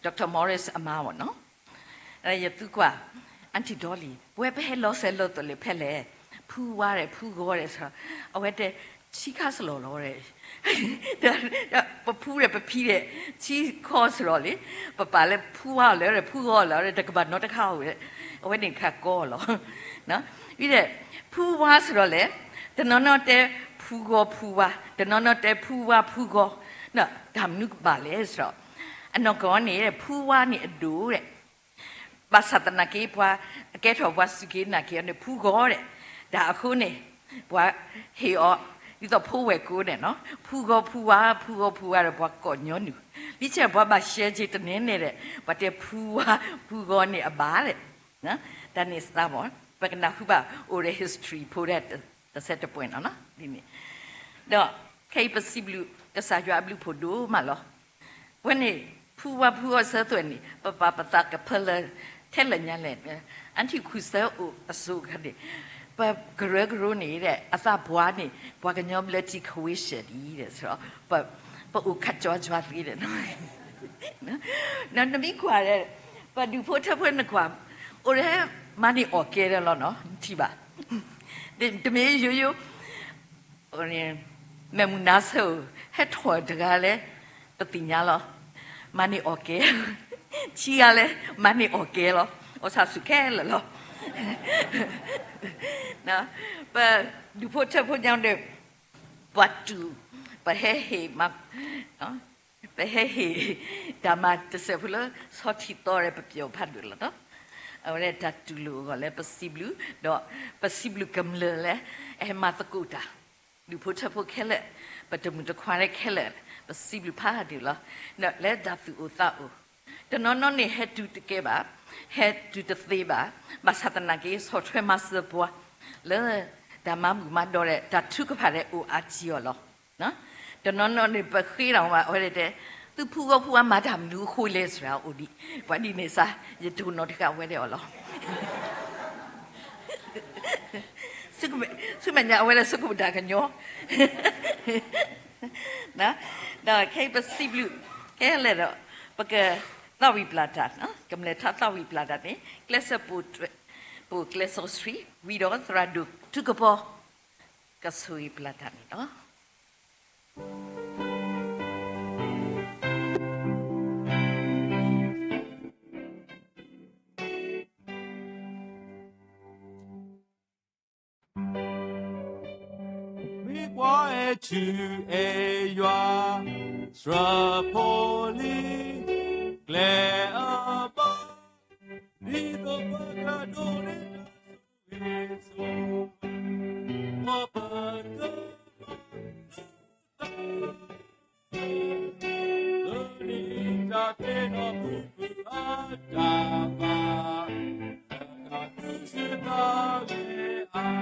Doctor Morris အမါဘၣ်နီၤ. ယသံကွၢ် Aunty Dolly ပဝဲပဟဲလီၤစဲးလီၤသွဲၣ်လၢဖဲလဲၣ်, ဖူဝါဒီးဖူဂီၤဒီး အဝဲတဲ ဆံခါစလီၤလီၤဒီး ပဖူဒီးပဖံဒီး ဆံခီစရီလံ, ပပာ်လၢဖူဝါလၢာ်ဒီး ဖူဂီၤလၢာ်ဒီး တကဘၣ်နီတခါဧိၤ, အဝဲန့ၣ်တခါကီလီၤ. ဝံၤဒီး ဖူဝါစရီလဲၣ်, တနီၤနီၤတဲဖူဂီၤဖူဝါ, တနီၤနီၤတဲဖူဝါဖူဂီၤ, တၢ်မနုၤကဘၣ်လဲၣ်စရီ, အနီၢ်ကီၢ်န့ၣ် ဖူဝါန့ၣ်အဒိၣ်ဒီး ဘၣ်ဆၣ်သနာ်က့ ပှၤအကဲထီၣ်ပှၤစူၢ်က့ၤနာ်က့ၤအီၤန့ၣ် ဖူဂီၤဒီး တၢ်အဃိန့ၣ် ပှၤဟ့ၣ်အီၤ ဒ်သိးဖိဝဲၢ်ကိန့ၣ်နီၤ ဖူဂီၤဖူဝါ ဖူဂီၤဖူဝါဒီး ပှၤကိးညီနုၢ်, လံဆဲးပှၤဘၣ်ရှဲက့ၤတန့ၢ်န့ၣ်ဒီး ပှၤတဲဖူဝါ ဖူဂီၤန့ၣ်အဘၣ်ဒီး တၢ်န့ၣ်စ့ၢ်ဘၣ် ပကနၢ်ဟူဘၣ် oral history ဖိဒီးတစဲးတပှဲၤနီၤ ဒ်န့ၣ်, ဒီးခဲအံၤပစံးဘျုး ကစၢ်ယွၤအဘျုးဖးဒိၣ်မးလီၤ. ဝဲန့ၣ် ဖူဝါဖူဂီၤစၢသွဲၣ်န့ၣ် ပပာ်ပသးကဖၢလၢ ထဲလၢညါလဲၣ်, အါထံၣ်ခူၣ်စၢအိၣ်အစိၤခါန့ၣ် ပကရၢကရိန့ၣ်ဒီး အသးပှၢ်န့ၣ် ပှၤကညီဘျၢထံခဝ့ၡၢၣ်ဒ်အံၤဒီး ပအိၣ်ခးကၠီကၠီသ့ဒီး နမ့ၢ်ကွၢ်ဒီး ပဒူၣ်ဖိထၢဖိနကွၢ်, အိၣ်ဒီးမၤန့ၢ်အီၣ်ကဲဒီးလီၤနီၤ, နထံၣ်ဘၣ်. တမ့ၢ်ယိယိ, မဲာ်မုာ်နါဆၢဧိၤ, ဟဲထီၣ်တဂၤလဲၣ်, ပသ့ၣ်ညါလီၤ. မၤန့ၢ်အီၣ်ကဲ, ခံဂၤလဲၣ်, မၤန့ၢ်အီၣ်ကဲလီၤ. အီၣ်ဆၣ်ဆူၣ်ခဲလၢာ်လီၤ. ပဒူၣ်ဖိထၢဖိညါဒီး ပှၤတူၢ်, ပဟဲဟ့ၣ်မၤ ပဟဲဟ့ၣ် တၢ်မၤတစဲးဖိလၢ ဆီထံသီရဲၣ် ပပျဲၢ်ဖးဒိၣ်လီၤနီၤ. အဝဲဒၣ်တၢ်တူၢ်လိာ်အဂီၢ်လၢပစံးဘျုး, ဒီးပစံးဘျုးကမျၢၢ်လၢ အဟဲမၤသကိးတၢ်, ဒူၣ်ဖိထၢဖိခဲလၢာ်, ပတမုၣ်တခွါရဲၣ်ခဲလၢာ်, ပစံးဘျုးဖးဒိၣ်လီၤ. လၢတၢ်သူၣ်အိၣ်သးအိၣ်, တနီၤနီၤန့ၣ်ဟဲတုၤတကဲဘၣ်, ဟဲတုၤတသ့ဘၣ်, ဘၣ်ဆၣ်သနာ်က့ ဆီၣ်ထွဲမၤစၢၤပှၤ လၢတၢ်မၤဘူၣ်မၤတီၢ်ဒီး တၢ်ထုကဖၣ်ဒီးအိၣ်အါကံအီၤလီၤ. တနီၤနီၤန့ၣ် ပဃ့တၢ်မး အဝဲဒၣ်တဲ, သုဖုဂီၢ်ဖုဝါမၤတၢ်မနုၤအဃိလဲၣ်စှၤအိၣ်ဒံး, ပှၤဒ်န့ၣ်စ့ၢ် ယတိၢ်နီၣ်တဃာ်ဝဲဒၣ်အီၤလီၤ. ဆူမဲာ်ညါအဝဲဒၣ်ဆိကမိၣ်တၢ်ကညီ ဒီးခဲအံၤပစံးဘျုးခဲလၢာ်ဒီး ပကသးဝံၣ်ပျၢ်တၢ်, ကမျၢၢ်ထါသးဝံၣ်ပျၢ်တၢ်န့ၣ် ကျဲးစၢးပိာ်ကျဲးစီဆှံ ဝံၤဒီးသရၣ်ဒိၣ်ထူကပီၤ ကဆိၣ်ဂ့ၤပျၢ်တၢ်န့ၣ်လီၤ. မ့ၢ်ကွၢ်အဲၣ်ဆူၣ်အဲၣ်ယွၤ စှၢဖှိၣ်လံ ကျဲအဘီ ဒ်သိးပကဒိးန့ၢ်တၢ်ဆိၣ်ဂ့ၤဆိၣ်ဝါ မ်ပက လၢနံၤတၢ်တ့နီၣ် ပူၤဖုအတၢ်ဘၣ်, တၢ်သူၣ်ဆူၣ်သးဂဲၤအါ, မ်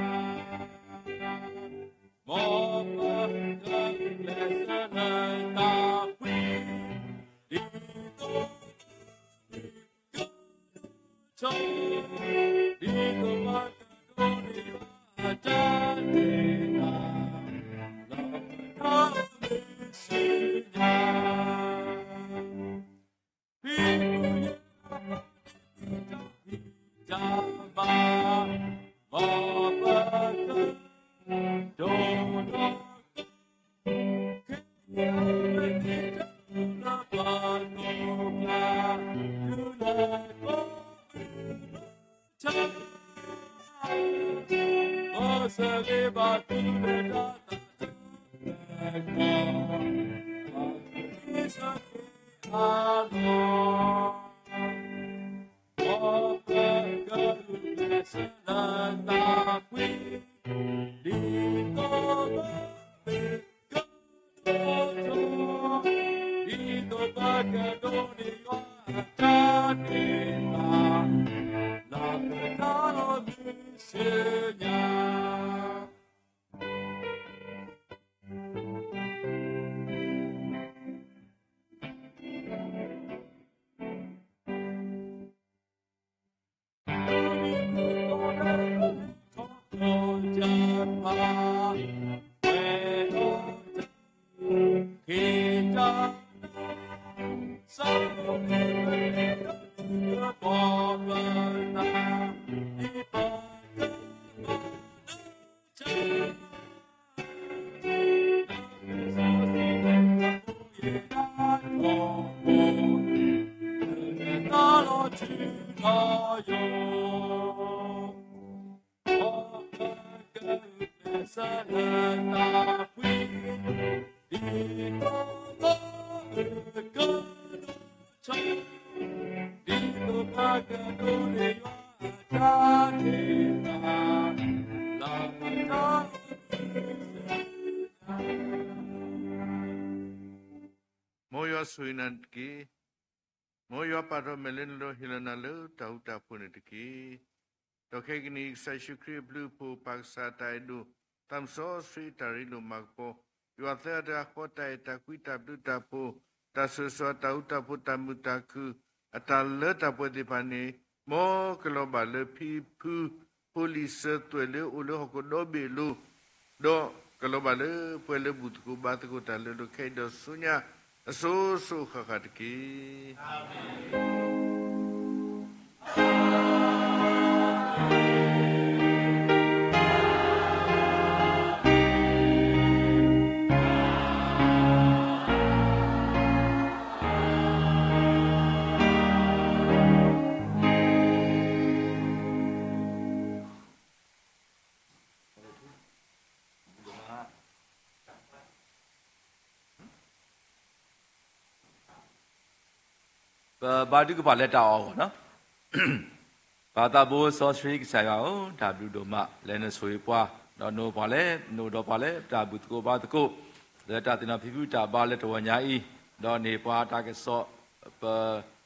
ပကဂုာ်ကျဲးစၢးလၢတၢ်ဖှံ, ဒ်သိး ကဒိၣ်ထီၣ်, ဒ်သိးပကဒိးန့ၢ်ဘၣ်တၢ်ဒိးန့ၢ်ဘၣ် လၢပတၢ်အိၣ်မူဆူညါ, ဖံဖုညါတၢ်ဖံးတၢ်မၤ, မ်ပက ဒိၣ်ဒီး က့ၤအဝဲသ့ၣ်တၢ်လၢပှၤကိးဂၤ, တုၤလၢကိးမုၢ်ထါ, ပဆၢဂ့ၤဘၣ်သုလၢတၢ်သးတဖျၢၣ်ကီ, ပကဒုးဆၢက့ၤအါလီၤ. မ်ပကဂုာ်ကျဲးစၢးလၢတၢ်ဖှံ, ဒ်သိးပကဒိးထီၣ်, ဒ်သိးပကဒိးန့ၢ်ဘၣ်တၢ်ဒိးန့ၢ်ဘၣ် လၢပတၢ်အိၣ်မူဆူညါ. မ်ယွၤဆိၣ်ဂ့ၤနၤတက့ၢ်. မ်ယွၤပာ်ထီၣ်မဲာ်လၢနလိၤ ဟ့ၣ်လီၤနၤလၢတၢ်ဃူတၢ်ဖိးန့ၣ်တက့ၢ်. ဒီးခဲကနံၣ်အံၤ ကစၢ်ယ့ၣ်ၡူးခရံာ်အဘျုးအဖှိၣ် ပၢ်ကစၢ်အတၢ်အဲၣ်ဒိၣ် သးစီဆှံအတၢ်ရ့လိာ်မၤကပီၤ ယွၤသၢဂၤတဂၤဃီ တၢ်အဲၣ်တၢ်ကွံ တၢ်ဘျုးတၢ်ဖှိၣ် တၢ်ဆိၣ်ဂ့ၤဆိၣ်ဝါ တၢ်ဃူတၢ်ဖိး တၢ်မုာ်တၢ်ခုၣ် အတၢ်လၢတၢ်ပှဲၤသ့ၣ်တဖၣ်န့ၣ် မ်ကလီၤဘၣ်လၢဖံဖု ဖိလံၤစၢၤသွဲၣ်လၢအိၣ်လၢဟီၣ်ခိၣ်ဒီဘ့ၣ်အလိၤ, ဒီးကလီၤဘၣ်လၢပှၤလၢဘူၣ်သကိးဘါသကိးတၢ်လၢလိၤခဲအံၤဒီးဆူညါ အစိၤစိၤအဃၣ်ဃၣ်တက့ၢ်. အၤမ့ၣ်. ပဘါထုကဖၣ်လၢတၢ်အီၣ်အဂီၢ်လီၤ. ပၢ်သးဘိစီဆှံကစၢ်ယွၤဧၢ, တၢ်ဘျုးဒိၣ်မး လၢနဆိၣ်ဂ့ၤပှၤ, ဒီးနအိၣ်ပှၤလၢ, နအိၣ်ဒီးပှၤလၢတၢ်ဘျုးသကိးဘါသကိး, လၢတၢ်သ့ၣ်နီၣ်ဖံးဖုတၢ်ဘါလၢတဝီညါအံၤ, ဒီးန့ၢ်ပှၤတၢ်ကစီၣ်, ပ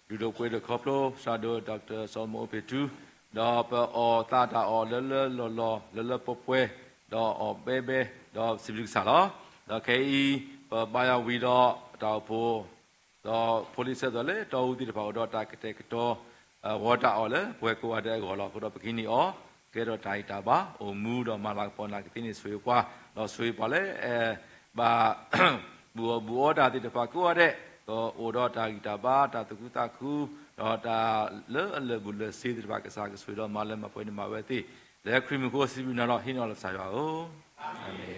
ဒုၣ်ဒိၣ်ပှ့ၤဒိၣ်ခီဖျိ စီၤဒိၣ် ဒီးစီၤမိၤအိၣ်ဖ့ၣ်ထူ, ဒီးပအီၣ်သးတၢ်အီၣ်လၢလၢလီၢ်လီၢ် လၢလၢပှဲၤပှဲၤ, ဒီးအီၣ်ဘဲဘဲ, ဒီးစံးဘျုးကစၢ်လီၤ. ဒီးခဲအံၤ, ပဘါယွၤဝံၤဒီးတၢ်အိၣ်ဖှိၣ် ဒီးဖိလံၤဆၢထၢၣ်လၢတီအူသ့ၣ်တဖၣ်အိၣ်ဒီးတၢ်ကတဲာ်ကတီၤ, ဂီၤတၢ်အီၣ်လၢပှၤကိးဂၤဒဲးအဂီၢ်လီၤ. အဃိဒီးပကဟံးန့ၢ်အီၤ, ကဲထီၣ်တၢ်ဂံၢ်တၢ်ဘါ, အိၣ်မူဒီးမၤလၤကပီၤနာ်ကသ့န့ၣ်ဆိၣ်ဂ့ၤပှၤ, ဒီးဆိၣ်ဂ့ၤပှၤလၢ, ဘၣ်, ဘူၣ်အီၣ်ဘူၣ်အီတၢ်သ့ၣ်တဖၣ်ကိးဂၤဒဲး, ဒီးအိၣ်ဒီးတၢ်ဂံၢ်တၢ်ဘါ, တၢ်သူၣ်ခုသးခု, ဒီးတၢ်လၢအလၢာ်ဘူၣ်လၢာ်စ့သ့ၣ်တဖၣ် ကစၢ်ကဆိၣ်ဂ့ၤဒီးမၤလၢမၤပှဲၤန့ၢ်မၤဝဲသ့ၣ်, လၢခရံာ်မံၤအဃိစံးဘျုးနၤဒီးဟံးန့ၢ်အီၤလီၤကစၢ်ယွၤဧၢ, အၤမ့ၣ်.